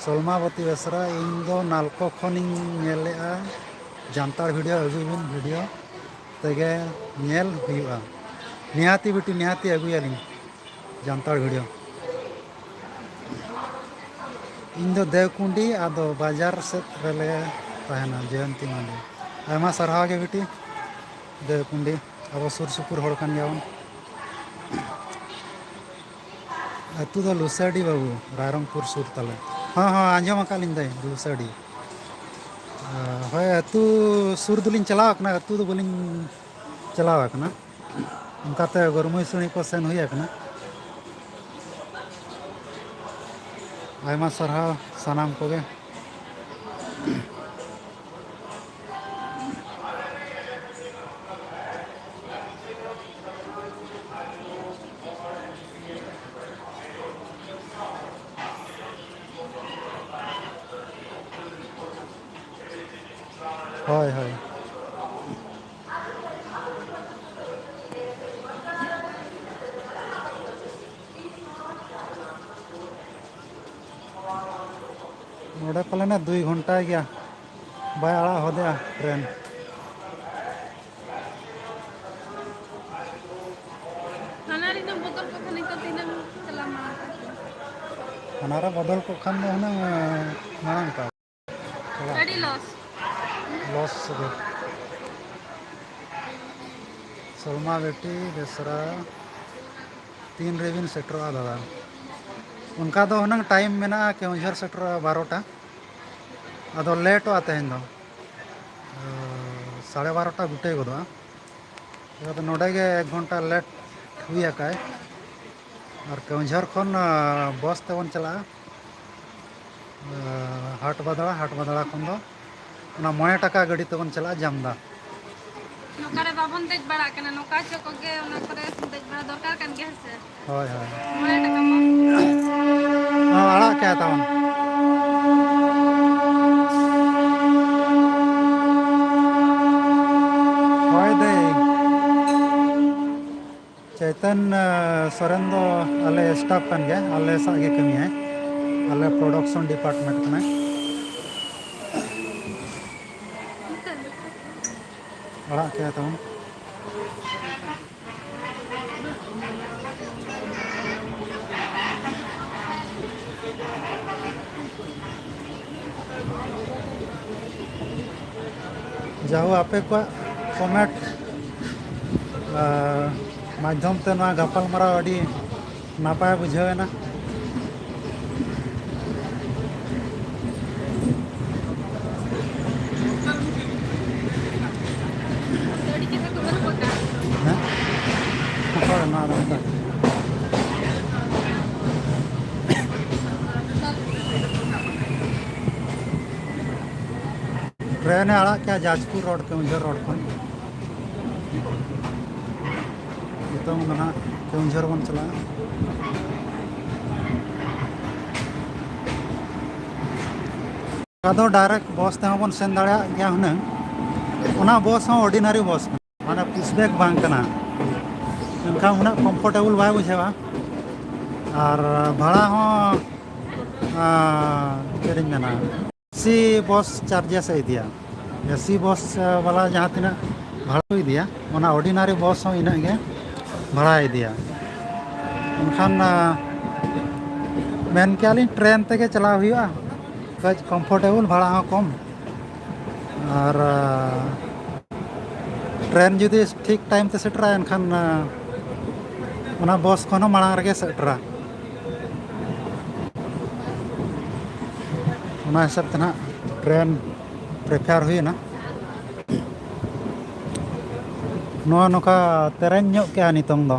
ᱥᱚᱞᱢᱟᱵᱚᱛᱤ ᱵᱮᱥᱨᱟ, ᱤᱧ ᱫᱚ ᱱᱟᱞᱠᱚ ᱠᱷᱚᱱᱤᱧ ᱧᱮᱞᱮᱜᱼᱟ᱾ ᱡᱟᱱᱛᱟᱲ video ᱟᱹᱜᱩᱭ ᱵᱤᱱ, video ᱛᱮᱜᱮ ᱧᱮᱞ ᱦᱩᱭᱩᱜᱼᱟ᱾ ᱱᱤᱦᱟᱹᱛᱤ ᱵᱤᱴᱤ, ᱱᱤᱦᱟᱹᱛᱤ ᱟᱹᱜᱩᱭᱟᱞᱤᱧ ᱡᱟᱱᱛᱟᱲ video᱾ ᱤᱧ ᱫᱚ ᱫᱮᱣᱠᱩᱱᱰᱤ, ᱟᱫᱚ ᱵᱟᱡᱟᱨ ᱥᱮᱫ ᱨᱮᱞᱮ ᱛᱟᱦᱮᱱᱟ, ᱡᱚᱭᱚᱱᱛᱤ ᱢᱟᱱᱰᱤ᱾ ᱟᱭᱢᱟ ᱥᱟᱨᱦᱟᱣ ᱜᱮ ᱵᱤᱴᱤ᱾ ᱫᱮᱣᱠᱩᱱᱰᱤ, ᱟᱵᱚ ᱥᱩᱨ ᱥᱩᱯᱩᱨ ᱦᱚᱲ ᱠᱟᱱ ᱜᱮᱭᱟᱵᱚᱱ᱾ ᱟᱹᱛᱩ ᱫᱚ ᱞᱩᱥᱟᱹᱰᱤ ᱵᱟᱹᱵᱩ, ᱨᱟᱭᱨᱚᱝᱯᱩᱨ ᱥᱩᱨ ᱛᱟᱞᱮ᱾ ᱦᱚᱸ, ᱦᱚᱸ, ᱟᱸᱡᱚᱢ ᱟᱠᱟᱫ ᱞᱤᱧ ᱫᱟᱹᱧ, ᱞᱩᱥᱟᱹᱰᱤ᱾ ᱦᱳᱭ, ᱟᱹᱛᱩ ᱥᱩᱨ ᱫᱚᱞᱤᱧ ᱪᱟᱞᱟᱣ ᱟᱠᱟᱱᱟ, ᱟᱹᱛᱩ ᱫᱚ ᱵᱟᱹᱞᱤᱧ ᱪᱟᱞᱟᱣ ᱟᱠᱟᱱᱟ᱾ ᱚᱱᱠᱟᱛᱮ ᱜᱚᱨᱢᱩᱭ ᱥᱤᱬᱤ ᱠᱚ ᱥᱮᱱ ᱦᱩᱭ ᱟᱠᱟᱱᱟ᱾ ᱟᱭᱢᱟ ᱥᱟᱨᱦᱟᱣ ᱥᱟᱱᱟᱢ ᱠᱚᱜᱮ᱾ ᱦᱳᱭ, ᱦᱳᱭ᱾ ᱱᱚᱰᱮ ᱯᱟᱞᱮᱱ ᱫᱩᱭ ᱜᱷᱚᱱᱴᱟ ᱜᱮᱭᱟ, ᱵᱟᱭ ᱟᱲᱟᱜ ᱦᱚᱫᱮᱜᱼᱟ ᱴᱨᱮᱱ᱾ ᱦᱟᱱᱟ ᱨᱮᱱᱟᱜ ᱵᱚᱫᱚᱞ ᱠᱚ ᱠᱷᱟᱱ ᱱᱤᱛᱚᱜ ᱛᱤᱱᱟᱹᱜ ᱪᱟᱞᱟᱣ ᱢᱟᱲᱟᱝ ᱠᱚᱜᱼᱟ? ᱦᱟᱱᱟ ᱨᱮ ᱵᱚᱫᱚᱞ ᱠᱚᱜ ᱠᱷᱟᱱ ᱫᱚ ᱦᱩᱱᱟᱹᱝ, ᱢᱟᱲᱟᱝ ᱠᱚᱜᱼᱟ᱾ ᱟᱹᱰᱤ ᱞᱚᱥ᱾ ᱞᱚᱥ ᱜᱮ᱾ ᱥᱚᱞᱢᱟ ᱵᱮᱴᱤ ᱵᱮᱥᱨᱟ ᱛᱤᱱ ᱨᱮᱵᱤᱱ ᱥᱮᱴᱮᱨᱚᱜᱼᱟ ᱫᱟᱫᱟ? ᱚᱱᱠᱟ ᱫᱚ ᱦᱩᱱᱟᱹᱝ ᱴᱟᱭᱤᱢ ᱢᱮᱱᱟᱜᱼᱟ, ᱠᱮᱣᱚᱱᱡᱷᱚᱨ ᱥᱮᱴᱮᱨᱚᱜᱼᱟ ᱵᱟᱨᱚᱴᱟ᱾ ᱟᱫᱚ ᱞᱮᱴᱚᱜᱼᱟ ᱛᱮᱦᱮᱧ ᱫᱚ᱾ ᱥᱟᱲᱮ ᱵᱟᱨᱚᱴᱟ ᱜᱩᱴᱟᱹᱭ ᱜᱚᱫᱚᱜᱼᱟ᱾ ᱪᱤᱠᱟᱹᱛᱮ ᱱᱚᱰᱮ ᱜᱮ ᱮᱠ ᱜᱷᱚᱱᱴᱟ ᱞᱮᱴ ᱦᱩᱭ ᱟᱠᱟᱭ᱾ ᱟᱨ ᱠᱮᱣᱚᱱᱡᱷᱚᱨ ᱠᱷᱚᱱ, ᱟ, ᱵᱚᱥ ᱛᱮᱵᱚᱱ ᱪᱟᱞᱟᱜᱼᱟ᱾ ᱟ, ᱦᱟᱴ ᱵᱟᱫᱽᱲᱟ, ᱦᱟᱴ ᱵᱟᱫᱽᱲᱟ ᱠᱷᱚᱱ ᱫᱚ ᱚᱱᱟ ᱢᱚᱬᱮ ᱴᱟᱠᱟ ᱜᱟᱹᱰᱤ ᱛᱮᱵᱚᱱ ᱪᱟᱞᱟᱜᱼᱟ ᱡᱟᱢᱫᱟ᱾ ᱱᱚᱝᱠᱟ ᱨᱮ ᱵᱟᱵᱚᱱ ᱫᱮᱡ ᱵᱟᱲᱟᱜ ᱠᱟᱱᱟ, ᱱᱚᱝᱠᱟ ᱪᱚ ᱠᱚᱜᱮ ᱚᱱᱟ ᱠᱚᱨᱮ ᱫᱮᱡ ᱵᱟᱲᱟ ᱫᱚᱨᱠᱟᱨ ᱠᱟᱱ ᱜᱮᱭᱟ, ᱦᱮᱸ ᱥᱮ? ᱦᱳᱭ, ᱦᱳᱭ᱾ ᱢᱚᱬᱮ ᱴᱟᱠᱟ ᱢᱟ᱾ ᱦᱚᱸ, ᱟᱲᱟᱜ ᱠᱟᱭ ᱛᱟᱵᱚᱱ᱾ ᱦᱳᱭ ᱫᱟᱹᱭ᱾ ᱪᱮᱛᱚᱱ, ᱟ, ᱥᱚᱨᱮᱱ ᱫᱚ ᱟᱞᱮ ᱥᱴᱟᱯ ᱠᱟᱱ ᱜᱮᱭᱟ, ᱟᱞᱮ ᱥᱟᱶ ᱜᱮ ᱠᱟᱹᱢᱤᱭᱟᱭ, ᱟᱞᱮ ᱯᱨᱚᱰᱟᱠᱥᱚᱱ ᱰᱤᱯᱟᱨᱴᱢᱮᱱᱴ ᱠᱟᱱᱟᱭ᱾ ᱟᱲᱟᱜ ᱠᱮᱫᱟ ᱛᱟᱵᱚᱱ᱾ ᱡᱟᱦᱳ, ᱟᱯᱮ ᱠᱚᱣᱟᱜ ᱠᱚᱢᱮᱱᱴ ᱟᱨ ᱢᱟᱫᱽᱫᱷᱚᱢ ᱛᱮ ᱱᱚᱣᱟ ᱜᱟᱯᱟᱞᱢᱟᱨᱟᱣ ᱟᱹᱰᱤ ᱱᱟᱯᱟᱭ ᱵᱩᱡᱷᱟᱹᱣ ᱮᱱᱟ᱾ ᱦᱮᱸ? ᱚᱠᱚᱭ ᱱᱚᱣᱟ ᱫᱚ? ᱴᱨᱮᱱ ᱮ ᱟᱲᱟᱜ ᱠᱮᱜᱼᱟ ᱡᱟᱡᱽᱯᱩᱨ ᱨᱳᱰ, ᱠᱮᱣᱚᱱᱡᱷᱚᱨ ᱨᱳᱰ ᱠᱷᱚᱱ᱾ ᱱᱤᱛᱚᱝ ᱫᱚ ᱱᱟᱦᱟᱜ ᱠᱮᱣᱚᱱᱡᱷᱚᱨ ᱵᱚᱱ ᱪᱟᱞᱟᱜᱼᱟ᱾ ᱚᱠᱟ ᱫᱚ ᱰᱟᱭᱨᱮᱠᱴ ᱵᱚᱥ ᱛᱮᱦᱚᱸ ᱵᱚᱱ ᱥᱮᱱ ᱫᱟᱲᱮᱭᱟᱜ ᱜᱮᱭᱟ ᱦᱩᱱᱟᱹᱝ᱾ ᱚᱱᱟ ᱵᱚᱥ ᱦᱚᱸ ᱚᱨᱰᱤᱱᱟᱨᱤ ᱵᱚᱥ ᱠᱟᱱᱟ, ᱢᱟᱱᱮ ᱯᱩᱥᱵᱮᱠ ᱵᱟᱝ ᱠᱟᱱᱟ᱾ ᱢᱮᱱᱠᱷᱟᱱ ᱩᱱᱟᱹᱜ ᱠᱚᱢᱯᱷᱚᱨᱴᱮᱵᱚᱞ ᱵᱟᱭ ᱵᱩᱡᱷᱟᱹᱣᱟ᱾ ᱟᱨ ᱵᱷᱟᱲᱟ ᱦᱚᱸ, ᱟᱸ, ᱪᱮᱫ ᱤᱧ ᱢᱮᱱᱟ, ᱮᱥᱤ ᱵᱚᱥ ᱪᱟᱨᱡᱮᱥ ᱮ ᱤᱫᱤᱭᱟ᱾ ᱮᱥᱤ ᱵᱚᱥ, ᱟᱸ, ᱵᱟᱞᱟ ᱡᱟᱦᱟᱸ ᱛᱤᱱᱟᱹᱜ ᱵᱷᱟᱲᱟ ᱠᱚ ᱤᱫᱤᱭᱟ, ᱚᱱᱟ ᱚᱨᱰᱤᱱᱟᱨᱤ ᱵᱚᱥ ᱦᱚᱸ ᱤᱱᱟᱹᱜ ᱜᱮ ᱵᱷᱟᱲᱟᱭ ᱤᱫᱤᱭᱟ᱾ ᱮᱱᱠᱷᱟᱱ, ᱟᱸ, ᱢᱮᱱ ᱠᱮᱜᱼᱟ ᱞᱤᱧ ᱴᱨᱮᱱ ᱛᱮᱜᱮ ᱪᱟᱞᱟᱣ ᱦᱩᱭᱩᱜᱼᱟ, ᱠᱟᱹᱡ ᱠᱚᱢᱯᱷᱚᱨᱴᱮᱵᱚᱞ, ᱵᱷᱟᱲᱟ ᱦᱚᱸ ᱠᱚᱢ᱾ ᱟᱨ, ᱟᱸ, ᱴᱨᱮᱱ ᱡᱩᱫᱤ ᱴᱷᱤᱠ ᱴᱟᱭᱤᱢ ᱛᱮ ᱥᱮᱴᱮᱨᱟ, ᱮᱱᱠᱷᱟᱱ, ᱟᱸ, ᱚᱱᱟ ᱵᱚᱥ ᱠᱷᱚᱱ ᱦᱚᱸ ᱢᱟᱲᱟᱝ ᱨᱮᱜᱮ ᱥᱮᱴᱮᱨᱟ᱾ ᱚᱱᱟ ᱦᱤᱥᱟᱹᱵ ᱛᱮ ᱱᱟᱦᱟᱜ ᱴᱨᱮᱱ ᱯᱨᱤᱯᱷᱮᱭᱟᱨ ᱦᱩᱭᱮᱱᱟ᱾ ᱱᱚᱣᱟ ᱱᱚᱝᱠᱟ ᱛᱮᱨᱮᱧ ᱧᱚᱜ ᱠᱮᱜᱼᱟ ᱱᱤᱛᱚᱝ ᱫᱚ᱾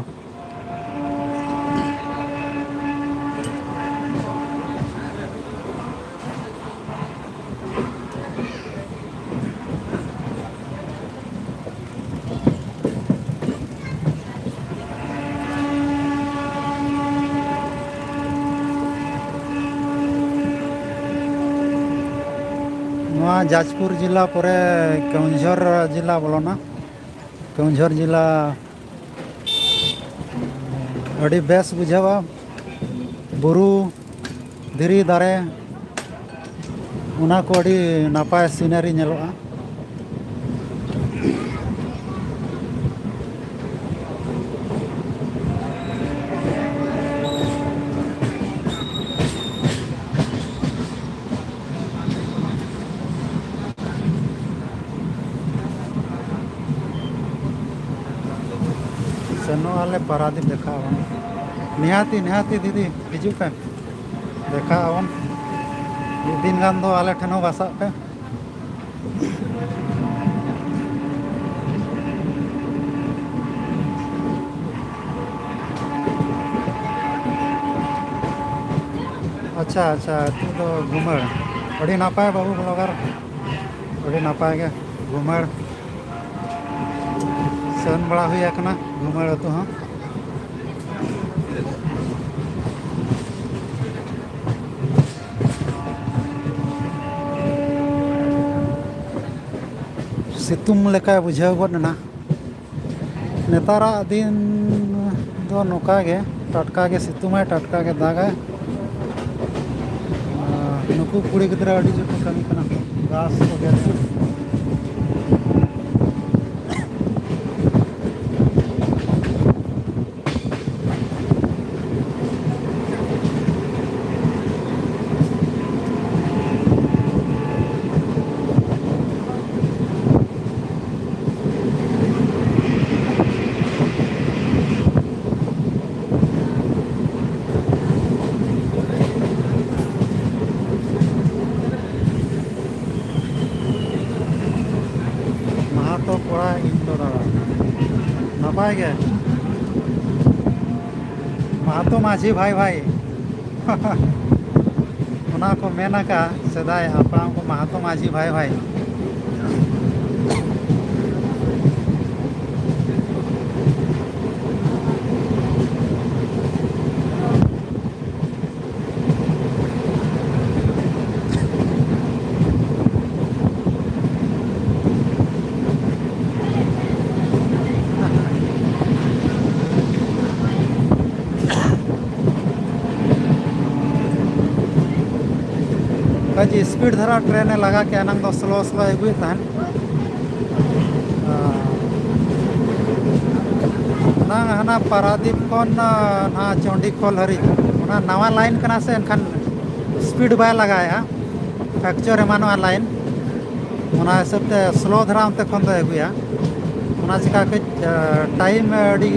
ᱱᱚᱣᱟ ᱡᱟᱡᱽᱯᱩᱨ ᱡᱮᱞᱟ ᱯᱚᱨᱮ ᱠᱮᱣᱚᱱᱡᱷᱚᱨ ᱡᱮᱞᱟ ᱵᱚᱞᱚᱱᱟ᱾ ᱠᱮᱣᱚᱱᱡᱷᱚᱨ ᱡᱮᱞᱟ ᱟᱹᱰᱤ ᱵᱮᱥ ᱵᱩᱡᱷᱟᱹᱣᱟ᱾ ᱵᱩᱨᱩ, ᱫᱷᱤᱨᱤ, ᱫᱟᱨᱮ, ᱚᱱᱟ ᱠᱚ ᱟᱹᱰᱤ ᱱᱟᱯᱟᱭ ᱥᱤᱱᱟᱨᱤ ᱧᱮᱞᱚᱜᱼᱟ᱾ ᱥᱮᱱᱚᱜ ᱟᱞᱮ ᱯᱟᱨᱟᱫᱤᱯ ᱫᱮᱠᱷᱟ ᱟᱵᱚᱱ᱾ ᱱᱤᱦᱟᱹᱛᱤ, ᱱᱤᱦᱟᱹᱛᱤ ᱫᱤᱫᱤ, ᱦᱤᱡᱩᱜ ᱯᱮ᱾ ᱫᱮᱠᱷᱟ ᱟᱵᱚᱱ᱾ ᱢᱤᱫ ᱫᱤᱱ ᱜᱟᱱ ᱫᱚ ᱟᱞᱮ ᱴᱷᱮᱱ ᱦᱚᱸ ᱵᱟᱥᱟᱜ ᱯᱮ᱾ ᱟᱪᱪᱷᱟ, ᱟᱪᱪᱷᱟ, ᱟᱹᱛᱩ ᱫᱚ ᱜᱷᱩᱢᱟᱹᱲ᱾ ᱟᱹᱰᱤ ᱱᱟᱯᱟᱭ ᱵᱟᱹᱵᱩ ᱵᱞᱚᱜᱟᱨ, ᱟᱹᱰᱤ ᱱᱟᱯᱟᱭ ᱜᱮ᱾ ᱜᱷᱩᱢᱟᱹᱲ ᱥᱮᱱ ᱵᱟᱲᱟ ᱦᱩᱭ ᱟᱠᱟᱱᱟ, ᱜᱷᱩᱢᱟᱹᱲ ᱟᱹᱛᱩ ᱦᱚᱸ᱾ ᱥᱤᱛᱩᱝ ᱞᱮᱠᱟᱭ ᱵᱩᱡᱷᱟᱹᱣ ᱜᱚᱫ ᱮᱱᱟ᱾ ᱱᱮᱛᱟᱨᱟᱜ ᱫᱤᱱ ᱫᱚ ᱱᱚᱝᱠᱟ ᱜᱮ, ᱴᱟᱴᱠᱟ ᱜᱮ ᱥᱤᱛᱩᱝᱟᱭ, ᱴᱟᱴᱠᱟ ᱜᱮ ᱫᱟᱜᱟᱭ᱾ ᱟᱨ ᱱᱩᱠᱩ ᱠᱩᱲᱤ ᱜᱤᱫᱽᱨᱟᱹ ᱟᱹᱰᱤ ᱡᱳᱨ ᱠᱚ ᱠᱟᱹᱢᱤ ᱠᱟᱱᱟ, ᱜᱷᱟᱥ ᱠᱚ ᱜᱮᱫ ᱮᱫᱟ᱾ ᱢᱟᱦᱟᱛᱚ ᱠᱚᱲᱟ ᱤᱧ ᱫᱚ ᱫᱟᱫᱟ᱾ ᱱᱟᱯᱟᱭ ᱜᱮ? ᱢᱟᱦᱟᱛᱚ ᱢᱟᱹᱡᱷᱤ ᱵᱷᱟᱭ ᱵᱷᱟᱭ᱾ ᱚᱱᱟ ᱠᱚ ᱢᱮᱱ ᱟᱠᱟᱫ ᱥᱮᱫᱟᱭ ᱦᱟᱯᱲᱟᱢ ᱠᱚ, ᱢᱟᱦᱟᱛᱚ ᱢᱟᱹᱡᱷᱤ ᱵᱷᱟᱭ ᱵᱷᱟᱭ᱾ ᱠᱟᱹᱡ ᱥᱯᱤᱰ ᱫᱷᱟᱨᱟ ᱴᱨᱮᱱ ᱮ ᱞᱟᱜᱟ ᱠᱮᱜᱼᱟ, ᱮᱱᱟᱝ ᱫᱚ ᱥᱞᱳ ᱥᱞᱳᱭ ᱟᱹᱜᱩᱭᱮᱫ ᱛᱟᱦᱮᱸᱫ᱾ ᱚᱱᱟ ᱦᱟᱱᱟ ᱯᱟᱨᱟᱫᱤᱯ ᱠᱷᱚᱱ, ᱚᱱᱟ ᱪᱚᱱᱰᱤᱠᱷᱳᱞ ᱦᱟᱹᱨᱤᱡ, ᱚᱱᱟ ᱱᱟᱣᱟ ᱞᱟᱭᱤᱱ ᱠᱟᱱᱟ ᱥᱮ, ᱮᱱᱠᱷᱟᱱ ᱥᱯᱤᱰ ᱵᱟᱭ ᱞᱟᱜᱟᱣᱮᱫᱼᱟ, ᱯᱷᱨᱮᱠᱪᱟᱨ ᱮᱢᱟᱱᱚᱜᱼᱟ ᱞᱟᱭᱤᱱ, ᱚᱱᱟ ᱦᱤᱥᱟᱹᱵ ᱛᱮ ᱥᱞᱳ ᱫᱷᱟᱨᱟ ᱚᱱᱛᱮ ᱠᱷᱚᱱ ᱫᱚᱭ ᱟᱹᱜᱩᱭᱟ᱾ ᱚᱱᱟ ᱪᱤᱠᱟ ᱠᱟᱹᱡ, ᱟ, ᱴᱟᱭᱤᱢ ᱟᱹᱰᱤ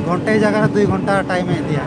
ᱜᱷᱚᱱᱴᱮ ᱡᱟᱭᱜᱟ ᱨᱮ ᱫᱩᱭ ᱜᱷᱚᱱᱴᱟ ᱴᱟᱭᱤᱢᱮ ᱤᱫᱤᱭᱟ᱾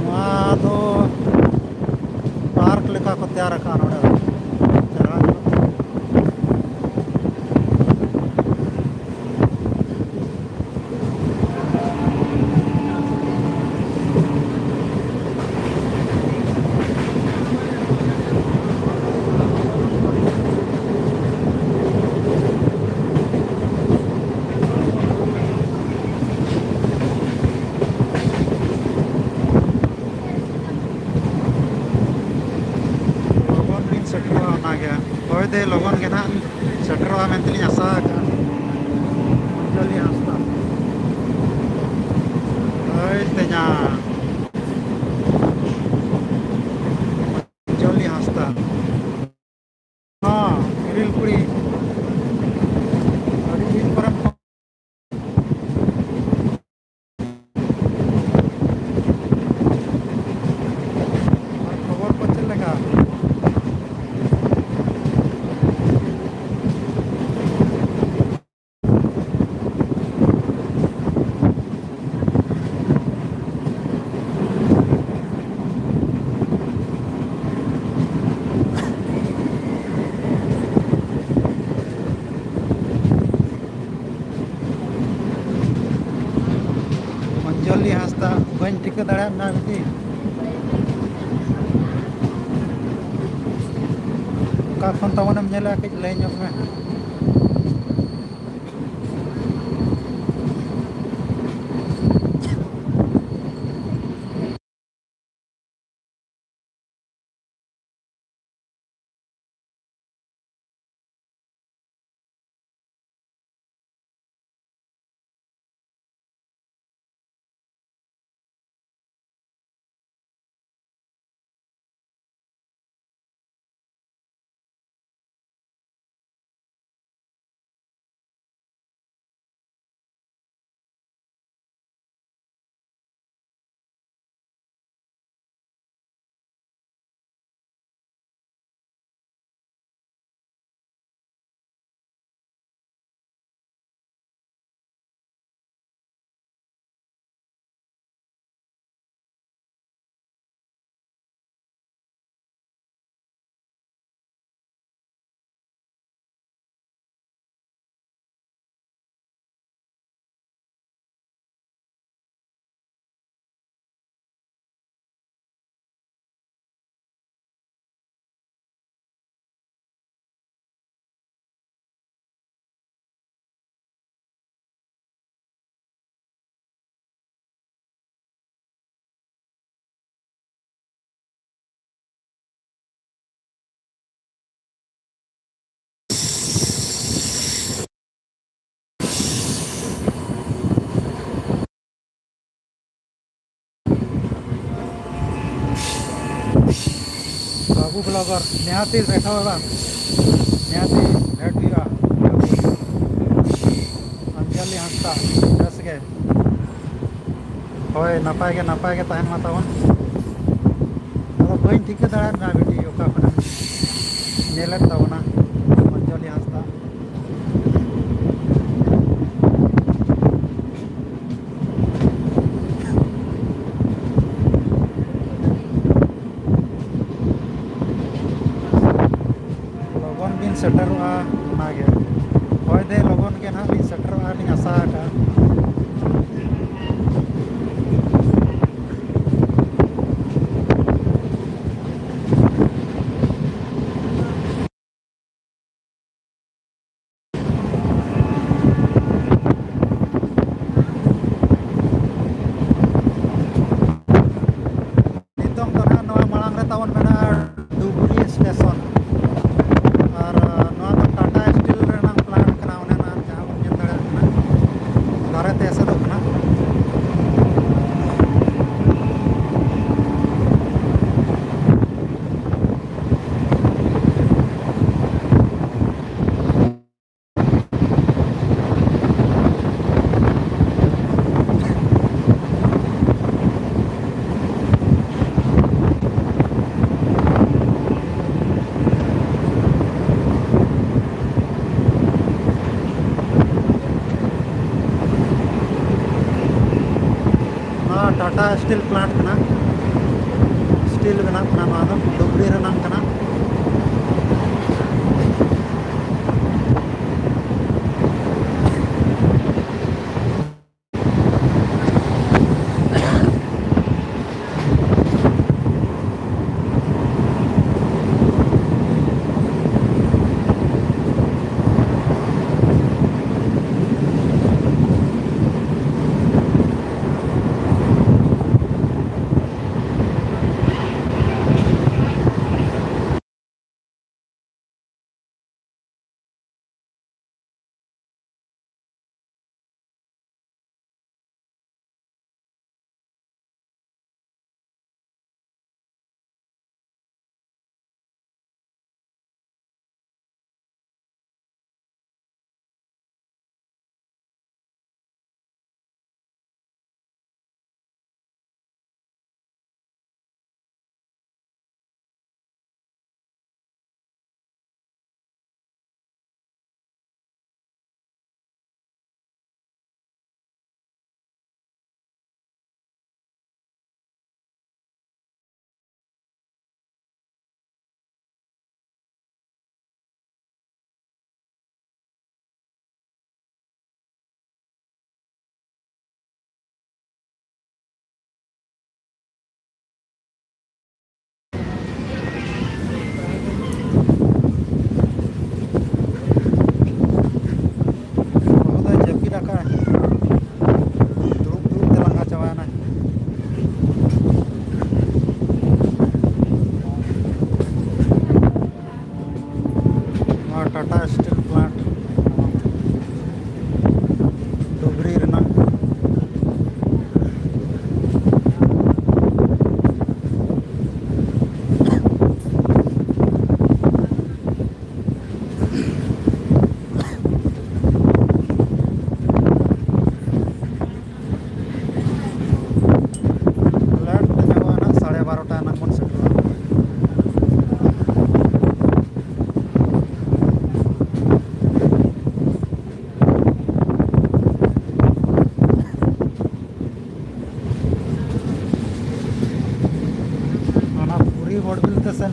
ᱱᱚᱣᱟ ᱫᱚ ᱯᱟᱨᱠ ᱞᱮᱠᱟ ᱠᱚ ᱛᱮᱭᱟᱨ ᱟᱠᱟᱫᱼᱟ ᱱᱚᱰᱮ ᱫᱚ᱾ ᱪᱮᱦᱨᱟ ᱧᱮᱞᱚᱜ ᱠᱟᱱᱟ᱾ ᱞᱚᱜᱚᱱ ᱞᱤᱧ ᱥᱮᱴᱮᱨᱚᱜᱼᱟ, ᱚᱱᱟᱜᱮ᱾ ᱦᱳᱭ ᱫᱮ, ᱞᱚᱜᱚᱱ ᱜᱮ ᱱᱟᱦᱟᱜ ᱥᱮᱴᱮᱨᱚᱜᱼᱟ ᱢᱮᱱᱛᱮᱞᱤᱧ ᱟᱥᱟ ᱟᱠᱟᱫᱼᱟ᱾ ᱚᱧᱡᱚᱞᱤ ᱦᱟᱸᱥᱫᱟ᱾ ᱦᱳᱭ ᱛᱮᱧᱟ᱾ ᱚᱧᱡᱚᱞᱤ ᱦᱟᱸᱥᱫᱟ᱾ ᱦᱚᱸ, ᱨᱤᱞ ᱠᱩᱲᱤ᱾ ᱟᱹᱰᱤ ᱫᱤᱱ ᱯᱚᱨᱮ ᱟᱨ ᱠᱷᱚᱵᱚᱨ ᱠᱚ ᱪᱮᱫ ᱞᱮᱠᱟ? ᱚᱧᱡᱚᱞᱤ ᱦᱟᱸᱥᱫᱟ, ᱵᱟᱹᱧ ᱴᱷᱤᱠᱟᱹ ᱫᱟᱲᱮᱭᱟᱜ ᱢᱮᱭᱟ ᱵᱤᱴᱤ᱾ ᱚᱠᱟ ᱠᱷᱚᱱ ᱛᱟᱵᱚᱱᱮᱢ ᱧᱮᱞᱮᱜᱼᱟ, ᱠᱟᱹᱡ ᱞᱟᱹᱭ ᱧᱚᱜ ᱢᱮ᱾ ᱵᱟᱹᱵᱩ ᱵᱞᱚᱜᱟᱨ, ᱱᱤᱦᱟᱹᱛᱤ ᱫᱮᱠᱷᱟᱣ ᱟᱞᱟᱝ, ᱱᱤᱦᱟᱹᱛᱤ ᱵᱷᱮᱴ ᱦᱩᱭᱩᱜᱼᱟ᱾ ᱚᱧᱡᱚᱞᱤ ᱦᱟᱸᱥᱫᱟ, ᱵᱮᱥ ᱜᱮ᱾ ᱦᱳᱭ, ᱱᱟᱯᱟᱭ ᱜᱮ, ᱱᱟᱯᱟᱭ ᱜᱮ ᱛᱟᱦᱮᱱ ᱢᱟ ᱛᱟᱵᱚᱱ᱾ ᱟᱫᱚ ᱵᱟᱹᱧ ᱴᱷᱤᱠᱟᱹ ᱫᱟᱲᱮᱭᱟᱜ ᱠᱟᱱᱟ ᱵᱤᱴᱤ, ᱚᱠᱟ ᱠᱷᱚᱱᱮᱢ ᱧᱮᱞᱮᱫ ᱛᱟᱵᱚᱱᱟ ᱚᱧᱡᱚᱞᱤ ᱦᱟᱸᱥᱫᱟ? ᱞᱚᱜᱚᱱ ᱵᱤᱱ ᱥᱮᱴᱮᱨᱚᱜᱼᱟ, ᱚᱱᱟᱜᱮ᱾ ᱦᱳᱭ ᱫᱮ, ᱞᱚᱜᱚᱱ ᱜᱮ ᱱᱟᱦᱟᱜ ᱞᱤᱧ ᱥᱮᱴᱮᱨᱚᱜᱼᱟ, ᱞᱤᱧ ᱟᱥᱟ ᱟᱠᱟᱫᱼᱟ᱾ ᱱᱤᱛᱚᱝ ᱫᱚ ᱱᱟᱦᱟᱜ ᱱᱚᱣᱟ ᱢᱟᱲᱟᱝ ᱨᱮ ᱛᱟᱵᱚᱱ ᱢᱮᱱᱟᱜᱼᱟ ᱰᱩᱵᱽᱨᱤ ᱥᱴᱮᱥᱚᱱ᱾ ᱟᱨ, ᱟ, ᱱᱚᱣᱟ ᱫᱚ ᱴᱟᱴᱟ ᱥᱴᱤᱞ ᱨᱮᱱᱟᱜ ᱯᱞᱟᱱᱴ ᱠᱟᱱᱟ, ᱚᱱᱮ ᱚᱱᱟ ᱡᱟᱦᱟᱸ ᱵᱚᱱ ᱧᱮᱞ ᱫᱟᱲᱮᱭᱟᱜ ᱠᱟᱱᱟ, ᱫᱟᱨᱮ ᱛᱮ ᱮᱥᱮᱫᱚᱜ ᱠᱟᱱᱟ᱾ ᱱᱚᱣᱟ ᱴᱟᱴᱟ ᱥᱴᱤᱞ ᱯᱞᱟᱱᱴ ᱠᱟᱱᱟ, ᱥᱴᱤᱞ ᱵᱮᱱᱟᱜ ᱠᱟᱱᱟ, ᱱᱚᱣᱟ ᱫᱚ ᱰᱩᱵᱽᱨᱤ ᱨᱮᱱᱟᱜ ᱠᱟᱱᱟ᱾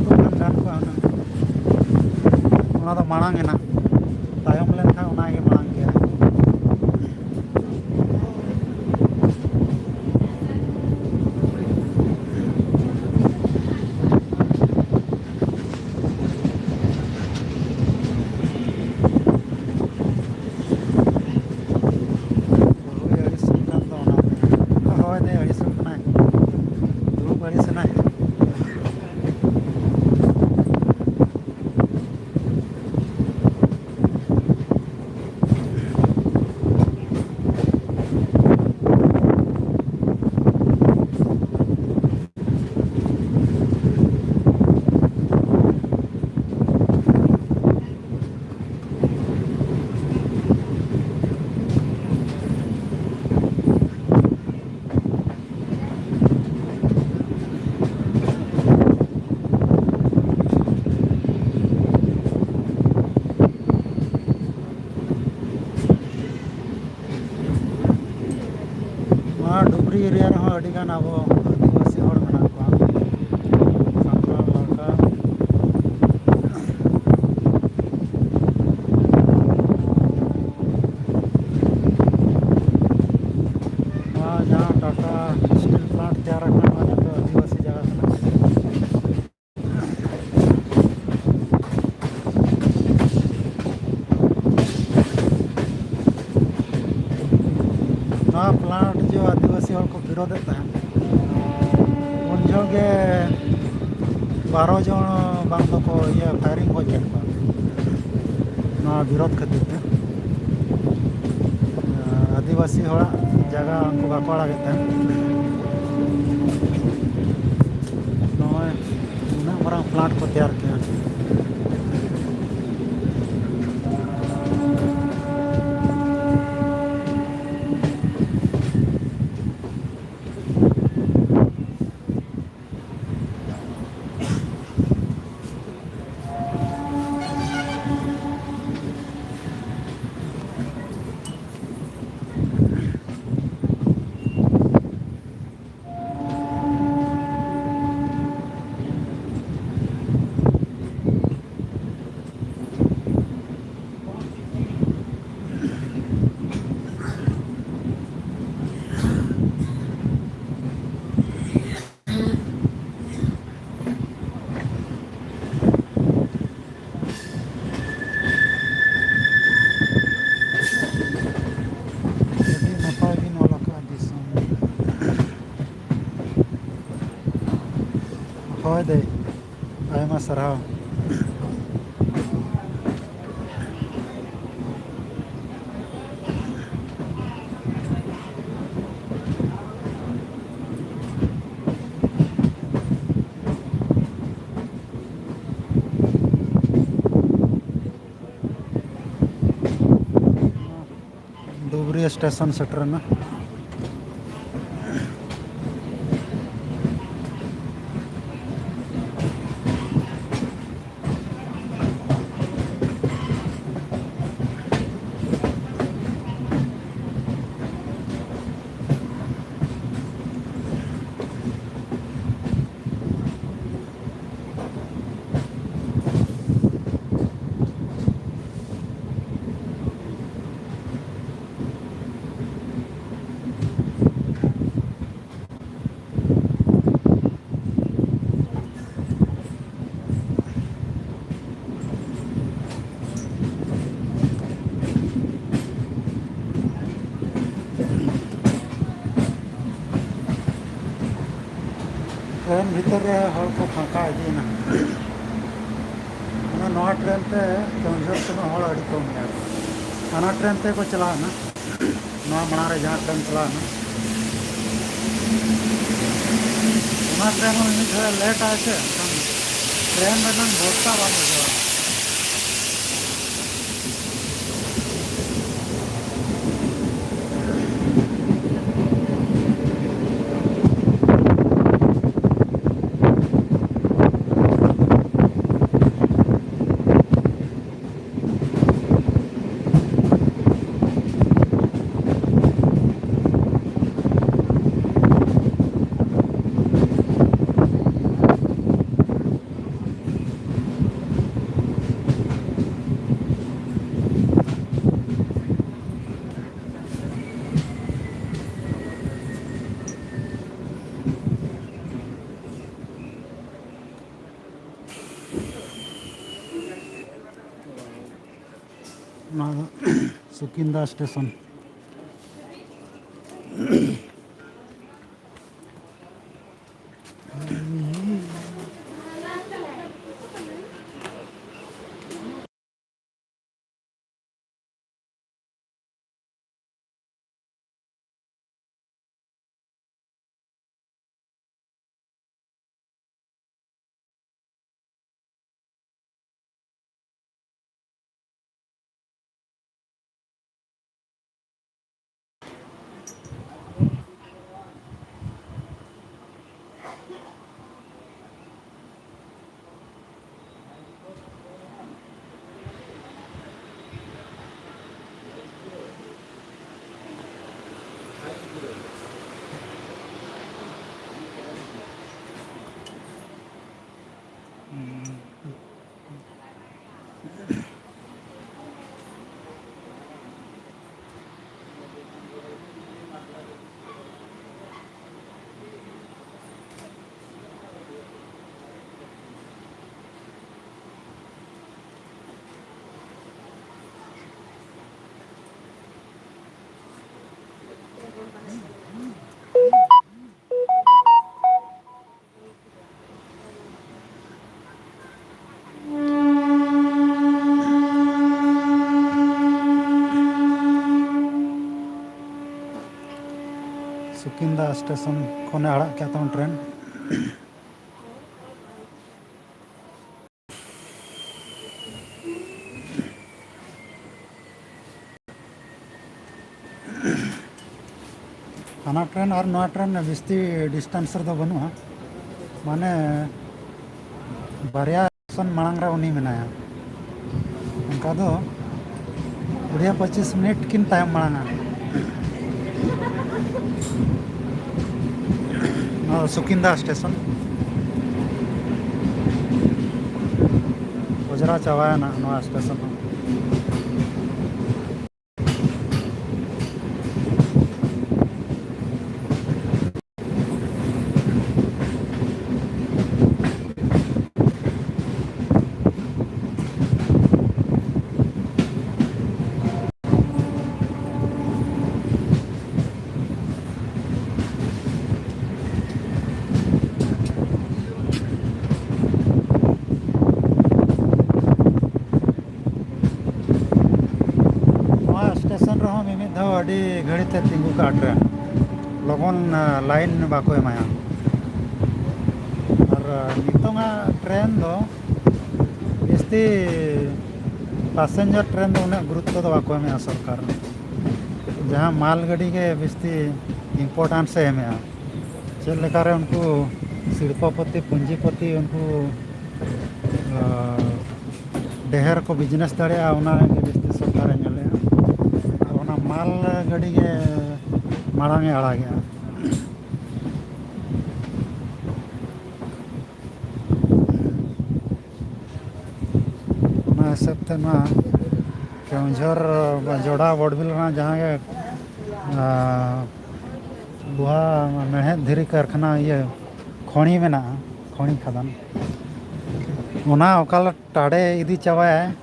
ᱠᱷᱟᱱ ᱜᱟᱱ ᱠᱚᱜᱼᱟ ᱦᱩᱱᱟᱹᱝ᱾ ᱚᱱᱟ ᱫᱚ ᱢᱟᱲᱟᱝ ᱮᱱᱟ, ᱛᱟᱭᱚᱢ ᱞᱮᱱᱠᱷᱟᱱ ᱚᱱᱟ ᱜᱮ ᱢᱟᱲᱟᱝ ᱜᱮᱭᱟ᱾ ᱦᱳᱭ, ᱟᱹᱲᱤᱥᱚᱜ ᱠᱟᱱ ᱫᱚ ᱚᱱᱟᱛᱮ᱾ ᱦᱳᱭ, ᱫᱮ ᱟᱹᱲᱤᱥᱚᱜ ᱠᱟᱱᱟᱭ, ᱫᱩᱲᱩᱵ ᱟᱹᱲᱤᱥ ᱮᱱᱟᱭ᱾ ᱱᱚᱣᱟ ᱰᱩᱵᱽᱨᱤ area ᱨᱮᱦᱚᱸ ᱟᱹᱰᱤᱜᱟᱱ ᱟᱵᱚ ᱟᱹᱫᱤᱵᱟᱹᱥᱤ ᱦᱚᱲ ᱢᱮᱱᱟᱜ ᱠᱚᱣᱟ, ᱥᱟᱱᱛᱟᱲ, ᱞᱟᱲᱠᱟ᱾ ᱱᱚᱣᱟ ᱡᱟᱦᱟᱸ ᱴᱟᱴᱟ steel plant ᱛᱮᱭᱟᱨ ᱟᱠᱟᱱᱟ, ᱱᱚᱣᱟ ᱡᱚᱛᱚ ᱟᱹᱫᱤᱵᱟᱹᱥᱤ ᱡᱟᱭᱜᱟ ᱠᱟᱱᱟ᱾ ᱱᱚᱣᱟ plant ᱡᱮ ᱟᱹᱫᱤᱵᱟᱹᱥᱤ ᱦᱚᱲ ᱠᱚ ᱵᱤᱨᱳᱫᱮᱫ ᱛᱟᱦᱮᱸᱫ, ᱩᱱ ᱡᱚᱦᱚᱜ ᱜᱮ ᱵᱟᱨᱚ ᱡᱚᱱ ᱵᱟᱝ ᱫᱚᱠᱚ ᱤᱭᱟᱹ firing ᱜᱚᱡ ᱠᱮᱫ ᱠᱚᱣᱟ, ᱱᱚᱣᱟ ᱵᱤᱨᱳᱫ ᱠᱷᱟᱹᱛᱤᱨ ᱛᱮ᱾ ᱟᱹᱫᱤᱵᱟᱹᱥᱤ ᱦᱚᱲᱟᱜ ᱡᱟᱭᱜᱟ ᱩᱱᱠᱩ ᱵᱟᱠᱚ ᱟᱲᱟᱜᱮᱫ ᱛᱟᱦᱮᱸᱫ᱾ ᱱᱚᱜᱼᱚᱭ ᱩᱱᱟᱹᱜ ᱢᱟᱨᱟᱝ plant ᱠᱚ ᱛᱮᱭᱟᱨ ᱠᱮᱜᱼᱟ᱾ ᱛᱮ ᱟᱭᱢᱟ ᱥᱟᱨᱦᱟᱣ᱾ ᱰᱩᱵᱽᱨᱤ ᱥᱴᱮᱥᱚᱱ ᱥᱮᱴᱮᱨᱮᱱᱟ᱾ ᱴᱨᱮᱱ ᱵᱷᱤᱛᱟᱹᱨ ᱨᱮ ᱦᱚᱲ ᱠᱚ ᱯᱷᱟᱸᱠᱟ ᱤᱫᱤᱭᱮᱱᱟ᱾ ᱢᱟᱱᱮ ᱱᱚᱣᱟ ᱴᱨᱮᱱ ᱛᱮ ᱠᱮᱣᱚᱱᱡᱷᱚᱨ ᱥᱮᱱ ᱦᱚᱲ ᱟᱹᱰᱤ ᱠᱚᱢ ᱜᱮᱭᱟ ᱠᱚ᱾ ᱦᱟᱱᱟ ᱴᱨᱮᱱ ᱛᱮᱠᱚ ᱪᱟᱞᱟᱣᱮᱱᱟ᱾ ᱱᱚᱣᱟ ᱢᱟᱲᱟᱝ ᱨᱮ ᱡᱟᱦᱟᱸ ᱴᱨᱮᱱ ᱪᱟᱞᱟᱣᱮᱱᱟ, ᱚᱱᱟ ᱴᱨᱮᱱ ᱦᱚᱸ ᱢᱤᱫ ᱫᱷᱟᱣ ᱞᱮᱴ ᱟᱭ ᱥᱮ, ᱮᱱᱠᱷᱟᱱ ᱴᱨᱮᱱ ᱨᱮᱱᱟᱜ ᱵᱷᱚᱨᱥᱟ ᱵᱟᱝ ᱵᱩᱡᱷᱟᱹᱜᱼᱟ᱾ ᱱᱚᱣᱟ ᱫᱚ ᱥᱩᱠᱤᱱᱫᱟ ᱥᱴᱮᱥᱚᱱ᱾ ᱠᱤᱱᱫᱟ ᱥᱴᱮᱥᱚᱱ ᱠᱷᱚᱱᱮ ᱟᱲᱟᱜ ᱠᱮᱫ ᱛᱟᱵᱚᱱ ᱴᱨᱮᱱ᱾ ᱦᱟᱱᱟ ᱴᱨᱮᱱ ᱟᱨ ᱱᱚᱣᱟ ᱴᱨᱮᱱ ᱵᱤᱥᱛᱤ ᱰᱤᱥᱴᱮᱱᱥ ᱨᱮᱫᱚ ᱵᱟᱹᱱᱩᱜᱼᱟ, ᱢᱟᱱᱮ ᱵᱟᱨᱭᱟ ᱥᱴᱮᱥᱚᱱ ᱢᱟᱲᱟᱝ ᱨᱮ ᱩᱱᱤ ᱢᱮᱱᱟᱭᱟ᱾ ᱚᱱᱠᱟ ᱫᱚ ᱠᱩᱲᱤ ᱯᱚᱸᱪᱤᱥ ᱢᱤᱱᱤᱴ ᱠᱤᱱ ᱛᱟᱭᱚᱢ ᱢᱟᱲᱟᱝᱟ᱾ ᱱᱚᱣᱟ ᱫᱚ ᱥᱩᱠᱤᱱᱫᱟ ᱥᱴᱮᱥᱚᱱ᱾ ᱚᱡᱽᱨᱟ ᱪᱟᱵᱟᱭᱮᱱᱟ ᱱᱚᱣᱟ ᱥᱴᱮᱥᱚᱱ ᱦᱚᱸ᱾ ᱱᱚᱣᱟ ᱥᱴᱮᱥᱚᱱ ᱨᱮᱦᱚᱸ ᱢᱤᱢᱤᱫ ᱫᱷᱟᱣ ᱟᱹᱰᱤ ᱜᱷᱟᱹᱲᱤᱡ ᱛᱮ ᱛᱤᱸᱜᱩ ᱠᱟᱜᱼᱟ ᱴᱨᱮᱱ, ᱞᱚᱜᱚᱱ, ᱟ, ᱞᱟᱭᱤᱱ ᱵᱟᱠᱚ ᱮᱢᱟᱭᱟ᱾ ᱟᱨ, ᱟ, ᱱᱤᱛᱚᱝᱟᱜ ᱴᱨᱮᱱ ᱫᱚ ᱡᱟᱹᱥᱛᱤ ᱯᱟᱥᱮᱧᱡᱟᱨ ᱴᱨᱮᱱ ᱫᱚ ᱩᱱᱟᱹᱜ ᱜᱩᱨᱩᱛᱛᱚ ᱫᱚ ᱵᱟᱠᱚ ᱮᱢᱮᱜᱼᱟ ᱥᱚᱨᱠᱟᱨ᱾ ᱡᱟᱦᱟᱸ ᱢᱟᱞ ᱜᱟᱹᱰᱤ ᱜᱮ ᱵᱤᱥᱛᱤ ᱤᱢᱯᱚᱨᱴᱮᱱᱥ ᱮ ᱮᱢᱮᱜᱼᱟ᱾ ᱪᱮᱫ ᱞᱮᱠᱟᱨᱮ ᱩᱱᱠᱩ ᱥᱤᱞᱯᱚᱯᱚᱛᱤ, ᱯᱩᱸᱡᱤᱯᱚᱛᱤ, ᱩᱱᱠᱩ, ᱟ, ᱰᱷᱮᱨ ᱠᱚ ᱵᱤᱡᱽᱱᱮᱥ ᱫᱟᱲᱮᱭᱟᱜᱼᱟ, ᱚᱱᱟ ᱜᱮ ᱵᱤᱥᱛᱤ ᱥᱚᱨᱠᱟᱨᱮ ᱧᱮᱞᱮᱜᱼᱟ᱾ ᱟᱨ ᱚᱱᱟ ᱢᱟᱞ ᱜᱟᱹᱰᱤ ᱜᱮ ᱢᱟᱲᱟᱝ ᱮ ᱟᱲᱟᱜᱮᱜᱼᱟ᱾ ᱚᱱᱟ ᱦᱤᱥᱟᱹᱵ ᱛᱮ ᱱᱚᱣᱟ ᱠᱮᱣᱚᱱᱡᱷᱚᱨ ᱡᱚᱲᱟ ᱵᱚᱰᱵᱤᱞ ᱨᱮᱱᱟᱜ ᱡᱟᱦᱟᱸ ᱜᱮ, ᱟᱸ, ᱞᱳᱦᱟ ᱢᱮᱬᱦᱮᱫ ᱫᱷᱤᱨᱤ ᱠᱟᱨᱠᱷᱟᱱᱟ, ᱤᱭᱟᱹ, ᱠᱷᱚᱱᱤ ᱢᱮᱱᱟᱜᱼᱟ, ᱠᱷᱚᱱᱤ ᱠᱷᱟᱫᱟᱱ, ᱚᱱᱟ ᱚᱠᱟ ᱞᱮ-, ᱴᱟᱲᱮ ᱤᱫᱤ ᱪᱟᱵᱟᱭᱟᱭ,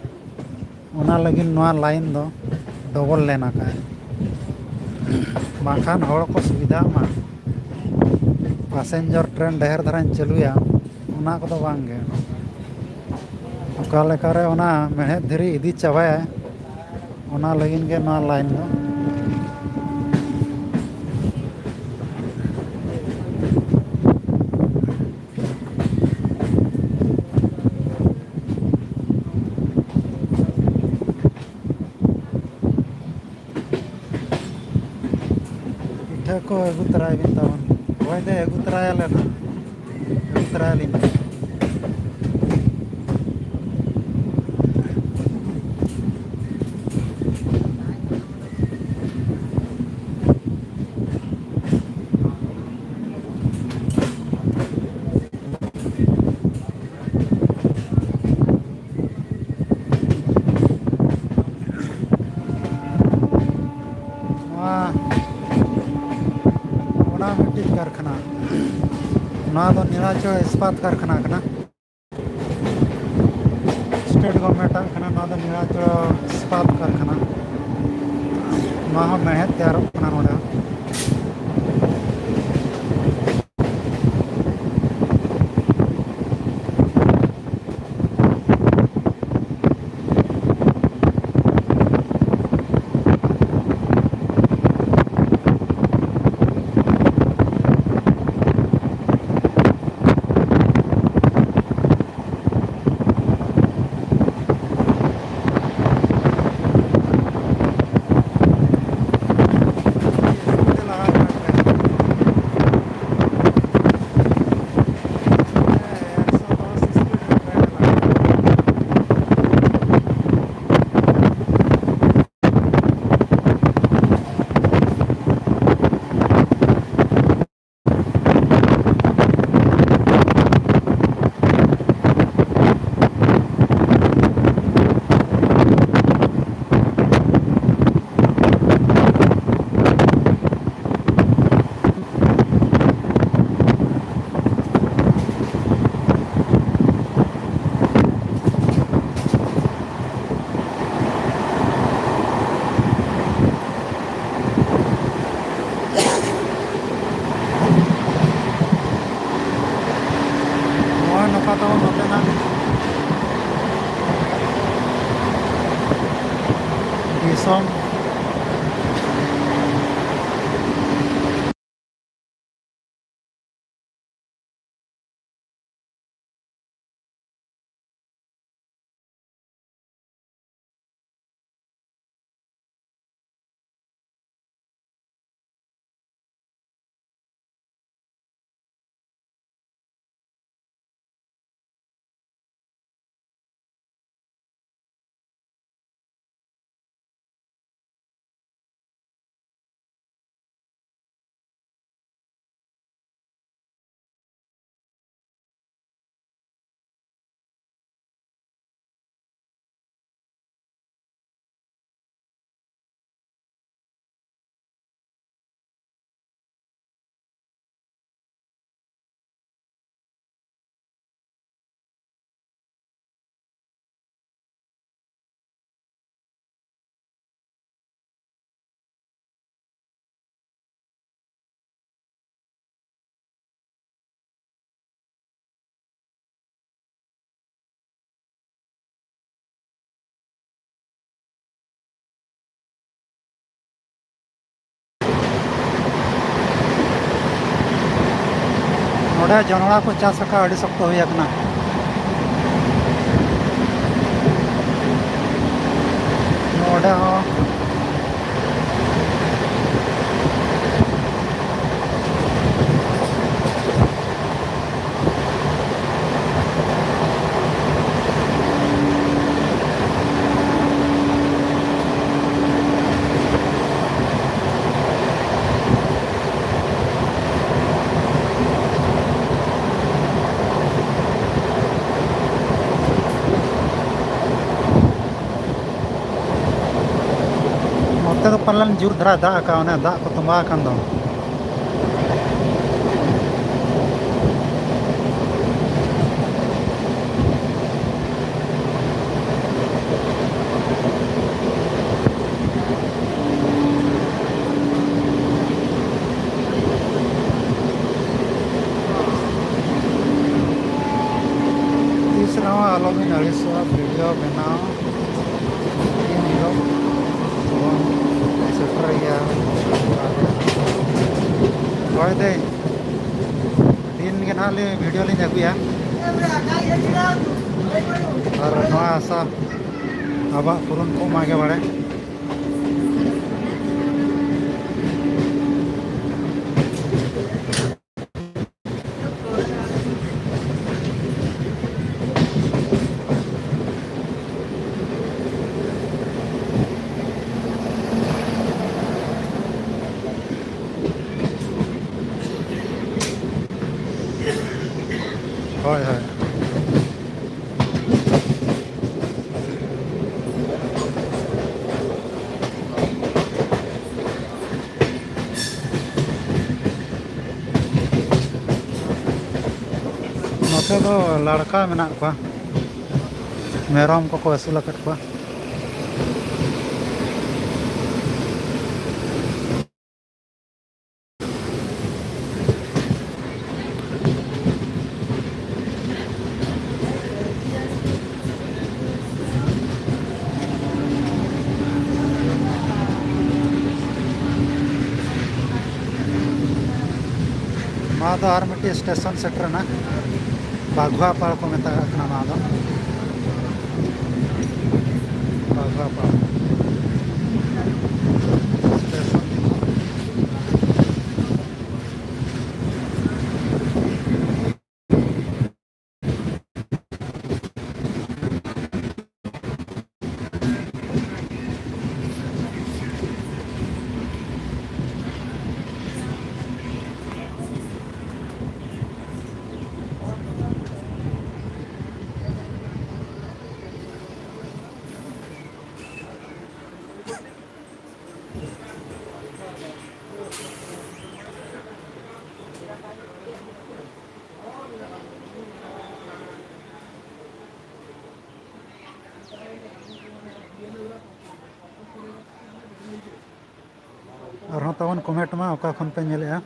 ᱚᱱᱟ ᱞᱟᱹᱜᱤᱫ ᱱᱚᱣᱟ ᱞᱟᱭᱤᱱ ᱫᱚ ᱰᱚᱵᱚᱞ ᱞᱮᱱ ᱟᱠᱟᱫ᱾ ᱵᱟᱝᱠᱷᱟᱱ ᱦᱚᱲ ᱠᱚ ᱥᱩᱵᱤᱫᱷᱟᱜ ᱢᱟ, ᱯᱟᱥᱮᱧᱡᱚᱨ ᱴᱨᱮᱱ ᱰᱷᱮᱨ ᱫᱷᱟᱨᱟᱧ ᱪᱟᱹᱞᱩᱭᱟ, ᱚᱱᱟ ᱠᱚᱫᱚ ᱵᱟᱝ ᱜᱮ᱾ ᱚᱠᱟ ᱞᱮᱠᱟᱨᱮ ᱚᱱᱟ ᱢᱮᱬᱦᱮᱫ ᱫᱷᱤᱨᱤ ᱤᱫᱤ ᱪᱟᱵᱟᱭᱟ, ᱚᱱᱟ ᱞᱟᱹᱜᱤᱫ ᱜᱮ ᱱᱚᱣᱟ ᱞᱟᱭᱤᱱ ᱫᱚ᱾ ᱠᱚ ᱟᱹᱜᱩ ᱛᱚᱨᱟᱭ ᱵᱤᱱ ᱛᱟᱵᱚᱱ᱾ ᱦᱳᱭ ᱫᱚ ᱟᱹᱜᱩ ᱛᱚᱨᱟᱭᱟᱞᱮ ᱱᱟᱦᱟᱜ᱾ ᱟᱹᱜᱩ ᱛᱚᱨᱟᱭᱟᱞᱤᱧ᱾ ᱱᱚᱣᱟ, ᱚᱱᱟ ᱢᱤᱫᱴᱤᱡ ᱠᱟᱨᱠᱷᱟᱱᱟ, ᱱᱚᱣᱟ ᱫᱚ ᱱᱤᱞᱟᱪᱚᱞ ᱤᱥᱯᱟᱛ ᱠᱟᱨᱠᱷᱟᱱᱟ ᱠᱟᱱᱟ᱾ ᱥᱴᱮᱴ ᱜᱚᱵᱷᱚᱨᱱᱢᱮᱱᱴ ᱟᱜ ᱠᱟᱱᱟ, ᱱᱚᱣᱟ ᱫᱚ ᱱᱤᱞᱟᱪᱚᱞ ᱤᱥᱯᱟᱛ ᱠᱟᱨᱠᱷᱟᱱᱟ᱾ ᱱᱚᱣᱟ ᱦᱚᱸ ᱢᱮᱬᱦᱮᱫ ᱛᱮᱭᱟᱨᱚᱜ ᱠᱟᱱᱟ ᱱᱚᱰᱮ ᱦᱚᱸ᱾ ᱱᱚᱜᱼᱚᱭ ᱱᱚᱝᱠᱟ ᱛᱟᱵᱚᱱ ᱱᱚᱛᱮᱱᱟᱜ ᱫᱤᱥᱚᱢ᱾ ᱡᱚᱱᱚᱲᱟ ᱠᱚ ᱪᱟᱥ ᱟᱠᱟᱫ, ᱟᱹᱰᱤ ᱥᱚᱠᱛᱚ ᱦᱩᱭ ᱟᱠᱟᱱᱟ᱾ ᱱᱚᱰᱮ ᱦᱚᱸ ᱱᱚᱛᱮ ᱫᱚ ᱯᱟᱞᱮᱱ ᱡᱳᱨ ᱫᱷᱟᱨᱟ ᱫᱟᱜ ᱟᱠᱟᱫ, ᱚᱱᱮ ᱫᱟᱜ ᱠᱚ ᱛᱚᱸᱵᱟ ᱟᱠᱟᱱ ᱫᱚ᱾ ᱛᱤᱥ ᱨᱮᱦᱚᱸ ᱟᱞᱚᱵᱤᱱ ᱟᱹᱲᱤᱥᱚᱜᱼᱟ video ᱵᱮᱱᱟᱣ᱾ ᱫᱤᱱ ᱦᱤᱞᱳᱜ ᱵᱚᱱ ᱥᱮᱴᱮᱨ ᱜᱮᱭᱟ᱾ ᱦᱳᱭ ᱫᱟᱹᱭ, ᱫᱤᱱ ᱜᱮ ᱱᱟᱦᱟᱜ ᱞᱤᱧ video ᱞᱤᱧ ᱟᱹᱜᱩᱭᱟ᱾ ᱟᱨ ᱱᱚᱣᱟ ᱟᱥᱟ ᱟᱵᱚᱣᱟᱜ ᱯᱩᱨᱩᱱ ᱠᱚᱜ ᱢᱟ ᱜᱮ ᱵᱟᱲᱮ᱾ ᱦᱳᱭ, ᱦᱳᱭ᱾ ᱱᱚᱛᱮ ᱫᱚ ᱞᱟᱲᱠᱟ ᱢᱮᱱᱟᱜ ᱠᱚᱣᱟ, ᱢᱮᱨᱚᱢ ᱠᱚᱠᱚ ᱟᱹᱥᱩᱞ ᱟᱠᱟᱫ ᱠᱚᱣᱟ᱾ ᱱᱚᱣᱟ ᱫᱚ ᱟᱨ ᱢᱤᱫᱴᱤᱡ ᱥᱴᱮᱥᱚᱱ ᱥᱮᱴᱮᱨ ᱮᱱᱟ, ᱵᱟᱜᱷᱩᱣᱟ ᱯᱟᱲ ᱠᱚ ᱢᱮᱛᱟᱜ ᱠᱟᱱᱟ ᱱᱚᱣᱟ ᱫᱚ, ᱵᱟᱜᱷᱩᱣᱟ ᱯᱟᱲ᱾ ᱥᱴᱮᱥᱚᱱ ᱟᱨᱦᱚᱸ ᱛᱟᱵᱚᱱ comment ᱢᱟ, ᱚᱠᱟ ᱠᱷᱚᱱ ᱯᱮ ᱧᱮᱞᱮᱜᱼᱟ᱾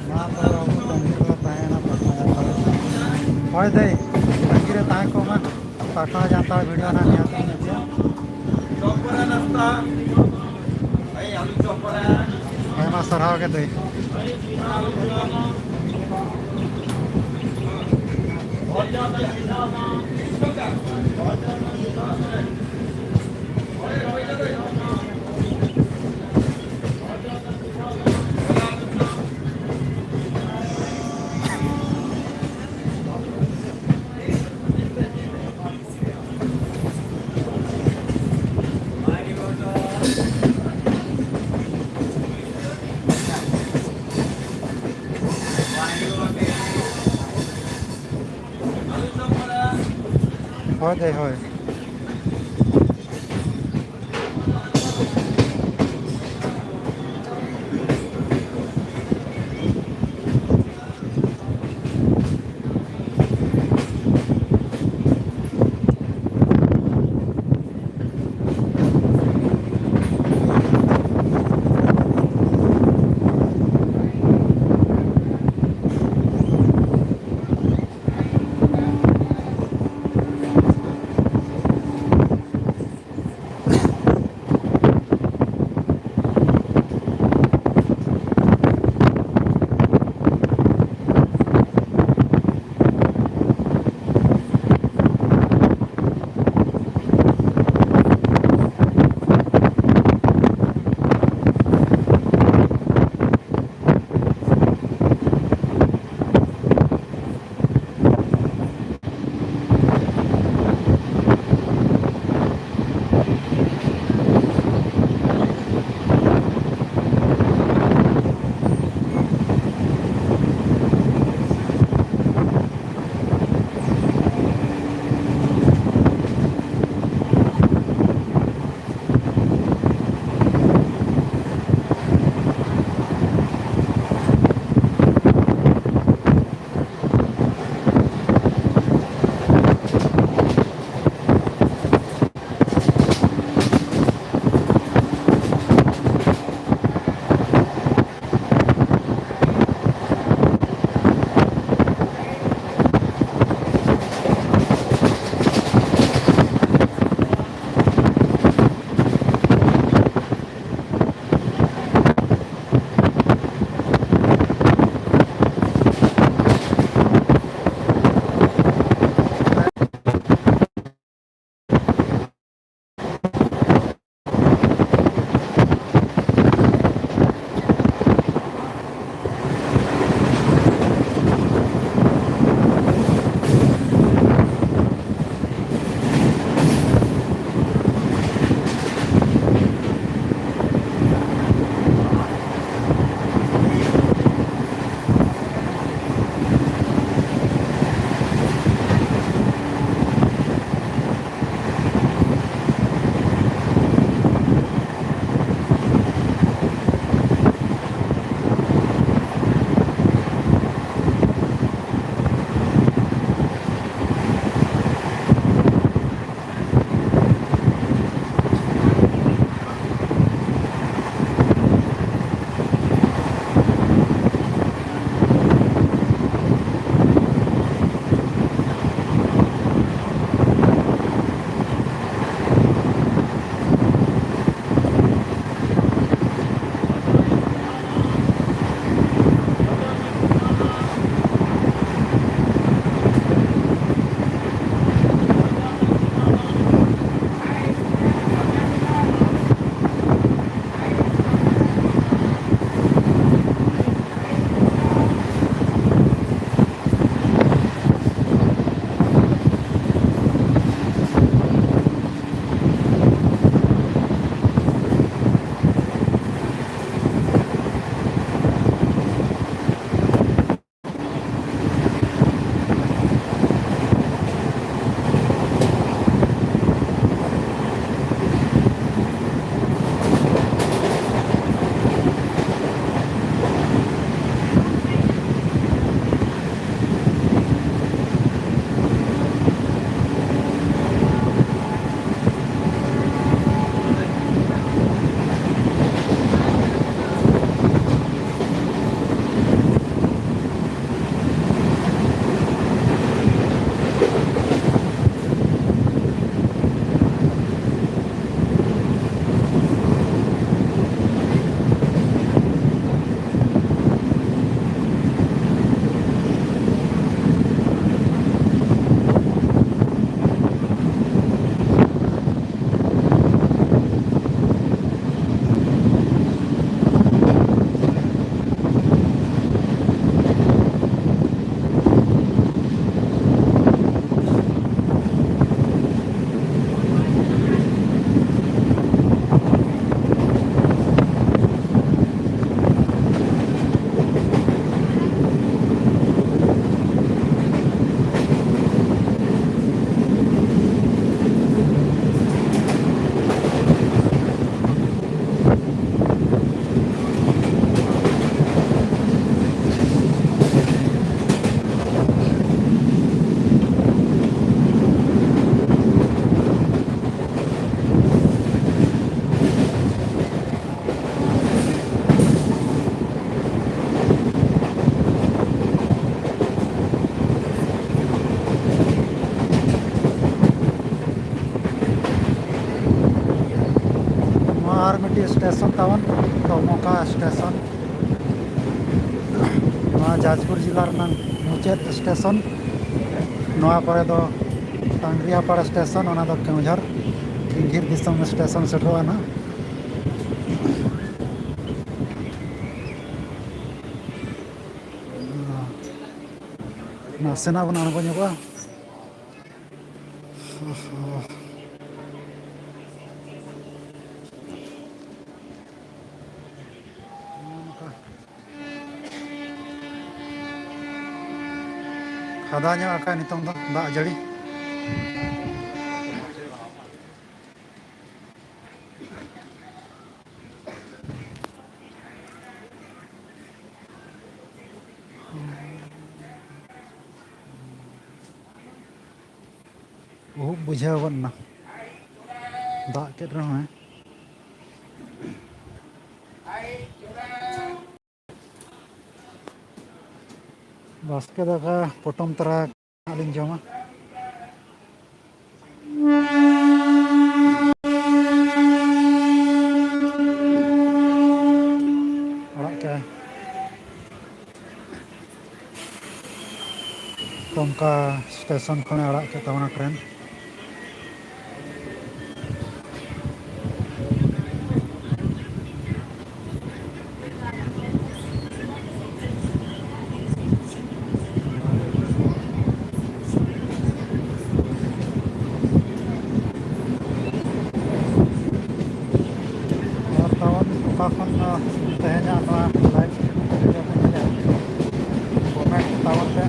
ᱱᱚᱣᱟ ᱠᱚ ᱟᱵᱚ ᱛᱟᱺᱜᱤ ᱨᱮ ᱛᱟᱦᱮᱸᱭᱮᱱᱟ ᱯᱟᱴᱱᱟ ᱡᱟᱱᱛᱟᱲ᱾ ᱦᱳᱭ ᱫᱟᱹᱭ, ᱛᱟᱺᱜᱤ ᱨᱮ ᱛᱟᱦᱮᱸ ᱠᱚᱜ ᱢᱟ, ᱯᱟᱴᱱᱟ ᱡᱟᱱᱛᱟᱲ video ᱱᱟᱜ ᱧᱮᱞ ᱛᱟᱵᱚᱱ ᱯᱮ᱾ ᱟᱭᱢᱟ ᱥᱟᱨᱦᱟᱣ ᱜᱮ ᱫᱟᱹᱭ᱾ ᱦᱳᱭ ᱫᱟᱹᱭ, ᱦᱳᱭ᱾ ᱴᱚᱢᱚᱠᱟ ᱥᱴᱮᱥᱚᱱ, ᱱᱚᱣᱟ ᱡᱟᱡᱽᱯᱩᱨ ᱡᱮᱞᱟ ᱨᱮᱱᱟᱜ ᱢᱩᱪᱟᱹᱫ ᱥᱴᱮᱥᱚᱱ᱾ ᱱᱚᱣᱟ ᱯᱚᱨᱮ ᱫᱚ ᱴᱟᱝᱜᱽᱨᱤᱦᱟᱯᱟᱲᱟ ᱥᱴᱮᱥᱚᱱ, ᱚᱱᱟ ᱫᱚ ᱠᱮᱣᱚᱱᱡᱷᱚᱨ ᱯᱤᱝᱜᱷᱤᱨ ᱫᱤᱥᱚᱢ ᱥᱴᱮᱥᱚᱱ ᱥᱮᱴᱮᱨᱚᱜᱼᱟ ᱱᱟᱦᱟᱜ᱾ ᱱᱟᱥᱮᱱᱟᱜ ᱵᱚᱱ ᱟᱬᱜᱚ ᱧᱚᱜᱚᱜᱼᱟ᱾ ᱯᱷᱟᱫᱟ ᱧᱚᱜ ᱟᱠᱟᱫ ᱱᱤᱛᱚᱝ ᱫᱚ ᱫᱟᱜ ᱡᱟᱹᱲᱤ᱾ ᱩᱦᱩᱵ ᱵᱩᱡᱷᱟᱹᱣ ᱜᱚᱫ ᱮᱱᱟ, ᱫᱟᱜ ᱠᱮᱫ ᱨᱮᱦᱚᱸᱭ᱾ ᱵᱟᱥᱠᱮ ᱫᱟᱠᱟ ᱯᱚᱴᱚᱢ ᱛᱚᱨᱟ ᱞᱤᱧ ᱡᱚᱢᱟ᱾ ᱟᱲᱟᱜ ᱠᱟᱜᱼᱟᱭ᱾ ᱴᱚᱢᱠᱟ ᱥᱴᱮᱥᱚᱱ ᱠᱷᱚᱱᱮ ᱟᱲᱟᱜ ᱠᱮᱫ ᱛᱟᱵᱚᱱᱟ ᱴᱨᱮᱱ᱾ ᱟᱨ ᱛᱟᱵᱚᱱ ᱚᱠᱟ ᱠᱷᱚᱱ, ᱟ, ᱛᱮᱦᱮᱧᱟᱜ ᱱᱚᱣᱟ ᱞᱟᱭᱤᱵᱷ ᱵᱷᱤᱰᱤᱭᱳ ᱯᱮ ᱧᱮᱞᱮᱫᱼᱟ, ᱠᱚᱢᱮᱱᱴ ᱛᱟᱵᱚᱱ ᱯᱮ᱾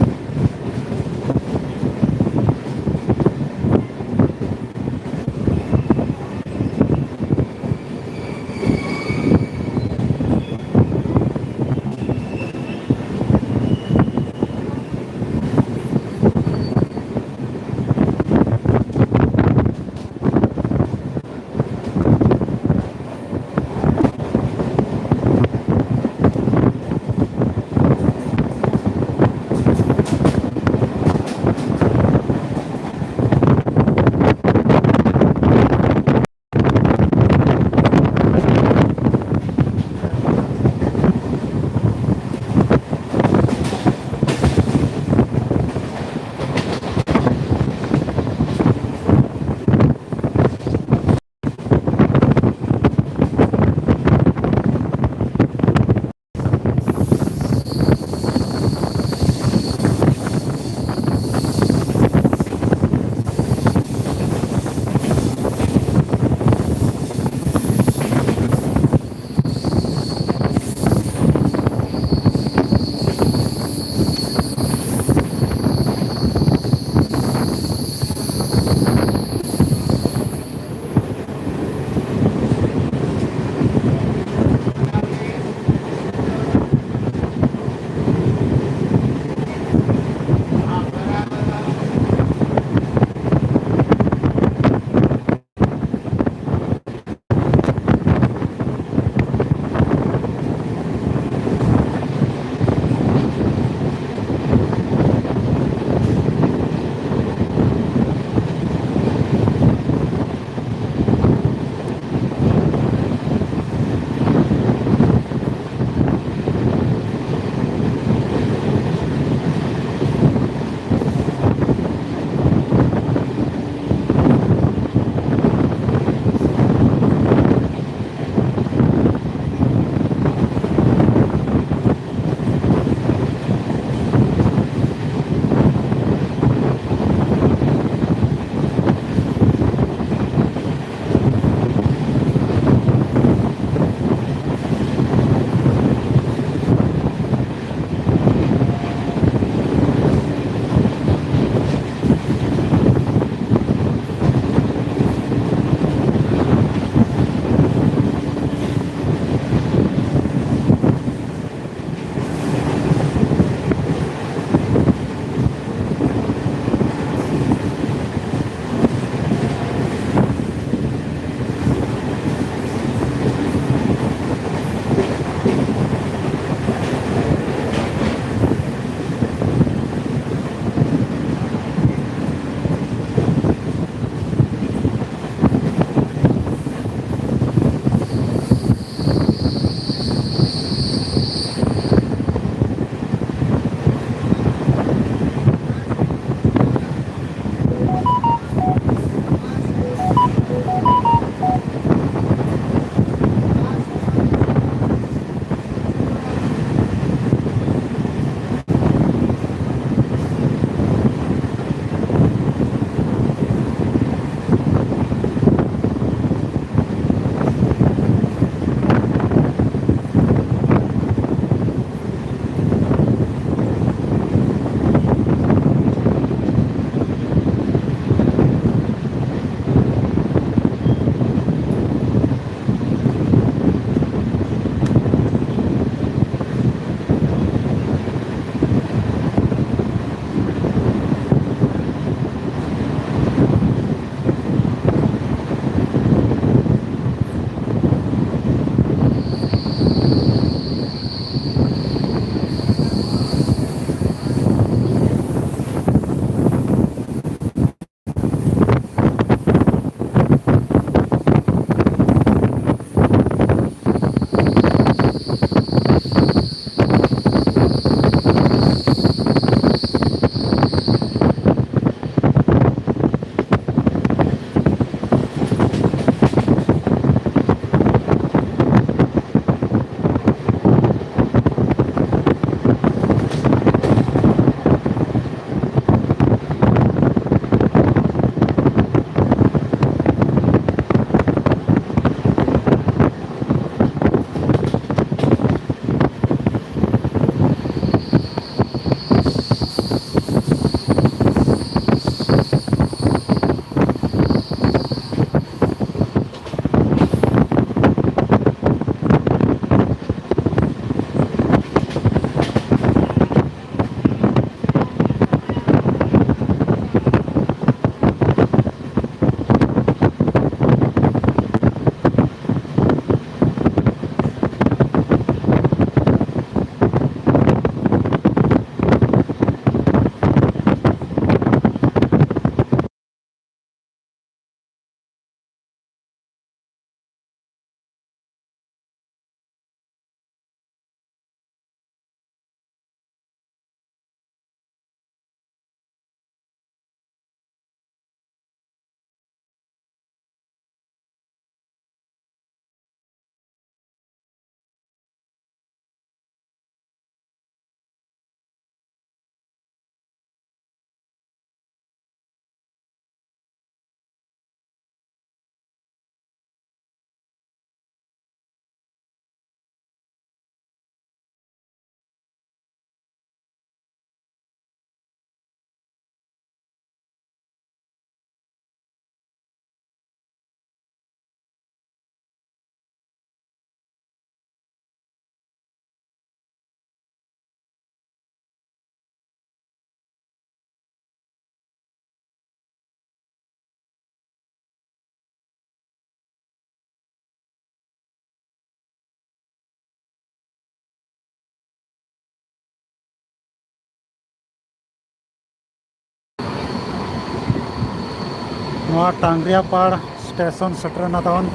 ᱱᱚᱣᱟ ᱴᱟᱝᱜᱽᱨᱤᱭᱟᱯᱟᱲ ᱥᱴᱮᱥᱚᱱ ᱥᱮᱴᱮᱨᱮᱱᱟ ᱛᱟᱵᱚᱱ,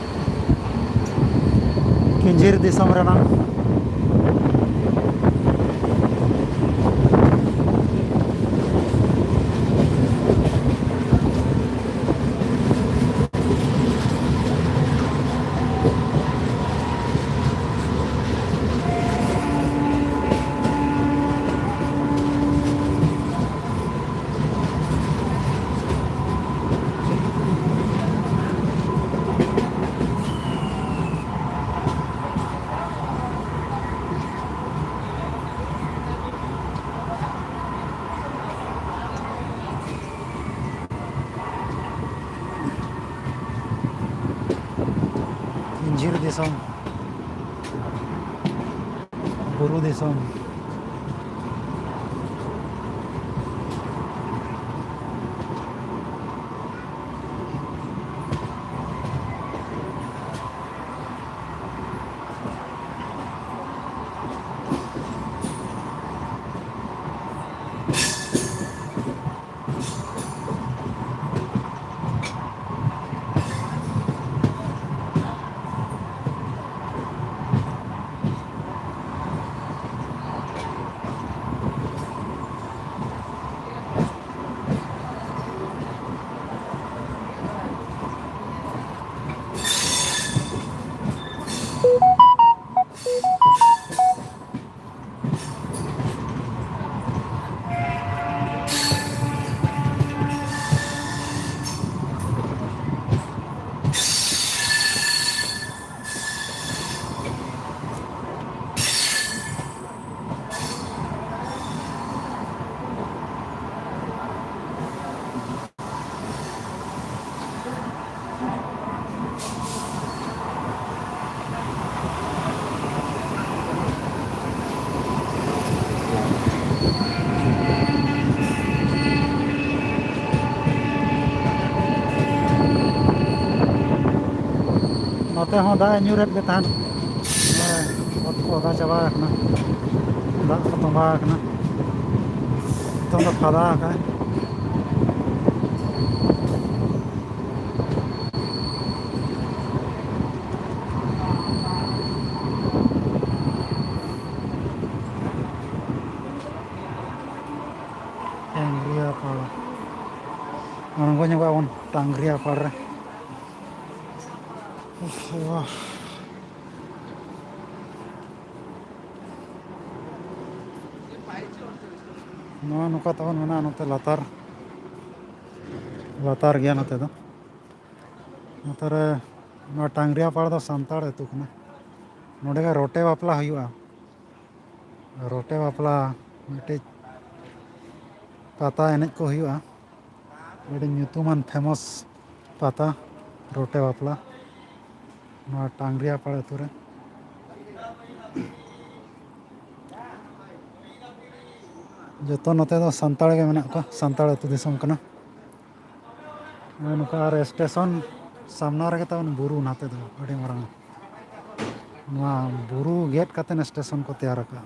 ᱠᱤᱧᱡᱷᱤᱨ ᱫᱤᱥᱚᱢ ᱨᱮᱱᱟᱜ᱾ ᱠᱤᱧᱡᱷᱤᱨ ᱫᱤᱥᱚᱢ, ᱵᱩᱨᱩ ᱫᱤᱥᱚᱢ᱾ ᱱᱚᱛᱮ ᱦᱚᱸ ᱫᱟᱜ ᱮ ᱧᱩᱨᱮᱫ ᱜᱮ ᱛᱟᱦᱮᱸᱫ᱾ ᱱᱚᱜᱼᱚᱭ ᱚᱛ ᱠᱚ ᱚᱫᱟ ᱪᱟᱵᱟ ᱟᱠᱟᱱᱟ, ᱫᱟᱜ ᱠᱚ ᱛᱚᱸᱵᱟ ᱟᱠᱟᱱᱟ᱾ ᱱᱤᱛᱚᱝ ᱫᱚ ᱯᱷᱟᱫᱟ ᱟᱠᱟᱫ᱾ ᱧᱚᱜᱚᱜ ᱟᱵᱚᱱ ᱴᱟᱝᱜᱽᱨᱤᱭᱟ ᱯᱟᱲ ᱨᱮ᱾ ᱩᱯᱷ, ᱵᱟᱦ᱾ ᱱᱚᱣᱟ ᱱᱚᱝᱠᱟ ᱛᱟᱵᱚᱱ ᱢᱮᱱᱟᱜᱼᱟ ᱱᱚᱛᱮ ᱞᱟᱛᱟᱨ, ᱞᱟᱛᱟᱨ ᱜᱮᱭᱟ ᱱᱚᱛᱮ ᱫᱚ᱾ ᱱᱚᱛᱮ ᱨᱮ ᱱᱚᱣᱟ ᱴᱟᱝᱜᱽᱨᱤᱭᱟ ᱯᱟᱲ ᱫᱚ ᱥᱟᱱᱛᱟᱲ ᱟᱹᱛᱩ ᱠᱟᱱᱟ᱾ ᱱᱚᱰᱮ ᱜᱮ ᱨᱚᱴᱮ ᱵᱟᱯᱞᱟ ᱦᱩᱭᱩᱜᱼᱟ᱾ ᱨᱚᱴᱮ ᱵᱟᱯᱞᱟ ᱢᱤᱫᱴᱤᱡ ᱯᱟᱛᱟ ᱮᱱᱮᱡ ᱠᱚ ᱦᱩᱭᱩᱜᱼᱟ᱾ ᱟᱹᱰᱤ ᱧᱩᱛᱩᱢᱟᱱ famous ᱯᱟᱛᱟ ᱨᱚᱴᱮ ᱵᱟᱯᱞᱟ ᱱᱚᱣᱟ ᱴᱟᱝᱜᱽᱨᱤᱭᱟ ᱯᱟᱲ ᱟᱹᱛᱩ ᱨᱮ᱾ ᱡᱚᱛᱚ ᱱᱚᱛᱮ ᱫᱚ ᱥᱟᱱᱛᱟᱲ ᱜᱮ ᱢᱮᱱᱟᱜ ᱠᱚᱣᱟ, ᱥᱟᱱᱛᱟᱲ ᱟᱹᱛᱩ ᱫᱤᱥᱚᱢ ᱠᱟᱱᱟ᱾ ᱱᱚᱜᱼᱚᱭ ᱱᱚᱝᱠᱟ ᱟᱨ ᱥᱴᱮᱥᱚᱱ ᱥᱟᱢᱱᱟ ᱨᱮᱜᱮ ᱛᱟᱵᱚᱱ ᱵᱩᱨᱩ, ᱱᱟᱛᱮ ᱫᱚ ᱟᱹᱰᱤ ᱢᱟᱨᱟᱝ᱾ ᱱᱚᱣᱟ ᱵᱩᱨᱩ ᱜᱮᱫ ᱠᱟᱛᱮ ᱥᱴᱮᱥᱚᱱ ᱠᱚ ᱛᱮᱭᱟᱨ ᱟᱠᱟᱫᱼᱟ᱾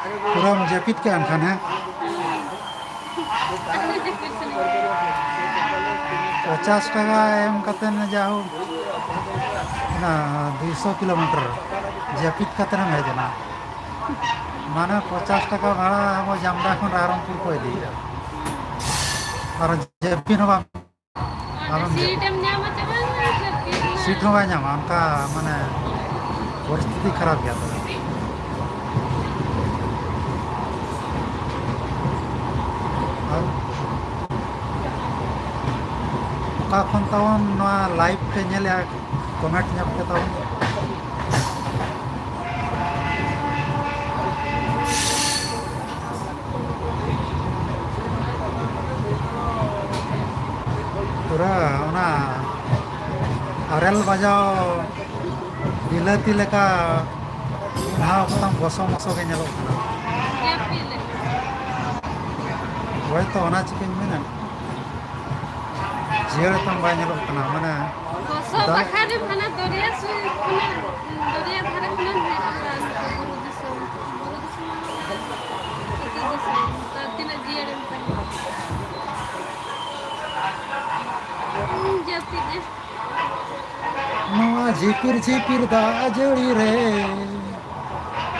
ᱯᱩᱨᱟᱹᱢ ᱡᱟᱹᱯᱤᱫ ᱠᱮᱫᱼᱟ ᱮᱱᱠᱷᱟᱱ, ᱦᱮᱸ? ᱯᱚᱪᱟᱥ ᱴᱟᱠᱟ ᱮᱢ ᱠᱟᱛᱮ ᱡᱟ ᱦᱳᱠ, ᱚᱱᱟ ᱫᱩᱭᱥᱚ ᱠᱤᱞᱳᱢᱤᱴᱟᱨ ᱡᱟᱹᱯᱤᱫ ᱠᱟᱛᱮ ᱮᱢ ᱦᱮᱡ ᱮᱱᱟ᱾ ᱢᱟᱱᱮ ᱯᱚᱪᱟᱥ ᱴᱟᱠᱟ ᱵᱷᱟᱲᱟ ᱟᱵᱚ ᱡᱟᱢᱫᱟ ᱠᱷᱚᱱ ᱨᱟᱭᱨᱚᱝᱯᱩᱨ ᱠᱚ ᱤᱫᱤᱭᱮᱫᱟ᱾ ᱟᱨ ᱡᱟᱹᱯᱤᱫ ᱦᱚᱸ ᱵᱟᱝ ᱟᱨ ᱟᱞᱚᱢ ᱥᱤᱴ ᱮᱢ ᱧᱟᱢᱟ ᱪᱮ ᱵᱟᱝ? ᱥᱤᱴ ᱦᱚᱸ ᱵᱟᱭ ᱧᱟᱢᱟ, ᱚᱱᱠᱟ ᱢᱟᱱᱮ ᱯᱚᱨᱤᱥᱛᱷᱤᱛᱤ ᱠᱷᱟᱨᱟᱯ ᱜᱮᱭᱟ ᱛᱚᱵᱮ᱾ ᱟᱨ ᱚᱠᱟ ᱠᱷᱚᱱ ᱛᱟᱵᱚᱱ ᱱᱚᱣᱟ ᱞᱟᱭᱤᱵᱷ ᱯᱮ ᱧᱮᱞᱮᱜᱼᱟ, ᱠᱚᱢᱮᱱᱴ ᱧᱚᱜ ᱯᱮ ᱛᱟᱵᱚᱱ᱾ ᱯᱩᱨᱟᱹ ᱚᱱᱟ ᱟᱨᱮᱞ ᱵᱟᱡᱟᱣ ᱵᱤᱞᱟᱹᱛᱤ ᱞᱮᱠᱟ ᱢᱤᱫ ᱫᱷᱟᱣ ᱮᱠᱫᱚᱢ ᱵᱚᱥᱚ ᱢᱚᱥᱚ ᱜᱮ ᱧᱮᱞᱚᱜ ᱠᱟᱱᱟ᱾ ᱦᱳᱭ ᱛᱚ, ᱚᱱᱟ ᱪᱤᱠᱟᱹᱧ ᱢᱮᱱᱟ, ᱡᱤᱭᱟᱹᱲ ᱮᱠᱫᱚᱢ ᱵᱟᱭ ᱧᱮᱞᱚᱜ ᱠᱟᱱᱟ, ᱢᱟᱱᱮ ᱵᱚᱥᱚ ᱫᱟᱜ ᱵᱟᱠᱷᱟᱱ ᱦᱟᱱᱟ ᱫᱚᱨᱭᱟ ᱥᱩᱨ ᱠᱷᱚᱱᱟᱜ, ᱫᱚᱨᱭᱟ ᱫᱷᱟᱨᱮ ᱠᱷᱚᱱᱟᱜ ᱦᱮᱡ ᱟᱠᱟᱱ ᱵᱩᱨᱩ ᱫᱤᱥᱚᱢ᱾ ᱵᱩᱨᱩ ᱫᱤᱥᱚᱢ ᱢᱟᱱᱮ ᱟᱹᱛᱩ ᱫᱤᱥᱚᱢ᱾ ᱛᱟᱨ ᱛᱤᱱᱟᱹᱜ ᱡᱤᱭᱟᱹᱲ ᱮᱢ ᱛᱟᱦᱮᱱᱟ᱾ ᱤᱧ ᱡᱟᱹᱯᱤᱫ ᱮ᱾ ᱱᱚᱣᱟ ᱡᱷᱤᱯᱤᱨ ᱡᱷᱤᱯᱤᱨ ᱫᱟᱜ ᱡᱟᱹᱲᱤ ᱨᱮ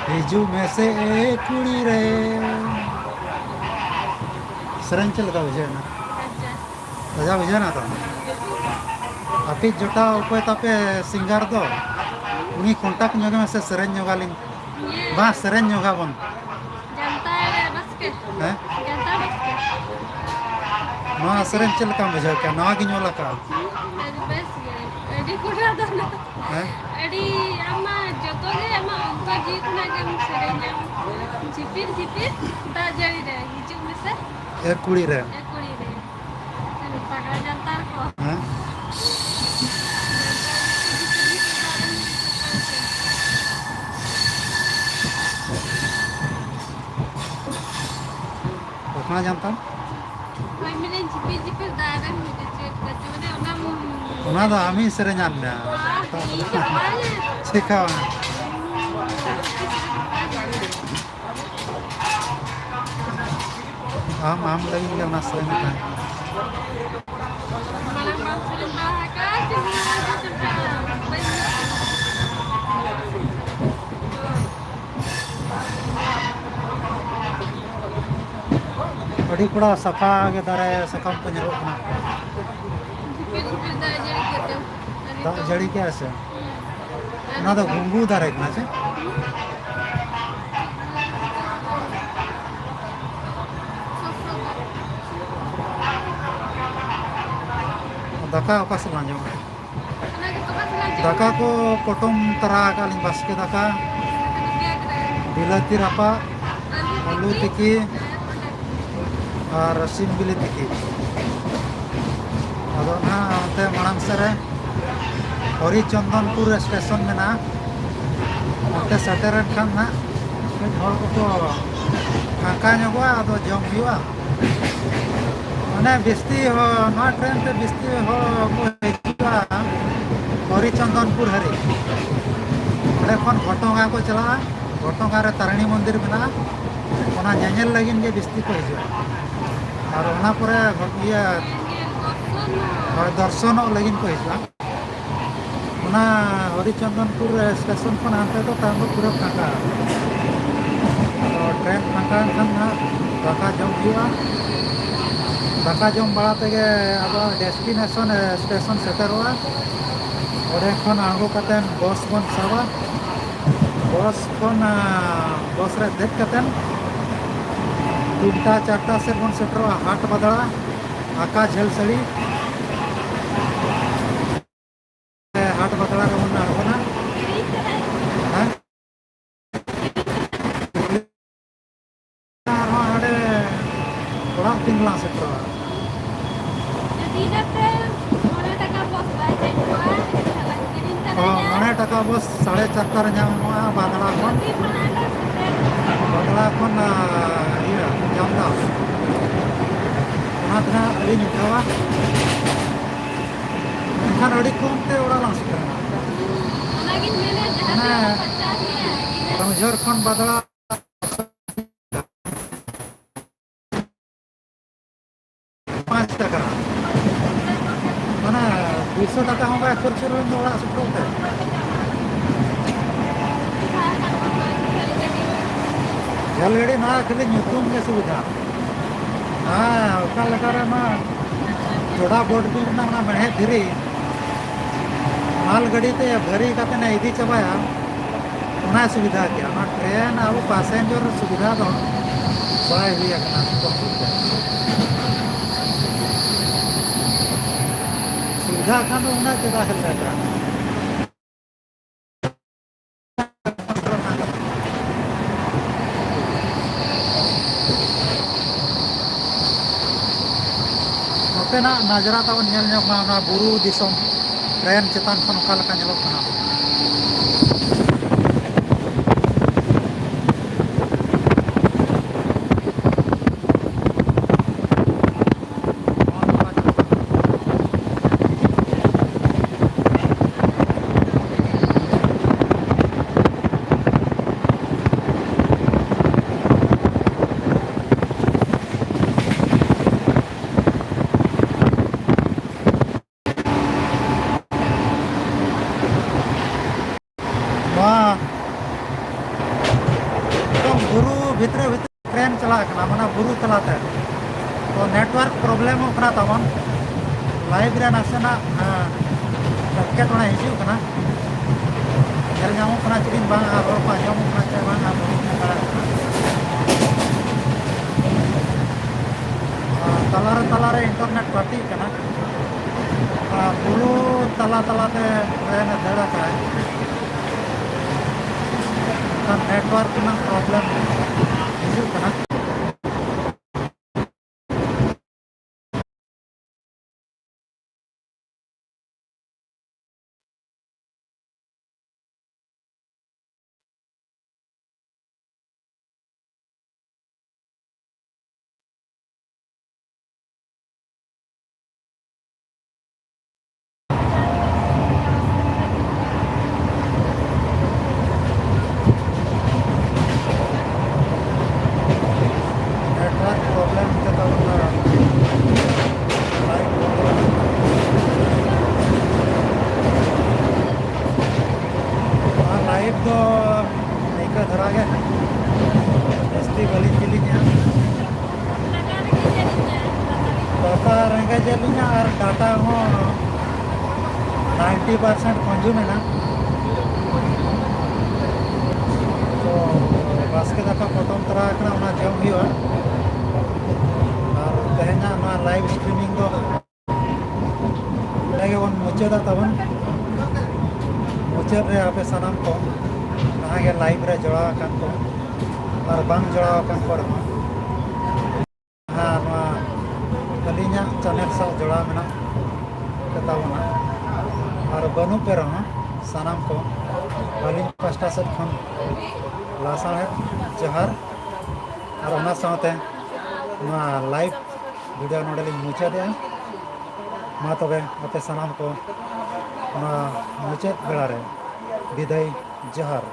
ᱦᱤᱡᱩᱜ ᱢᱮᱥᱮ ᱮ ᱠᱩᱲᱤ ᱨᱮ᱾ ᱥᱮᱨᱮᱧ ᱪᱮᱫ ᱞᱮᱠᱟ ᱵᱩᱡᱷᱟᱹᱣ ᱮᱱᱟ? ᱟᱪᱪᱷᱟ᱾ ᱞᱟᱡᱟᱣ ᱵᱩᱡᱷᱟᱹᱣ ᱮᱱᱟ ᱛᱚ? ᱟᱯᱮ ᱡᱚᱴᱟᱣ ᱚᱠᱚᱭ ᱛᱟᱯᱮ ᱥᱤᱝᱜᱟᱨ ᱫᱚ? ᱩᱱᱤ ᱠᱚᱱᱴᱟᱠᱴ ᱧᱚᱜᱮ ᱢᱮᱥᱮ, ᱥᱮᱨᱮᱧ ᱧᱚᱜᱟᱞᱤᱧ᱾ ᱤᱭᱟᱹ᱾ ᱵᱟᱝ, ᱥᱮᱨᱮᱧ ᱧᱚᱜᱟᱵᱚᱱ᱾ ᱡᱟᱱᱛᱟᱲ ᱵᱟᱥᱠᱮ᱾ ᱦᱮᱸ? ᱡᱟᱱᱛᱟᱲ ᱵᱟᱥᱠᱮ᱾ ᱱᱚᱣᱟ ᱥᱮᱨᱮᱧ ᱪᱮᱫ ᱞᱮᱠᱟᱢ ᱵᱩᱡᱷᱟᱹᱣ ᱠᱮᱜᱼᱟ? ᱱᱟᱣᱟ ᱜᱤᱧ ᱚᱞ ᱟᱠᱟᱫᱼᱟ᱾ ᱟᱹᱰᱤ ᱵᱮᱥ ᱜᱮ᱾ ᱟᱹᱰᱤ ᱠᱚᱰᱟ ᱫᱚ᱾ ᱦᱮᱸ? ᱟᱹᱰᱤ, ᱟᱢ ᱢᱟ ᱡᱚᱛᱚ ᱜᱮ ᱟᱢᱟᱜ ᱚᱱᱛᱚᱨ ᱡᱤᱣᱤ ᱠᱷᱚᱱᱟᱜ ᱜᱮᱢ ᱥᱮᱨᱮᱧᱟ᱾ ᱡᱷᱤᱯᱤᱨ ᱡᱷᱤᱯᱤᱨ ᱫᱟᱜ ᱡᱟᱹᱲᱤ ᱨᱮ ᱦᱤᱡᱩᱜ ᱢᱮᱥᱮ᱾ ᱮ ᱠᱩᱲᱤ ᱨᱮ᱾ ᱮ ᱠᱩᱲᱤ ᱨᱮ᱾ ᱯᱟᱜᱽᱞᱟ ᱡᱟᱱᱛᱟᱲ ᱠᱚ᱾ ᱦᱮᱸ? ᱯᱟᱜᱽᱞᱟ ᱡᱟᱱᱛᱟᱲ? ᱦᱳᱭ, ᱢᱮᱱᱮᱫ ᱡᱷᱤᱯᱤᱨ ᱡᱷᱤᱯᱤᱨ ᱫᱟᱜ ᱨᱮ ᱢᱤᱫᱴᱮᱡ ᱪᱮᱫ ᱠᱟᱪᱚ, ᱢᱟᱱᱮ ᱚᱱᱟ ᱢᱚᱱ- ᱚᱱᱟ ᱫᱚ ᱟᱢᱤᱧ ᱥᱮᱨᱮᱧᱟᱫ ᱢᱮᱭᱟ᱾ ᱵᱟᱝ, ᱤᱧ ᱫᱚ ᱵᱟᱝ᱾ ᱪᱮᱠᱟ ᱵᱟᱝ? ᱟᱢ, ᱟᱢ ᱞᱟᱹᱜᱤᱫ ᱜᱮ ᱚᱱᱟ ᱥᱮᱨᱮᱧ ᱫᱚ᱾ ᱟᱹᱰᱤ ᱠᱚᱲᱟ ᱥᱟᱯᱷᱟ ᱜᱮ ᱫᱟᱨᱮ ᱥᱟᱠᱟᱢ ᱠᱚ ᱧᱮᱞᱚᱜ ᱠᱟᱱᱟ᱾ ᱡᱷᱤᱯᱤᱨ ᱡᱷᱤᱯᱤᱨ ᱫᱟᱜ ᱡᱟᱹᱲᱤ ᱠᱮᱫ ᱫᱚ᱾ ᱫᱟᱜ ᱡᱟᱹᱲᱤ ᱠᱮᱜᱼᱟ ᱥᱮ? ᱚᱱᱟ ᱫᱚ ᱜᱷᱩᱸᱜᱩ ᱫᱟᱨᱮ ᱠᱟᱱᱟ ᱪᱮ? ᱫᱟᱠᱟ ᱚᱠᱟ ᱥᱮᱫ ᱞᱟᱝ ᱡᱚᱢᱟ? ᱫᱟᱠᱟ ᱠᱚ ᱯᱚᱴᱚᱢ ᱛᱟᱨᱟ ᱟᱠᱟᱫ ᱞᱤᱧ, ᱵᱟᱥᱠᱮ ᱫᱟᱠᱟ, ᱵᱤᱞᱟᱹᱛᱤ ᱨᱟᱯᱟᱜ, ᱟᱹᱞᱩ ᱛᱤᱠᱤ ᱟᱨ ᱥᱤᱢ ᱵᱤᱞᱤ ᱛᱤᱠᱤ᱾ ᱟᱫᱚ ᱱᱟᱦᱟᱜ ᱚᱱᱛᱮ ᱢᱟᱲᱟᱝ ᱥᱮᱫ ᱨᱮ ᱦᱚᱨᱤᱪᱚᱱᱫᱚᱱᱯᱩᱨ ᱨᱮ ᱥᱴᱮᱥᱚᱱ ᱢᱮᱱᱟᱜᱼᱟ᱾ ᱚᱱᱛᱮ ᱥᱮᱴᱮᱨᱮᱱ ᱠᱷᱟᱱ ᱱᱟᱦᱟᱜ ᱠᱟᱹᱡ ᱦᱚᱲ ᱠᱚᱠᱚ ᱯᱷᱟᱸᱠᱟ ᱧᱚᱜᱚᱜᱼᱟ, ᱟᱫᱚ ᱡᱚᱢ ᱦᱩᱭᱩᱜᱼᱟ᱾ ᱢᱟᱱᱮ ᱵᱤᱥᱛᱤ ᱦᱚ-, ᱱᱚᱣᱟ ᱴᱨᱮᱱ ᱛᱮ ᱵᱤᱥᱛᱤ ᱦᱚᱲ ᱠᱚ ᱦᱤᱡᱩᱜᱼᱟ ᱦᱚᱨᱤᱪᱚᱱᱫᱚᱱᱯᱩᱨ ᱦᱟᱹᱨᱤᱡ᱾ ᱚᱸᱰᱮ ᱠᱷᱚᱱ ᱜᱷᱚᱴᱚᱜᱟ ᱠᱚ ᱪᱟᱞᱟᱜᱼᱟ᱾ ᱜᱷᱚᱴᱚᱜᱟ ᱨᱮ ᱛᱟᱨᱤᱬᱤ ᱢᱚᱱᱫᱤᱨ ᱢᱮᱱᱟᱜᱼᱟ, ᱚᱱᱟ ᱧᱮᱧᱮᱞ ᱞᱟᱹᱜᱤᱫ ᱜᱮ ᱵᱤᱥᱛᱤ ᱠᱚ ᱦᱤᱡᱩᱜᱼᱟ᱾ ᱟᱨ ᱚᱱᱟ ᱯᱚᱨᱮ ᱜᱷᱚ-, ᱤᱭᱟᱹ, ᱦᱚᱲ ᱫᱚᱨᱥᱚᱱᱚᱜ ᱞᱟᱹᱜᱤᱫ ᱠᱚ ᱦᱤᱡᱩᱜᱼᱟ᱾ ᱚᱱᱟ ᱦᱚᱨᱤᱪᱚᱱᱫᱚᱱᱯᱩᱨ ᱥᱴᱮᱥᱚᱱ ᱠᱷᱚᱱ ᱦᱟᱱᱛᱮ ᱫᱚ ᱛᱟᱭᱚᱢ ᱫᱚ ᱯᱩᱨᱟᱹ ᱯᱷᱟᱸᱠᱟ᱾ ᱛᱚ, ᱴᱨᱮᱱ ᱯᱷᱟᱸᱠᱟ ᱮᱱ ᱠᱷᱟᱱ ᱱᱟᱦᱟᱜ ᱫᱟᱠᱟ ᱡᱚᱢ ᱦᱩᱭᱩᱜᱼᱟ᱾ ᱫᱟᱠᱟ ᱡᱚᱢ ᱵᱟᱲᱟ ᱛᱮᱜᱮ ᱟᱵᱚᱣᱟᱜ ᱰᱮᱥᱴᱤᱱᱮᱥᱚᱱ ᱥᱴᱮᱥᱚᱱ ᱥᱮᱴᱮᱨᱚᱜᱼᱟ᱾ ᱚᱸᱰᱮ ᱠᱷᱚᱱ ᱟᱬᱜᱚ ᱠᱟᱛᱮ ᱵᱚᱥ ᱵᱚᱱ ᱥᱟᱵᱟ᱾ ᱵᱚᱥ ᱠᱷᱚᱱ, ᱟ, ᱵᱚᱥ ᱨᱮ ᱫᱮᱡ ᱠᱟᱛᱮ ᱛᱤᱱᱴᱟ ᱪᱟᱨᱴᱟ ᱥᱮᱫ ᱵᱚᱱ ᱥᱮᱴᱮᱨᱚᱜᱼᱟ ᱦᱟᱴ ᱵᱟᱫᱽᱲᱟ, ᱟᱠᱟ ᱡᱷᱟᱹᱞ ᱥᱟᱹᱲᱤ᱾ ᱦᱟᱴ ᱵᱟᱫᱽᱲᱟ ᱨᱮᱵᱚᱱ ᱟᱬᱜᱚᱱᱟ᱾ ᱦᱮᱸ? ᱟᱨᱦᱚᱸ ᱦᱟᱸᱰᱮ ᱚᱲᱟᱜ ᱛᱤᱱ ᱨᱮᱞᱟᱝ ᱥᱮᱴᱮᱨᱚᱜᱼᱟ? ᱡᱩᱫᱤ ᱤᱱᱟᱹᱛᱮ ᱢᱚᱬᱮ ᱴᱟᱠᱟ ᱵᱚᱥ ᱵᱟᱭ ᱧᱟᱢᱚᱜᱼᱟ, ᱮᱱᱠᱷᱟᱱ ᱞᱟᱝ ᱠᱤᱨᱤᱧ ᱛᱟᱨᱟᱭᱟ᱾ ᱦᱚᱸ, ᱢᱚᱬᱮ ᱴᱟᱠᱟ ᱵᱚᱥ ᱥᱟᱲᱮ ᱪᱟᱨᱴᱟ ᱨᱮ ᱧᱟᱢᱚᱜᱼᱟ ᱵᱟᱫᱽᱲᱟ ᱠᱷᱚᱱ᱾ ᱡᱩᱫᱤ ᱢᱟᱲᱟᱝ ᱨᱮ ᱥᱮᱴᱮᱨ ᱵᱟᱫᱽᱲᱟ ᱠᱷᱚᱱ, ᱟ, ᱤᱭᱟᱹ, ᱡᱟᱢᱫᱟ᱾ ᱚᱱᱟ ᱛᱮ ᱦᱟᱸᱜ ᱟᱹᱞᱤᱧ ᱩᱴᱷᱟᱹᱣᱟ᱾ ᱮᱱᱠᱷᱟᱱ ᱟᱹᱰᱤ ᱠᱚᱢ ᱛᱮ ᱚᱲᱟᱜ ᱞᱟᱝ ᱥᱮᱴᱮᱨᱮᱱᱟ᱾ ᱚᱱᱟᱜᱤᱧ ᱢᱮᱱᱮᱫ, ᱡᱟᱦᱟᱸ ᱢᱟᱱᱮ, ᱛᱤᱱᱟᱹᱜ ᱠᱷᱚᱨᱪᱟ ᱜᱮᱭᱟ, ᱤᱱᱟᱹ ᱠᱮᱣᱡᱷᱚᱨ ᱠᱷᱚᱱ ᱵᱟᱫᱽᱲᱟ ᱠᱟᱱᱟ᱾ ᱢᱟᱱᱮ ᱫᱩᱭᱥᱚ ᱴᱟᱠᱟ ᱦᱚᱸ ᱵᱟᱭ ᱠᱷᱚᱨᱪᱟ ᱞᱮᱱ ᱫᱚ ᱚᱲᱟᱜ ᱥᱮᱴᱮᱨᱚᱜ ᱛᱮ᱾ ᱨᱮᱞ ᱜᱟᱹᱰᱤ ᱱᱚᱣᱟ ᱠᱷᱟᱹᱞᱤ ᱧᱩᱛᱩᱢ ᱜᱮ ᱥᱩᱵᱤᱫᱷᱟ᱾ ᱦᱮᱸ, ᱚᱠᱟ ᱞᱮᱠᱟ ᱨᱮ ᱚᱱᱟ ᱡᱚᱰᱟ ᱵᱚᱴ ᱵᱤᱞ ᱨᱮᱱᱟᱜ ᱚᱱᱟ ᱢᱮᱬᱦᱮᱫ ᱫᱷᱤᱨᱤ ᱢᱟᱞ ᱜᱟᱹᱰᱤ ᱛᱮ ᱵᱷᱟᱹᱨᱤ ᱠᱟᱛᱮ ᱮ ᱤᱫᱤ ᱪᱟᱵᱟᱭᱟ, ᱚᱱᱟ ᱥᱩᱵᱤᱫᱷᱟ ᱜᱮᱭᱟ᱾ ᱚᱱᱟ ᱴᱨᱮᱱ ᱟᱵᱚ ᱯᱟᱥᱮᱧᱡᱚᱨ ᱥᱩᱵᱤᱫᱷᱟ ᱫᱚ ᱵᱟᱭ ᱦᱩᱭ ᱟᱠᱟᱱᱟ ᱱᱤᱛᱚᱜ ᱫᱷᱟᱹᱵᱤᱡ ᱛᱮ᱾ ᱥᱩᱵᱤᱫᱷᱟ ᱠᱷᱟᱱ ᱫᱚ ᱚᱱᱟ ᱪᱮᱫᱟᱜ ᱦᱮᱡ ᱞᱮᱱᱟ? ᱱᱚᱛᱮᱱᱟᱜ ᱱᱟᱡᱽᱨᱟ ᱛᱟᱵᱚᱱ ᱧᱮᱞ ᱧᱚᱜ ᱢᱟ, ᱚᱱᱟ ᱵᱩᱨᱩ ᱫᱤᱥᱚᱢ ᱴᱨᱮᱱ ᱪᱮᱛᱟᱱ ᱠᱷᱚᱱ ᱚᱠᱟ ᱞᱮᱠᱟ ᱧᱮᱞᱚᱜ ᱠᱟᱱᱟ᱾ ᱱᱚᱣᱟ ᱮᱠᱫᱚᱢ ᱵᱩᱨᱩ ᱵᱷᱤᱛᱨᱤ ᱵᱷᱤᱛᱨᱤ ᱴᱨᱮᱱ ᱪᱟᱞᱟᱜ ᱠᱟᱱᱟ, ᱢᱟᱱᱮ ᱵᱩᱨᱩ ᱛᱟᱞᱟᱛᱮ᱾ ᱛᱚ, ᱱᱮᱴᱣᱟᱨᱠ ᱯᱨᱚᱵᱞᱮᱢᱚᱜ ᱠᱟᱱᱟ ᱛᱟᱵᱚᱱ, ᱞᱟᱭᱤᱵᱷ ᱨᱮ ᱱᱟᱥᱮᱱᱟᱜ, ᱦᱮᱸ, ᱮᱴᱠᱮᱴᱚᱬᱮ ᱦᱤᱡᱩᱜ ᱠᱟᱱᱟ᱾ ᱧᱮᱞ ᱧᱟᱢᱚᱜ ᱠᱟᱱᱟ ᱪᱮᱫ ᱵᱟᱝ, ᱟᱨ ᱨᱚᱲ ᱠᱚ ᱟᱸᱡᱚᱢᱚᱜ ᱠᱟᱱᱟ ᱪᱮᱫ ᱵᱟᱝ, ᱟᱨ ᱵᱟᱹᱧ ᱢᱮᱱ ᱫᱟᱲᱮᱭᱟᱜ ᱠᱟᱱᱟ᱾ ᱟᱨ ᱛᱟᱞᱟᱨᱮ ᱛᱟᱞᱟᱨᱮ ᱤᱱᱴᱟᱨᱱᱮᱴ ᱠᱟᱹᱴᱤᱡ ᱠᱟᱱᱟ᱾ ᱚᱱᱟ ᱵᱩᱨᱩ ᱛᱟᱞᱟ ᱛᱟᱞᱟᱛᱮ ᱴᱨᱮᱱ ᱮ ᱫᱟᱹᱲ ᱟᱠᱟᱫ, ᱮᱱᱠᱷᱟᱱ ᱱᱮᱴᱣᱟᱨᱠ ᱨᱮᱱᱟᱜ ᱯᱨᱚᱵᱞᱮᱢ ᱦᱤᱡᱩᱜ ᱠᱟᱱᱟ᱾ ᱨᱮᱸᱜᱮᱡᱮᱫ ᱞᱤᱧᱟ ᱟᱨ ᱰᱟᱴᱟ ᱦᱚᱸ ᱱᱟᱭᱤᱱᱴᱤ ᱯᱟᱨᱥᱮᱱᱴ ᱠᱚᱱᱡᱩᱢ ᱮᱱᱟ᱾ ᱛᱚ ᱵᱟᱥᱠᱮ ᱫᱟᱠᱟ ᱯᱚᱴᱚᱢ ᱛᱚᱨᱟ ᱟᱠᱟᱱᱟ, ᱚᱱᱟ ᱡᱚᱢ ᱦᱩᱭᱩᱜᱼᱟ᱾ ᱟᱨ ᱛᱮᱦᱮᱧᱟᱜ ᱱᱚᱣᱟ ᱞᱟᱭᱤᱵᱷ ᱥᱴᱨᱤᱢᱤᱝ ᱫᱚ ᱱᱚᱰᱮ ᱜᱮᱵᱚᱱ ᱢᱩᱪᱟᱹᱫᱟ ᱛᱟᱵᱚᱱ᱾ ᱢᱩᱪᱟᱹᱫ ᱨᱮ ᱟᱯᱮ ᱥᱟᱱᱟᱢ ᱠᱚ ᱡᱟᱦᱟᱸ ᱜᱮ ᱞᱟᱭᱤᱵᱷ ᱨᱮ ᱡᱚᱲᱟᱣ ᱟᱠᱟᱱ ᱠᱚ ᱟᱨ ᱵᱟᱝ ᱡᱚᱲᱟᱣ ᱟᱠᱟᱱ ᱠᱚ ᱨᱮᱦᱚᱸ, ᱡᱟᱦᱟᱸ ᱱᱚᱣᱟ ᱟᱹᱞᱤᱧᱟᱜ ᱪᱮᱱᱮᱞ ᱥᱟᱶ ᱡᱚᱲᱟᱣ ᱢᱮᱱᱟᱜ ᱯᱮ ᱛᱟᱵᱚᱱᱟ ᱟᱨ ᱵᱟᱹᱱᱩᱜ ᱯᱮ ᱨᱮᱦᱚᱸ, ᱥᱟᱱᱟᱢ ᱠᱚ ᱟᱹᱞᱤᱧ ᱯᱟᱥᱴᱟ ᱥᱮᱫ ᱠᱷᱚᱱ ᱞᱟᱥᱟᱲᱦᱮᱫ ᱡᱚᱦᱟᱨ᱾ ᱟᱨ ᱚᱱᱟ ᱥᱟᱶᱛᱮ ᱱᱚᱣᱟ ᱞᱟᱭᱤᱵᱷ ᱵᱷᱤᱰᱤᱭᱳ ᱱᱚᱰᱮ ᱞᱤᱧ ᱢᱩᱪᱟᱹᱫᱮᱜᱼᱟ᱾ ᱢᱟ ᱛᱚᱵᱮ ᱟᱯᱮ ᱥᱟᱱᱟᱢ ᱠᱚ ᱱᱚᱣᱟ ᱢᱩᱪᱟᱹᱫ ᱵᱮᱲᱟ ᱨᱮ ᱵᱤᱫᱟᱹᱭ ᱡᱚᱦᱟᱨ᱾